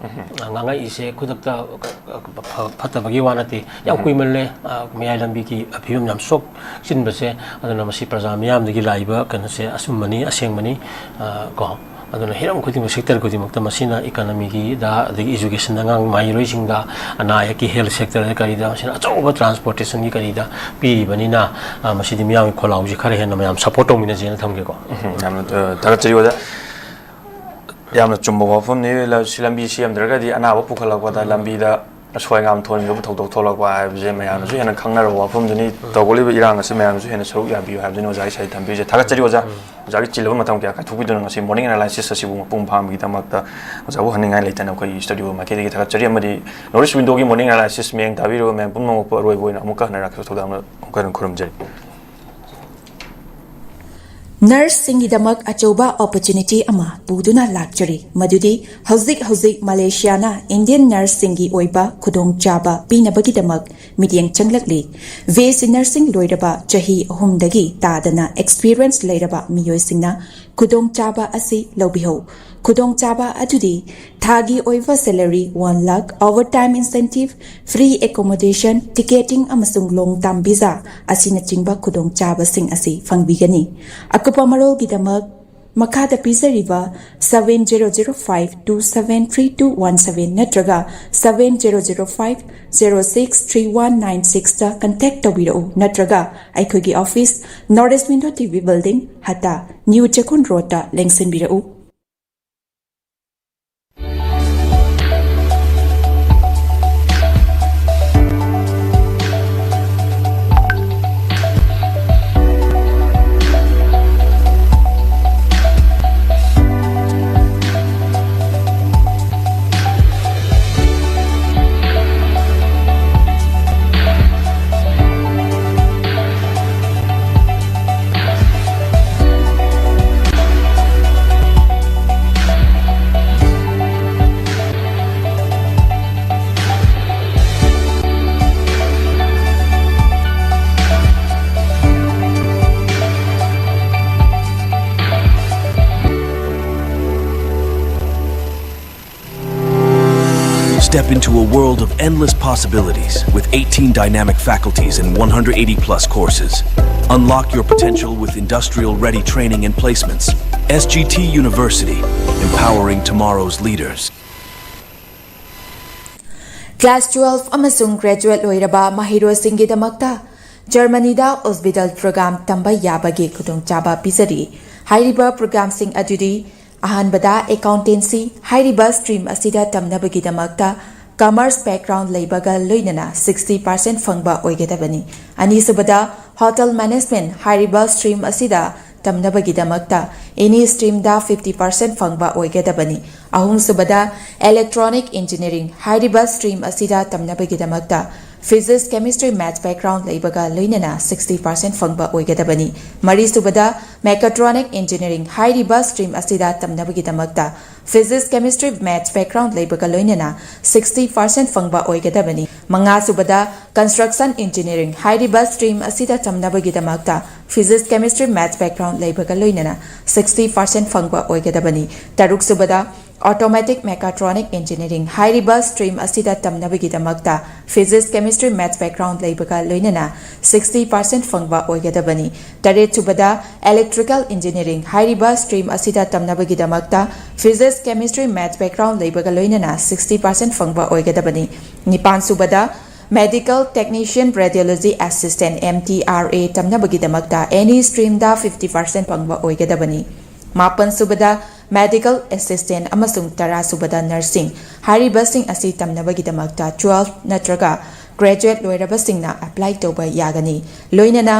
ꯑ, ꯉꯥꯡꯉꯛꯏꯁꯦ ꯈꯨꯗꯛꯇ, ꯑ, ꯐ-, ꯐꯠꯇꯕꯒꯤ ꯋꯥ ꯅꯠꯇꯦ꯫ ꯌꯥꯝ ꯀꯨꯏꯃꯜꯂꯦ꯫ ꯑ, ꯃꯌꯥꯏ ꯂꯝꯕꯤꯒꯤ ꯐꯤꯕꯝ ꯌꯥꯝ ꯁꯣꯛꯆꯤꯟꯕꯁꯦ꯫ ꯑꯗꯨꯅ ꯃꯁꯤ ꯄ꯭ꯔꯖꯥ ꯃꯤꯌꯥꯝꯗꯒꯤ ꯂꯥꯛꯏꯕ ꯀꯩꯅꯣꯁꯦ ꯑꯆꯨꯝꯕꯅꯤ, ꯑꯁꯦꯡꯕꯅꯤ꯫ ꯑ, ꯀꯣ꯫ ꯑꯗꯨꯅ ꯍꯤꯔꯝ ꯈꯨꯗꯤꯡꯃꯛ, sector ꯈꯨꯗꯤꯡꯃꯛꯇ ꯃꯁꯤꯅ economy-ꯒꯤꯗ, ꯑꯗꯒꯤ education-ꯗ ꯑꯉꯥꯡ ꯃꯍꯩꯔꯣꯏꯁꯤꯡꯗ, ꯑꯅꯥ ꯑꯌꯦꯛꯀꯤ health sector-ꯗ ꯀꯔꯤꯗ ꯃꯁꯤꯅ ꯑꯆꯧꯕ transportation-ꯒꯤ ꯀꯔꯤꯗ ꯄꯤꯔꯤꯕꯅꯤꯅ, ꯑ, ꯃꯁꯤꯗꯤ ꯃꯤꯌꯥꯝꯒꯤ ꯈꯣꯜꯂꯥꯎꯁꯤ ꯈꯔ ꯍꯦꯟꯅ ꯃꯌꯥꯝ support ꯇꯧꯃꯤꯟꯅꯁꯦꯅ ꯊꯝꯒꯦꯀꯣ꯫ ꯎꯝ, ꯌꯥꯝꯅ, ꯑ, ꯊꯥꯒꯠꯆꯔꯤ ꯑꯣꯖꯥ꯫ ꯌꯥꯝꯅ ꯆꯨꯝꯕ ꯋꯥꯐꯝꯅꯤ꯫ ꯂ-, ꯁꯤ ꯂꯝꯕꯤ ꯁꯦꯝꯗ꯭ꯔꯒꯗꯤ ꯑꯅꯥꯕ ꯄꯨꯈꯠꯂꯛꯄꯗ ꯂꯝꯕꯤꯗ ꯑꯁꯣꯏ ꯑꯉꯥꯝ ꯊꯣꯛꯍꯟꯕ ꯊꯧꯗꯣꯛ ꯊꯣꯛꯂꯛꯄ ꯍꯥꯏꯕꯁꯦ ꯃꯌꯥꯝꯅꯁꯨ ꯍꯦꯟꯅ ꯈꯪꯅꯔꯕ ꯋꯥꯐꯝꯗꯨꯅꯤ꯫ ꯇꯧꯒꯜꯂꯤꯕ ꯏꯔꯥꯡ ꯑꯁꯤ ꯃꯌꯥꯝꯅꯁꯨ ꯍꯦꯟꯅ ꯁꯔꯨꯛ ꯌꯥꯕꯤꯌꯨ ꯍꯥꯏꯕꯗꯨꯅꯤ ꯑꯣꯖꯥꯒꯤ ꯁꯥꯏ ꯊꯝꯕꯤꯔꯤꯁꯦ꯫ ꯊꯥꯒꯠꯆꯔꯤ ꯑꯣꯖꯥ꯫ ꯑꯣꯖꯥꯒꯤ ꯆꯤꯜꯂꯕ ꯃꯇꯝ ꯀꯌꯥ ꯀꯥꯏꯊꯣꯛꯄꯤꯗꯨꯅ ꯉꯁꯤ morning analysis ꯑꯁꯤꯕꯨ ꯃꯄꯨꯡ ꯐꯥꯍꯟꯕꯒꯤꯗꯃꯛꯇ ꯑꯣꯖꯥꯕꯨ ꯍꯟꯅꯤꯡꯉꯥꯏ ꯂꯩꯇꯅ ꯑꯩꯈꯣꯏꯒꯤ studio ꯃꯥꯏꯀꯩꯗꯒꯤ ꯊꯥꯒꯠꯆꯔꯤ꯫ ꯑꯃꯗꯤ North East Window-ꯒꯤ morning analysis ꯃꯤꯠꯌꯦꯡ ꯇꯥꯕꯤꯔꯤꯕ ꯃꯌꯥꯝ ꯄꯨꯝꯅꯃꯛꯄꯨ ꯑꯔꯣꯏꯕ ꯑꯣꯏꯅ ꯑꯃꯨꯛꯀ ꯍꯟꯅ ꯔꯥꯈꯤꯕ ꯊꯧꯗꯥꯡꯗ ꯑꯃꯨꯛꯀ ꯍꯟꯅ ꯈꯨꯔꯨꯝꯖꯔꯤ꯫ Nurse-ꯁꯤꯡꯒꯤꯗꯃꯛ ꯑꯆꯧꯕ opportunity ꯑꯃ ꯄꯨꯗꯨꯅ ꯂꯥꯛꯆꯔꯤ, ꯃꯗꯨꯗꯤ ꯍꯧꯖꯤꯛ ꯍꯧꯖꯤꯛ ꯃꯂꯦꯁꯤꯌꯥꯅ Indian nurse-ꯁꯤꯡꯒꯤ ꯑꯣꯏꯕ ꯈꯨꯗꯣꯡꯆꯥꯕ ꯄꯤꯅꯕꯒꯤꯗꯃꯛ ꯃꯤꯠꯌꯦꯡ ꯆꯪꯂꯛꯂꯤ꯫ B S C nursing ꯂꯣꯏꯔꯕ ꯆꯍꯤ ꯑꯍꯨꯝꯗꯒꯤ ꯇꯥꯗꯅ experience ꯂꯩꯔꯕ ꯃꯤꯑꯣꯏꯁꯤꯡꯅ ꯈꯨꯗꯣꯡꯆꯥꯕ ꯑꯁꯤ ꯂꯧꯕꯤꯍꯧ꯫ ꯈꯨꯗꯣꯡꯆꯥꯕ ꯑꯗꯨꯗꯤ ꯊꯥꯒꯤ ꯑꯣꯏꯕ salary one lakh, overtime incentive, free accommodation, ticketing ꯑꯃꯁꯨꯡ long term visa ꯑꯁꯤꯅꯆꯤꯡꯕ ꯈꯨꯗꯣꯡꯆꯥꯕꯁꯤꯡ ꯑꯁꯤ ꯐꯪꯕꯤꯒꯅꯤ꯫ ꯑꯀꯨꯞꯄ ꯃꯔꯣꯜꯒꯤꯗꯃꯛ ꯃꯈꯥꯗ ꯄꯤꯖꯔꯤꯕ seven zero zero five two seven three two one seven ꯅꯠꯇ꯭ꯔꯒ seven zero zero five zero six three one nine sixꯇ contact ꯇꯧꯕꯤꯔꯛꯎ, ꯅꯠꯇ꯭ꯔꯒ ꯑꯩꯈꯣꯏꯒꯤ office North East Window T V Building, ꯍꯇꯥ, New Chekkon ꯔꯣꯗꯇ ꯂꯦꯡꯁꯤꯟꯕꯤꯔꯛꯎ꯫ Step into a world of endless possibilities with eighteen dynamic faculties and one hundred eighty plus courses. Unlock your potential with industrial ready training and placements. S G T University, empowering tomorrow's leaders. Class twelve ꯑꯃꯁꯨꯡ graduate ꯂꯣꯏꯔꯕ ꯃꯍꯩꯔꯣꯏꯁꯤꯡꯒꯤꯗꯃꯛꯇ ꯖꯔꯃꯅꯤꯗ Ausbildung program ꯇꯝꯕ ꯌꯥꯕꯒꯤ ꯈꯨꯗꯣꯡꯆꯥꯕ ꯄꯤꯖꯔꯤ꯫ ꯍꯥꯏꯔꯤꯕ programꯁꯤꯡ ꯑꯗꯨꯗꯤ: ꯑꯍꯥꯟꯕꯗ, accountancy ꯍꯥꯏꯔꯤꯕ stream ꯑꯁꯤꯗ ꯇꯝꯅꯕꯒꯤꯗꯃꯛꯇ commerce background ꯂꯩꯕꯒ ꯂꯣꯏꯅꯅ sixty percent ꯐꯪꯕ ꯑꯣꯏꯒꯗꯕꯅꯤ꯫ ꯑꯅꯤꯁꯨꯕꯗ, hotel management ꯍꯥꯏꯔꯤꯕ stream ꯑꯁꯤꯗ ꯇꯝꯅꯕꯒꯤꯗꯃꯛꯇ any streamꯗ fifty percent ꯐꯪꯕ ꯑꯣꯏꯒꯗꯕꯅꯤ꯫ ꯑꯍꯨꯝꯁꯨꯕꯗ, electronic engineering ꯍꯥꯏꯔꯤꯕ stream ꯑꯁꯤꯗ ꯇꯝꯅꯕꯒꯤꯗꯃꯛꯇ physics, chemistry, maths background ꯂꯩꯕꯒ ꯂꯣꯏꯅꯅ sixty percent ꯐꯪꯕ ꯑꯣꯏꯒꯗꯕꯅꯤ꯫ ꯃꯔꯤꯁꯨꯕꯗ, mechatronic engineering ꯍꯥꯏꯔꯤꯕ stream ꯑꯁꯤꯗ ꯇꯝꯅꯕꯒꯤꯗꯃꯛꯇ physics, chemistry, maths background ꯂꯩꯕꯒ ꯂꯣꯏꯅꯅ sixty percent ꯐꯪꯕ ꯑꯣꯏꯒꯗꯕꯅꯤ꯫ ꯃꯉꯥꯁꯨꯕꯗ, construction engineering ꯍꯥꯏꯔꯤꯕ stream ꯑꯁꯤꯗ ꯇꯝꯅꯕꯒꯤꯗꯃꯛꯇ physics, chemistry, maths background ꯂꯩꯕꯒ ꯂꯣꯏꯅꯅ sixty percent ꯐꯪꯕ ꯑꯣꯏꯒꯗꯕꯅꯤ꯫ ꯇꯔꯨꯛꯁꯨꯕꯗ, Automatic Mechatronic Engineering ꯍꯥꯏꯔꯤꯕ stream ꯑꯁꯤꯗ ꯇꯝꯅꯕꯒꯤꯗꯃꯛꯇ Physics, Chemistry, Maths background ꯂꯩꯕꯒ ꯂꯣꯏꯅꯅ sixty percent ꯐꯪꯕ ꯑꯣꯏꯒꯗꯕꯅꯤ꯫ ꯇꯔꯦꯠ ꯁꯨꯕꯗ Electrical Engineering ꯍꯥꯏꯔꯤꯕ stream ꯑꯁꯤꯗ ꯇꯝꯅꯕꯒꯤꯗꯃꯛꯇ Physics, Chemistry, Maths background ꯂꯩꯕꯒ ꯂꯣꯏꯅꯅ sixty percent ꯐꯪꯕ ꯑꯣꯏꯒꯗꯕꯅꯤ꯫ ꯅꯤꯄꯥꯟ ꯁꯨꯕꯗ Medical Technician Radiology Assistant, M T R A, ꯇꯝꯅꯕꯒꯤꯗꯃꯛꯇ any streamꯗ fifty percent ꯐꯪꯕ ꯑꯣꯏꯒꯗꯕꯅꯤ꯫ ꯃꯥꯄꯟ ꯁꯨꯕꯗ Medical Assistant ꯑꯃꯁꯨꯡ ꯇꯔꯥ ꯁꯨꯕꯗ Nursing ꯍꯥꯏꯔꯤꯕꯁꯤꯡ ꯑꯁꯤ ꯇꯝꯅꯕꯒꯤꯗꯃꯛꯇ twelve ꯅꯠꯇ꯭ꯔꯒ graduate ꯂꯣꯏꯔꯕꯁꯤꯡꯅ apply ꯇꯧꯕ ꯌꯥꯒꯅꯤ꯫ ꯂꯣꯏꯅꯅ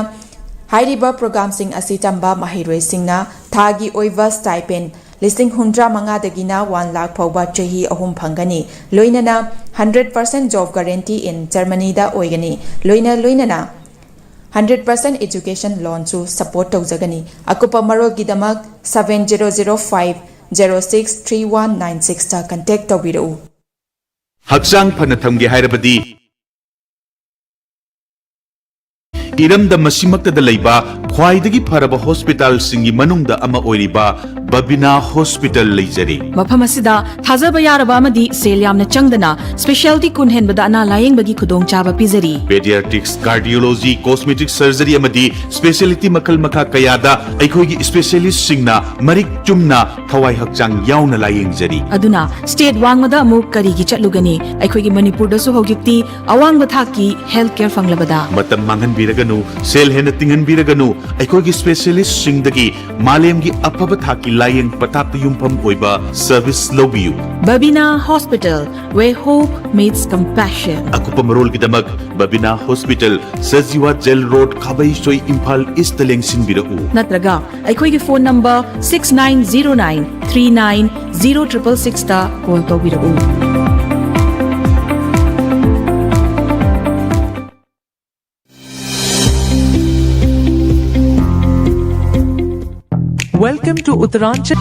ꯍꯥꯏꯔꯤꯕ programꯁꯤꯡ ꯑꯁꯤ ꯇꯝꯕ ꯃꯍꯩꯔꯣꯏꯁꯤꯡꯅ ꯊꯥꯒꯤ ꯑꯣꯏꯕ stipend ꯂꯤꯁꯤꯡ ꯍꯨꯝꯗ꯭ꯔꯥ ꯃꯉꯥꯗꯒꯤꯅ one lakh ꯐꯥꯎꯕ ꯆꯍꯤ ꯑꯍꯨꯝ ꯐꯪꯒꯅꯤ꯫ ꯂꯣꯏꯅꯅ hundred percent job guarantee in Germanyꯗ ꯑꯣꯏꯒꯅꯤ꯫ ꯂꯣꯏꯅ ꯂꯣꯏꯅꯅ hundred percent education loanꯁꯨ support ꯇꯧꯖꯒꯅꯤ꯫ ꯑꯀꯨꯞꯄ ꯃꯔꯣꯜꯒꯤꯗꯃꯛ seven zero zero five zero six three one nine sixꯇ contact ꯇꯧꯕꯤꯔꯛꯎ꯫ ꯍꯛꯆꯥꯡ ꯐꯅ ꯊꯝꯒꯦ ꯍꯥꯏꯔꯕꯗꯤ ꯏꯔꯝꯗꯝ ꯑꯁꯤꯃꯛꯇꯗ ꯂꯩꯕ ꯈ꯭ꯋꯥꯏꯗꯒꯤ ꯐꯔꯕ ꯍꯣꯁꯄꯤꯇꯥꯜꯁꯤꯡꯒꯤ ꯃꯅꯨꯡꯗ ꯑꯃ ꯑꯣꯏꯔꯤꯕ ꯕꯕꯤꯅꯥ ꯍꯣꯁꯄꯤꯇꯥꯜ ꯂꯩꯖꯔꯤ꯫ ꯃꯐꯝ ꯑꯁꯤꯗ ꯊꯥꯖꯕ ꯌꯥꯔꯕ ꯑꯃꯗꯤ ꯁꯦꯜ ꯌꯥꯝꯅ ꯆꯪꯗꯅ specialty ꯀꯨꯟ ꯍꯦꯟꯕꯗ ꯑꯅꯥ ꯂꯥꯌꯦꯡꯕꯒꯤ ꯈꯨꯗꯣꯡꯆꯥꯕ ꯄꯤꯖꯔꯤ꯫ Pediatrics, Cardiology, Cosmetic Surgery ꯑꯃꯗꯤ specialty ꯃꯈꯜ ꯃꯈꯥ ꯀꯌꯥꯗ ꯑꯩꯈꯣꯏꯒꯤ specialistꯁꯤꯡꯅ ꯃꯔꯤꯛ ꯆꯨꯝꯅ ꯊꯋꯥꯏ ꯍꯛꯆꯥꯡ ꯌꯥꯎꯅ ꯂꯥꯌꯦꯡꯖꯔꯤ꯫ ꯑꯗꯨꯅ state ꯋꯥꯡꯃꯗ ꯑꯃꯨꯛ ꯀꯔꯤꯒꯤ ꯆꯠꯂꯨꯒꯅꯤ? ꯑꯩꯈꯣꯏꯒꯤ ꯃꯅꯤꯄꯨꯔꯗꯁꯨ ꯍꯧꯖꯤꯛꯇꯤ ꯑꯋꯥꯡꯕ ꯊꯥꯛꯀꯤ health care ꯐꯪꯂꯕꯗ꯫ ꯃꯇꯝ ꯃꯥꯡꯍꯟꯕꯤꯔꯒꯅꯨ, ꯁꯦꯜ ꯍꯦꯟꯅ ꯇꯤꯡꯍꯟꯕꯤꯔꯒꯅꯨ, ꯑꯩꯈꯣꯏꯒꯤ specialistꯁꯤꯡꯗꯒꯤ ꯃꯥꯂꯦꯝꯒꯤ ꯑꯐꯕ ꯊꯥꯛꯀꯤ ꯂꯥꯌꯦꯡ ꯄꯊꯥꯞꯇ ꯌꯨꯝꯐꯝ ꯑꯣꯏꯕ service ꯂꯧꯕꯤꯌꯨ꯫ Babina Hospital, where hope meets compassion. ꯑꯀꯨꯞꯄ ꯃꯔꯣꯜꯒꯤꯗꯃꯛ Babina hospital, Sajiwa jail road, Khabeisoi, Imphal east ꯂꯦꯡꯁꯤꯟꯕꯤꯔꯛꯎ꯫ ꯅꯠꯇ꯭ꯔꯒ ꯑꯩꯈꯣꯏꯒꯤ phone number six nine zero nine three nine zero triple sixꯇ call ꯇꯧꯕꯤꯔꯛꯎ꯫ Welcome to Uttaranchal.